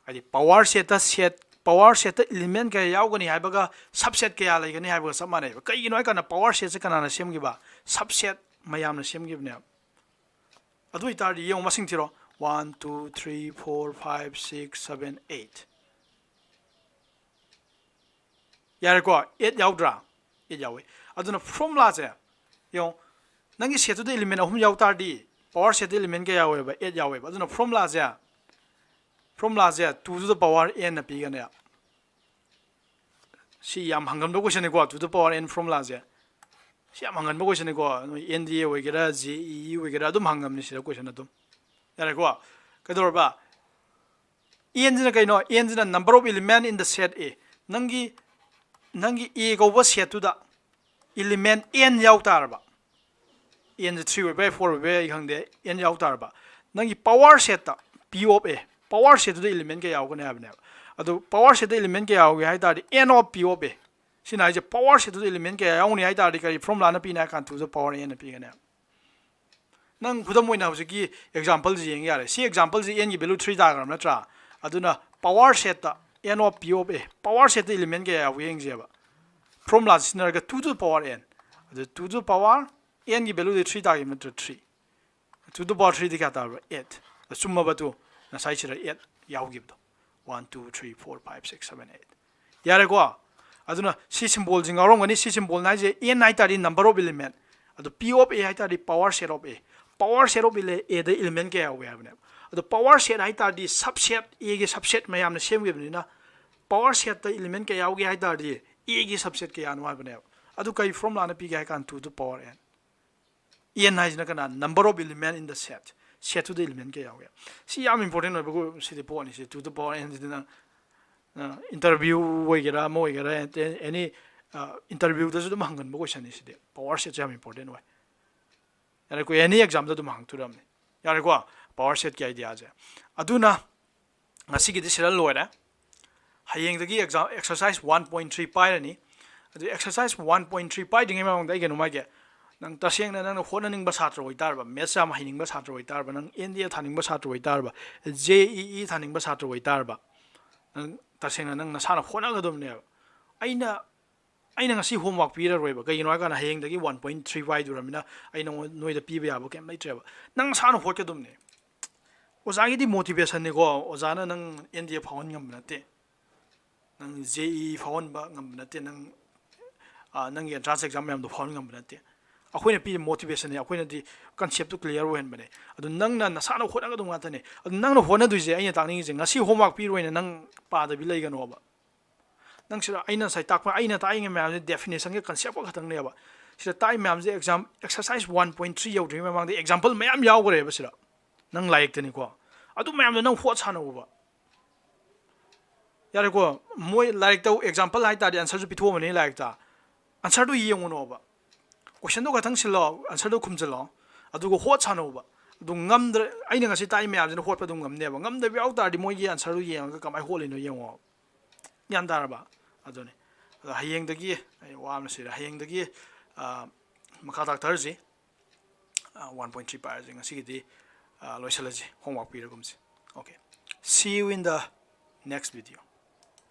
ꯍꯥꯏꯗꯤ power set ꯇ set, power set ꯇ element ꯀꯌꯥ ꯌꯥꯎꯒꯅꯤ ꯍꯥꯏꯕꯒ subset ꯀꯌꯥ ꯂꯩꯒꯅꯤ ꯍꯥꯏꯕꯒ ꯆꯞ ꯃꯥꯟꯅꯩꯕ꯫ ꯀꯩꯒꯤꯅꯣ ꯍꯥꯏ ꯀꯥꯟꯗ power set ꯁꯦ ꯀꯅꯥꯅ ꯁꯦꯝꯈꯤꯕ? Subset ꯃꯌꯥꯝꯅ ꯁꯦꯝꯈꯤꯕꯅꯦꯕ꯫ ꯑꯗꯨ ꯑꯣꯏꯇꯥꯔꯗꯤ ꯌꯦꯡꯉꯣ, ꯃꯁꯤꯡ ꯊꯤꯔꯣ꯫ One, two, three, four, five, six, seven, eight. ꯌꯥꯔꯦꯀꯣ? Eight ꯌꯥꯎꯗ꯭ꯔꯥ? Eight ꯌꯥꯎꯋꯦ꯫ ꯑꯗꯨꯅ formulaꯁꯦ ꯌꯦꯡꯉꯣ, ꯅꯪꯒꯤ setꯇꯨꯗ element ꯑꯍꯨꯝ ꯌꯥꯎ ꯇꯥꯔꯗꯤ power setꯇ element ꯀꯌꯥ ꯌꯥꯎꯋꯦꯕ? Eight ꯌꯥꯎꯋꯦꯕ꯫ ꯑꯗꯨꯅ formulaꯁꯦ, formulaꯁꯦ two to the power n ꯅ ꯄꯤꯒꯅꯦ꯫ ꯁꯤ ꯌꯥꯝ ꯍꯪꯒꯟꯕ questionꯅꯤꯀꯣ, two to the power n formulaꯁꯦ꯫ ꯁꯤ ꯌꯥꯝ ꯍꯪꯒꯟꯕ questionꯅꯤꯀꯣ, ꯅꯣꯏ N D A ꯑꯣꯏꯒꯦꯔꯥ, J E E ꯑꯣꯏꯒꯦꯔꯥ, ꯑꯗꯨꯝ ꯍꯪꯉꯝꯅꯤ ꯁꯤꯗ question ꯑꯗꯨꯝ꯫ ꯌꯥꯔꯦꯀꯣ? ꯀꯩꯗꯧꯔꯕ? N ꯁꯤꯅ ꯀꯩꯅꯣ? N ꯁꯤꯅ number of element in the set A꯫ ꯅꯪꯒꯤ, ꯅꯪꯒꯤ A ꯀꯧꯕ setꯇꯨꯗ element n ꯌꯥꯎ ꯇꯥꯔꯕ, n ꯁꯦ three ꯑꯣꯏꯕ ꯌꯥꯏ, four ꯑꯣꯏꯕ ꯌꯥꯏ, ꯑꯩ ꯈꯪꯗꯦ, n ꯌꯥꯎ ꯇꯥꯔꯕ, ꯅꯪꯒꯤ power setꯇ, P of A, power setꯇꯨꯗ element ꯀꯌꯥ ꯌꯥꯎꯒꯅꯤ ꯍꯥꯏꯕꯅꯦꯕ꯫ ꯑꯗꯨ power setꯇ element ꯀꯌꯥ ꯌꯥꯎꯒꯦ ꯍꯥꯏ ꯇꯥꯔꯗꯤ, n of P of A꯫ ꯁꯤꯅ ꯍꯥꯏꯁꯦ power setꯇꯨꯗ element ꯀꯌꯥ ꯌꯥꯎꯅꯤ ꯍꯥꯏ ꯇꯥꯔꯗꯤ, ꯀꯔꯤ formulaꯅ ꯄꯤꯅꯤ ꯍꯥꯏ ꯀꯥꯟꯗ two to the power n ꯅ ꯄꯤꯒꯅꯦꯕ꯫ ꯅꯪ ꯈꯨꯗꯝ ꯑꯣꯏꯅ ꯍꯧꯖꯤꯛꯀꯤ exampleꯁꯤ ꯌꯦꯡ ꯌꯥꯔꯦ꯫ ꯁꯤ exampleꯁꯤ n ꯒꯤ value three ꯇꯥꯈ꯭ꯔꯕ ꯅꯠꯇ꯭ꯔꯥ? ꯑꯗꯨꯅ power setꯇ, n of P of A, power setꯇ element ꯀꯌꯥ ꯌꯥꯎꯒꯦ ꯌꯦꯡꯁꯦꯕ꯫ Formula ꯁꯤꯖꯤꯟꯅꯔꯒ two to the power n, ꯑꯗꯨ two to the power n ꯒꯤ valueꯗꯤ three ꯇꯥꯈꯤꯕ ꯅꯠꯇ꯭ꯔꯥ? Three꯫ Two to the power three ꯗꯤ ꯀꯌꯥ ꯇꯥꯔꯕ? Eight꯫ ꯆꯨꯝꯃꯕ? ꯇꯨ ꯉꯁꯥꯏ ꯁꯤꯗ eight ꯌꯥꯎꯈꯤꯕꯗꯣ꯫ One, two, three, four, five, six, seven, eight꯫ ꯌꯥꯔꯦꯀꯣ? ꯑꯗꯨꯅ ꯁꯤ symbolꯁꯤ ꯉꯥꯎꯔꯝꯒꯅꯤ꯫ ꯁꯤ symbolꯅ ꯍꯥꯏꯁꯦ n ꯍꯥꯏ ꯇꯥꯔꯗꯤ number of element, ꯑꯗꯣ P of A ꯍꯥꯏ ꯇꯥꯔꯗꯤ power set of A꯫ Power set of A, Aꯗ element ꯀꯌꯥ ꯌꯥꯎꯒꯦ ꯍꯥꯏꯕꯅꯦꯕ꯫ ꯑꯗꯣ power set ꯍꯥꯏ ꯇꯥꯔꯗꯤ subset, Aꯒꯤ subset ꯃꯌꯥꯝꯅ ꯁꯦꯝꯈꯤꯕꯅꯤꯅ, power setꯇ element ꯀꯌꯥ ꯌꯥꯎꯒꯦ ꯍꯥꯏ ꯇꯥꯔꯗꯤ Aꯒꯤ subset ꯀꯌꯥꯅꯣ ꯍꯥꯏꯕꯅꯦꯕ꯫ ꯑꯗꯨ ꯀꯔꯤ formulaꯅ ꯄꯤꯒꯦ ꯍꯥꯏ ꯀꯥꯟꯗ two to the power n꯫ N ꯍꯥꯏꯁꯤꯅ ꯀꯅꯥ? Number of element in the set꯫ Setꯇꯨꯗ element ꯀꯌꯥ ꯌꯥꯎꯒꯦ? ꯁꯤ ꯌꯥꯝ important ꯑꯣꯏꯕ ꯁꯤꯗꯤ ꯄꯣꯠꯅꯤ꯫ ꯁꯤ two to the power n ꯁꯤꯗꯤ ꯅꯪ, ꯅꯪ interview ꯑꯣꯏꯒꯦꯔꯥ, ꯑꯃ ꯑꯣꯏꯒꯦꯔꯥ, any, ꯑ, interviewꯗꯁꯨ ꯑꯗꯨꯝ ꯍꯪꯒꯟꯕ questionꯅꯤ ꯁꯤꯗꯤ꯫ Power setꯁꯦ ꯌꯥꯝ important ꯑꯣꯏ꯫ ꯌꯥꯔꯦꯀꯣ? Any examꯗ ꯑꯗꯨꯝ ꯍꯪꯉꯛꯇꯣꯏꯔꯝꯅꯤ꯫ ꯌꯥꯔꯦꯀꯣ? Power setꯀꯤ ideaꯁꯦ꯫ ꯑꯗꯨꯅ ꯉꯁꯤꯒꯤꯗꯤ ꯁꯤꯗ ꯂꯣꯏꯔꯦ꯫ ꯍꯌꯦꯡꯗꯒꯤ exam, exercise one point three ꯄꯥꯏꯔꯅꯤ꯫ ꯑꯗꯨ exercise one point three ꯄꯥꯏꯗ꯭ꯔꯤꯉꯩ ꯃꯃꯥꯡꯗ ꯑꯩ ꯀꯩꯅꯣꯝ ꯍꯥꯏꯒꯦ꯫ ꯅꯪ ꯇꯁꯦꯡꯅ ꯅꯪꯅ ꯍꯣꯠꯅꯅꯤꯡꯕ ꯁꯥꯇ꯭ꯔ ꯑꯣꯏꯇꯥꯔꯕ, maths ꯌꯥꯝ ꯍꯩꯅꯤꯡꯕ ꯁꯥꯇ꯭ꯔ ꯑꯣꯏꯇꯥꯔꯕ, ꯅꯪ N D A ꯊꯥꯅꯤꯡꯕ ꯁꯥꯇ꯭ꯔ ꯑꯣꯏꯇꯥꯔꯕ, J E E ꯊꯥꯅꯤꯡꯕ ꯁꯥꯇ꯭ꯔ ꯑꯣꯏꯇꯥꯔꯕ, ꯅꯪ ꯇꯁꯦꯡꯅ ꯅꯪ ꯅꯁꯥꯅ ꯍꯣꯠꯅꯒꯗꯕꯅꯦꯕ꯫ ꯑꯩꯅ, ꯑꯩꯅ ꯉꯁꯤ homework ꯄꯤꯔꯔꯣꯏꯕ꯫ ꯀꯩꯒꯤꯅꯣ ꯍꯥꯏ ꯀꯥꯟꯗ ꯍꯌꯦꯡꯗꯒꯤ one point three ꯄꯥꯏꯗꯣꯔꯃꯤꯅ ꯑꯩ ꯅꯉꯣꯟ-, ꯅꯣꯏꯗ ꯄꯤꯕ ꯌꯥꯕ ꯀꯩꯝ ꯂꯩꯇ꯭ꯔꯦꯕ꯫ ꯅꯪ ꯅꯁꯥꯅ ꯍꯣꯠꯀꯗꯕꯅꯦ꯫ ꯑꯣꯖꯥꯒꯤꯗꯤ ꯃꯣꯇꯤꯚꯦꯁꯟꯅꯤꯀꯣ꯫ ꯑꯣꯖꯥꯅ ꯅꯪ ꯑꯦꯟ ꯗꯤ ꯑꯦ ꯐꯥꯎꯍꯟ ꯉꯝꯕ ꯅꯠꯇꯦ, ꯅꯪ ꯖꯦ ꯏ ꯐꯥꯎꯍꯟꯕ ꯉꯝꯕ ꯅꯠꯇꯦ, ꯅꯪ ꯅꯪꯒꯤ ꯑꯦꯟꯇ꯭ꯔꯥꯟꯁ ꯑꯦꯛꯖꯥꯝ ꯃꯌꯥꯝꯗꯣ ꯐꯥꯎꯍꯟ ꯉꯝꯕ ꯅꯠꯇꯦ꯫ ꯑꯩꯈꯣꯏꯅ ꯄꯤꯕ ꯃꯣꯇꯤꯚꯦꯁꯟꯅꯦ, ꯑꯩꯈꯣꯏꯅꯗꯤ ꯀꯟꯁꯦꯞꯇꯨ ꯀ꯭ꯂꯤꯌꯥꯔ ꯑꯣꯏꯍꯟꯕꯅꯦ꯫ ꯑꯗꯨ ꯅꯪꯅ ꯅꯁꯥꯅ ꯍꯣꯠꯅꯒꯗꯧ ꯉꯥꯛꯇꯅꯦ꯫ ꯑꯗꯨ ꯅꯪꯅ ꯍꯣꯠꯅꯗꯣꯏꯁꯦ, ꯑꯩꯅ ꯇꯥꯛꯅꯤꯡꯉꯤꯁꯦ, ꯉꯁꯤ ꯍꯣꯝꯋꯥꯛ ꯄꯤꯔꯣꯏꯅ ꯅꯪ ꯄꯥꯗꯕꯤ ꯂꯩꯒꯅꯣꯕ꯫ ꯅꯪ ꯁꯤꯗ ꯑꯩꯅ ꯉꯁꯥꯏ ꯇꯥꯛꯄ, ꯑꯩꯅ ꯇꯥꯛꯏꯉꯩ ꯃꯌꯥꯝꯁꯦ ꯗꯦꯐꯤꯅꯦꯁꯟꯒ ꯀꯟꯁꯦꯞꯀ ꯈꯛꯇꯪꯅꯦꯕ꯫ ꯁꯤꯗ ꯇꯥꯛꯏ ꯃꯌꯥꯝꯁꯦ exam exercise one point three ꯌꯧꯗ꯭ꯔꯤꯉꯩ ꯃꯃꯥꯡꯗ ꯑꯦꯛꯖꯥꯝꯄꯜ ꯃꯌꯥꯝ ꯌꯥꯎꯈ꯭ꯔꯦꯕ ꯁꯤꯗ꯫ ꯅꯪ ꯂꯥꯏꯔꯤꯛꯇꯅꯤꯀꯣ꯫ ꯑꯗꯨ ꯃꯌꯥꯝꯗꯣ ꯅꯪ ꯍꯣꯠ ꯁꯥꯟꯅꯧꯕ꯫ ꯌꯥꯔꯦꯀꯣ? ꯃꯣꯏ ꯂꯥꯏꯔꯤꯛꯇ ꯑꯦꯛꯖꯥꯝꯄꯜ ꯍꯥꯏ ꯇꯥꯔꯗꯤ ꯑꯟꯁꯔꯁꯨ ꯄꯤꯊꯣꯛꯑꯝꯃꯅꯤ ꯂꯥꯏꯔꯤꯛꯇ꯫ ꯑꯟꯁꯔꯗꯨ ꯌꯦꯡꯉꯨꯅꯣꯕ꯫ ꯀꯣꯏꯁꯟꯗꯣ ꯈꯛꯇꯪ ꯁꯤꯜꯂꯣ, ꯑꯟꯁꯔꯗꯣ ꯈꯨꯝꯖꯤꯜꯂꯣ꯫ ꯑꯗꯨꯒ ꯍꯣꯠ ꯁꯥꯟꯅꯧꯕ꯫ ꯑꯗꯨ ꯉꯝꯗ꯭ꯔ ꯑꯩꯅ ꯉꯁꯤ ꯇꯥꯛꯏ ꯃꯌꯥꯝꯁꯤꯅ ꯍꯣꯠꯄ ꯑꯗꯨꯝ ꯉꯝꯅꯦꯕ꯫ ꯉꯝꯗꯕ ꯌꯥꯎ ꯇꯥꯔꯗꯤ ꯃꯣꯏꯒꯤ ꯑꯟꯁꯔꯗꯨ ꯌꯦꯡꯉꯒ ꯀꯃꯥꯏꯅ ꯍꯣꯠꯂꯤꯅꯣ ꯌꯦꯡꯉꯣ꯫ ꯒ꯭ꯌꯥꯟ ꯇꯥꯔꯕ? ꯑꯗꯨꯅꯤ꯫ ꯑꯗꯣ ꯍꯌꯦꯡꯗꯒꯤ, ꯑꯩ ꯋꯥ ꯑꯃ ꯁꯤꯔꯦ, ꯍꯌꯦꯡꯗꯒꯤ, ꯑ, ꯃꯈꯥ ꯇꯥꯛꯊꯔꯁꯤ꯫ ꯋꯥꯟ ꯄꯣꯏꯟ ꯊ꯭ꯔꯤ ꯄꯥꯔꯁꯤ꯫ ꯉꯁꯤꯒꯤꯗꯤ, ꯑ, ꯂꯣꯏꯁꯤꯜꯂꯁꯤ꯫ ꯍꯣꯝꯋꯥꯔꯛ ꯄꯤꯔꯒꯨꯝꯁꯤ꯫ Okay, see you in the next video.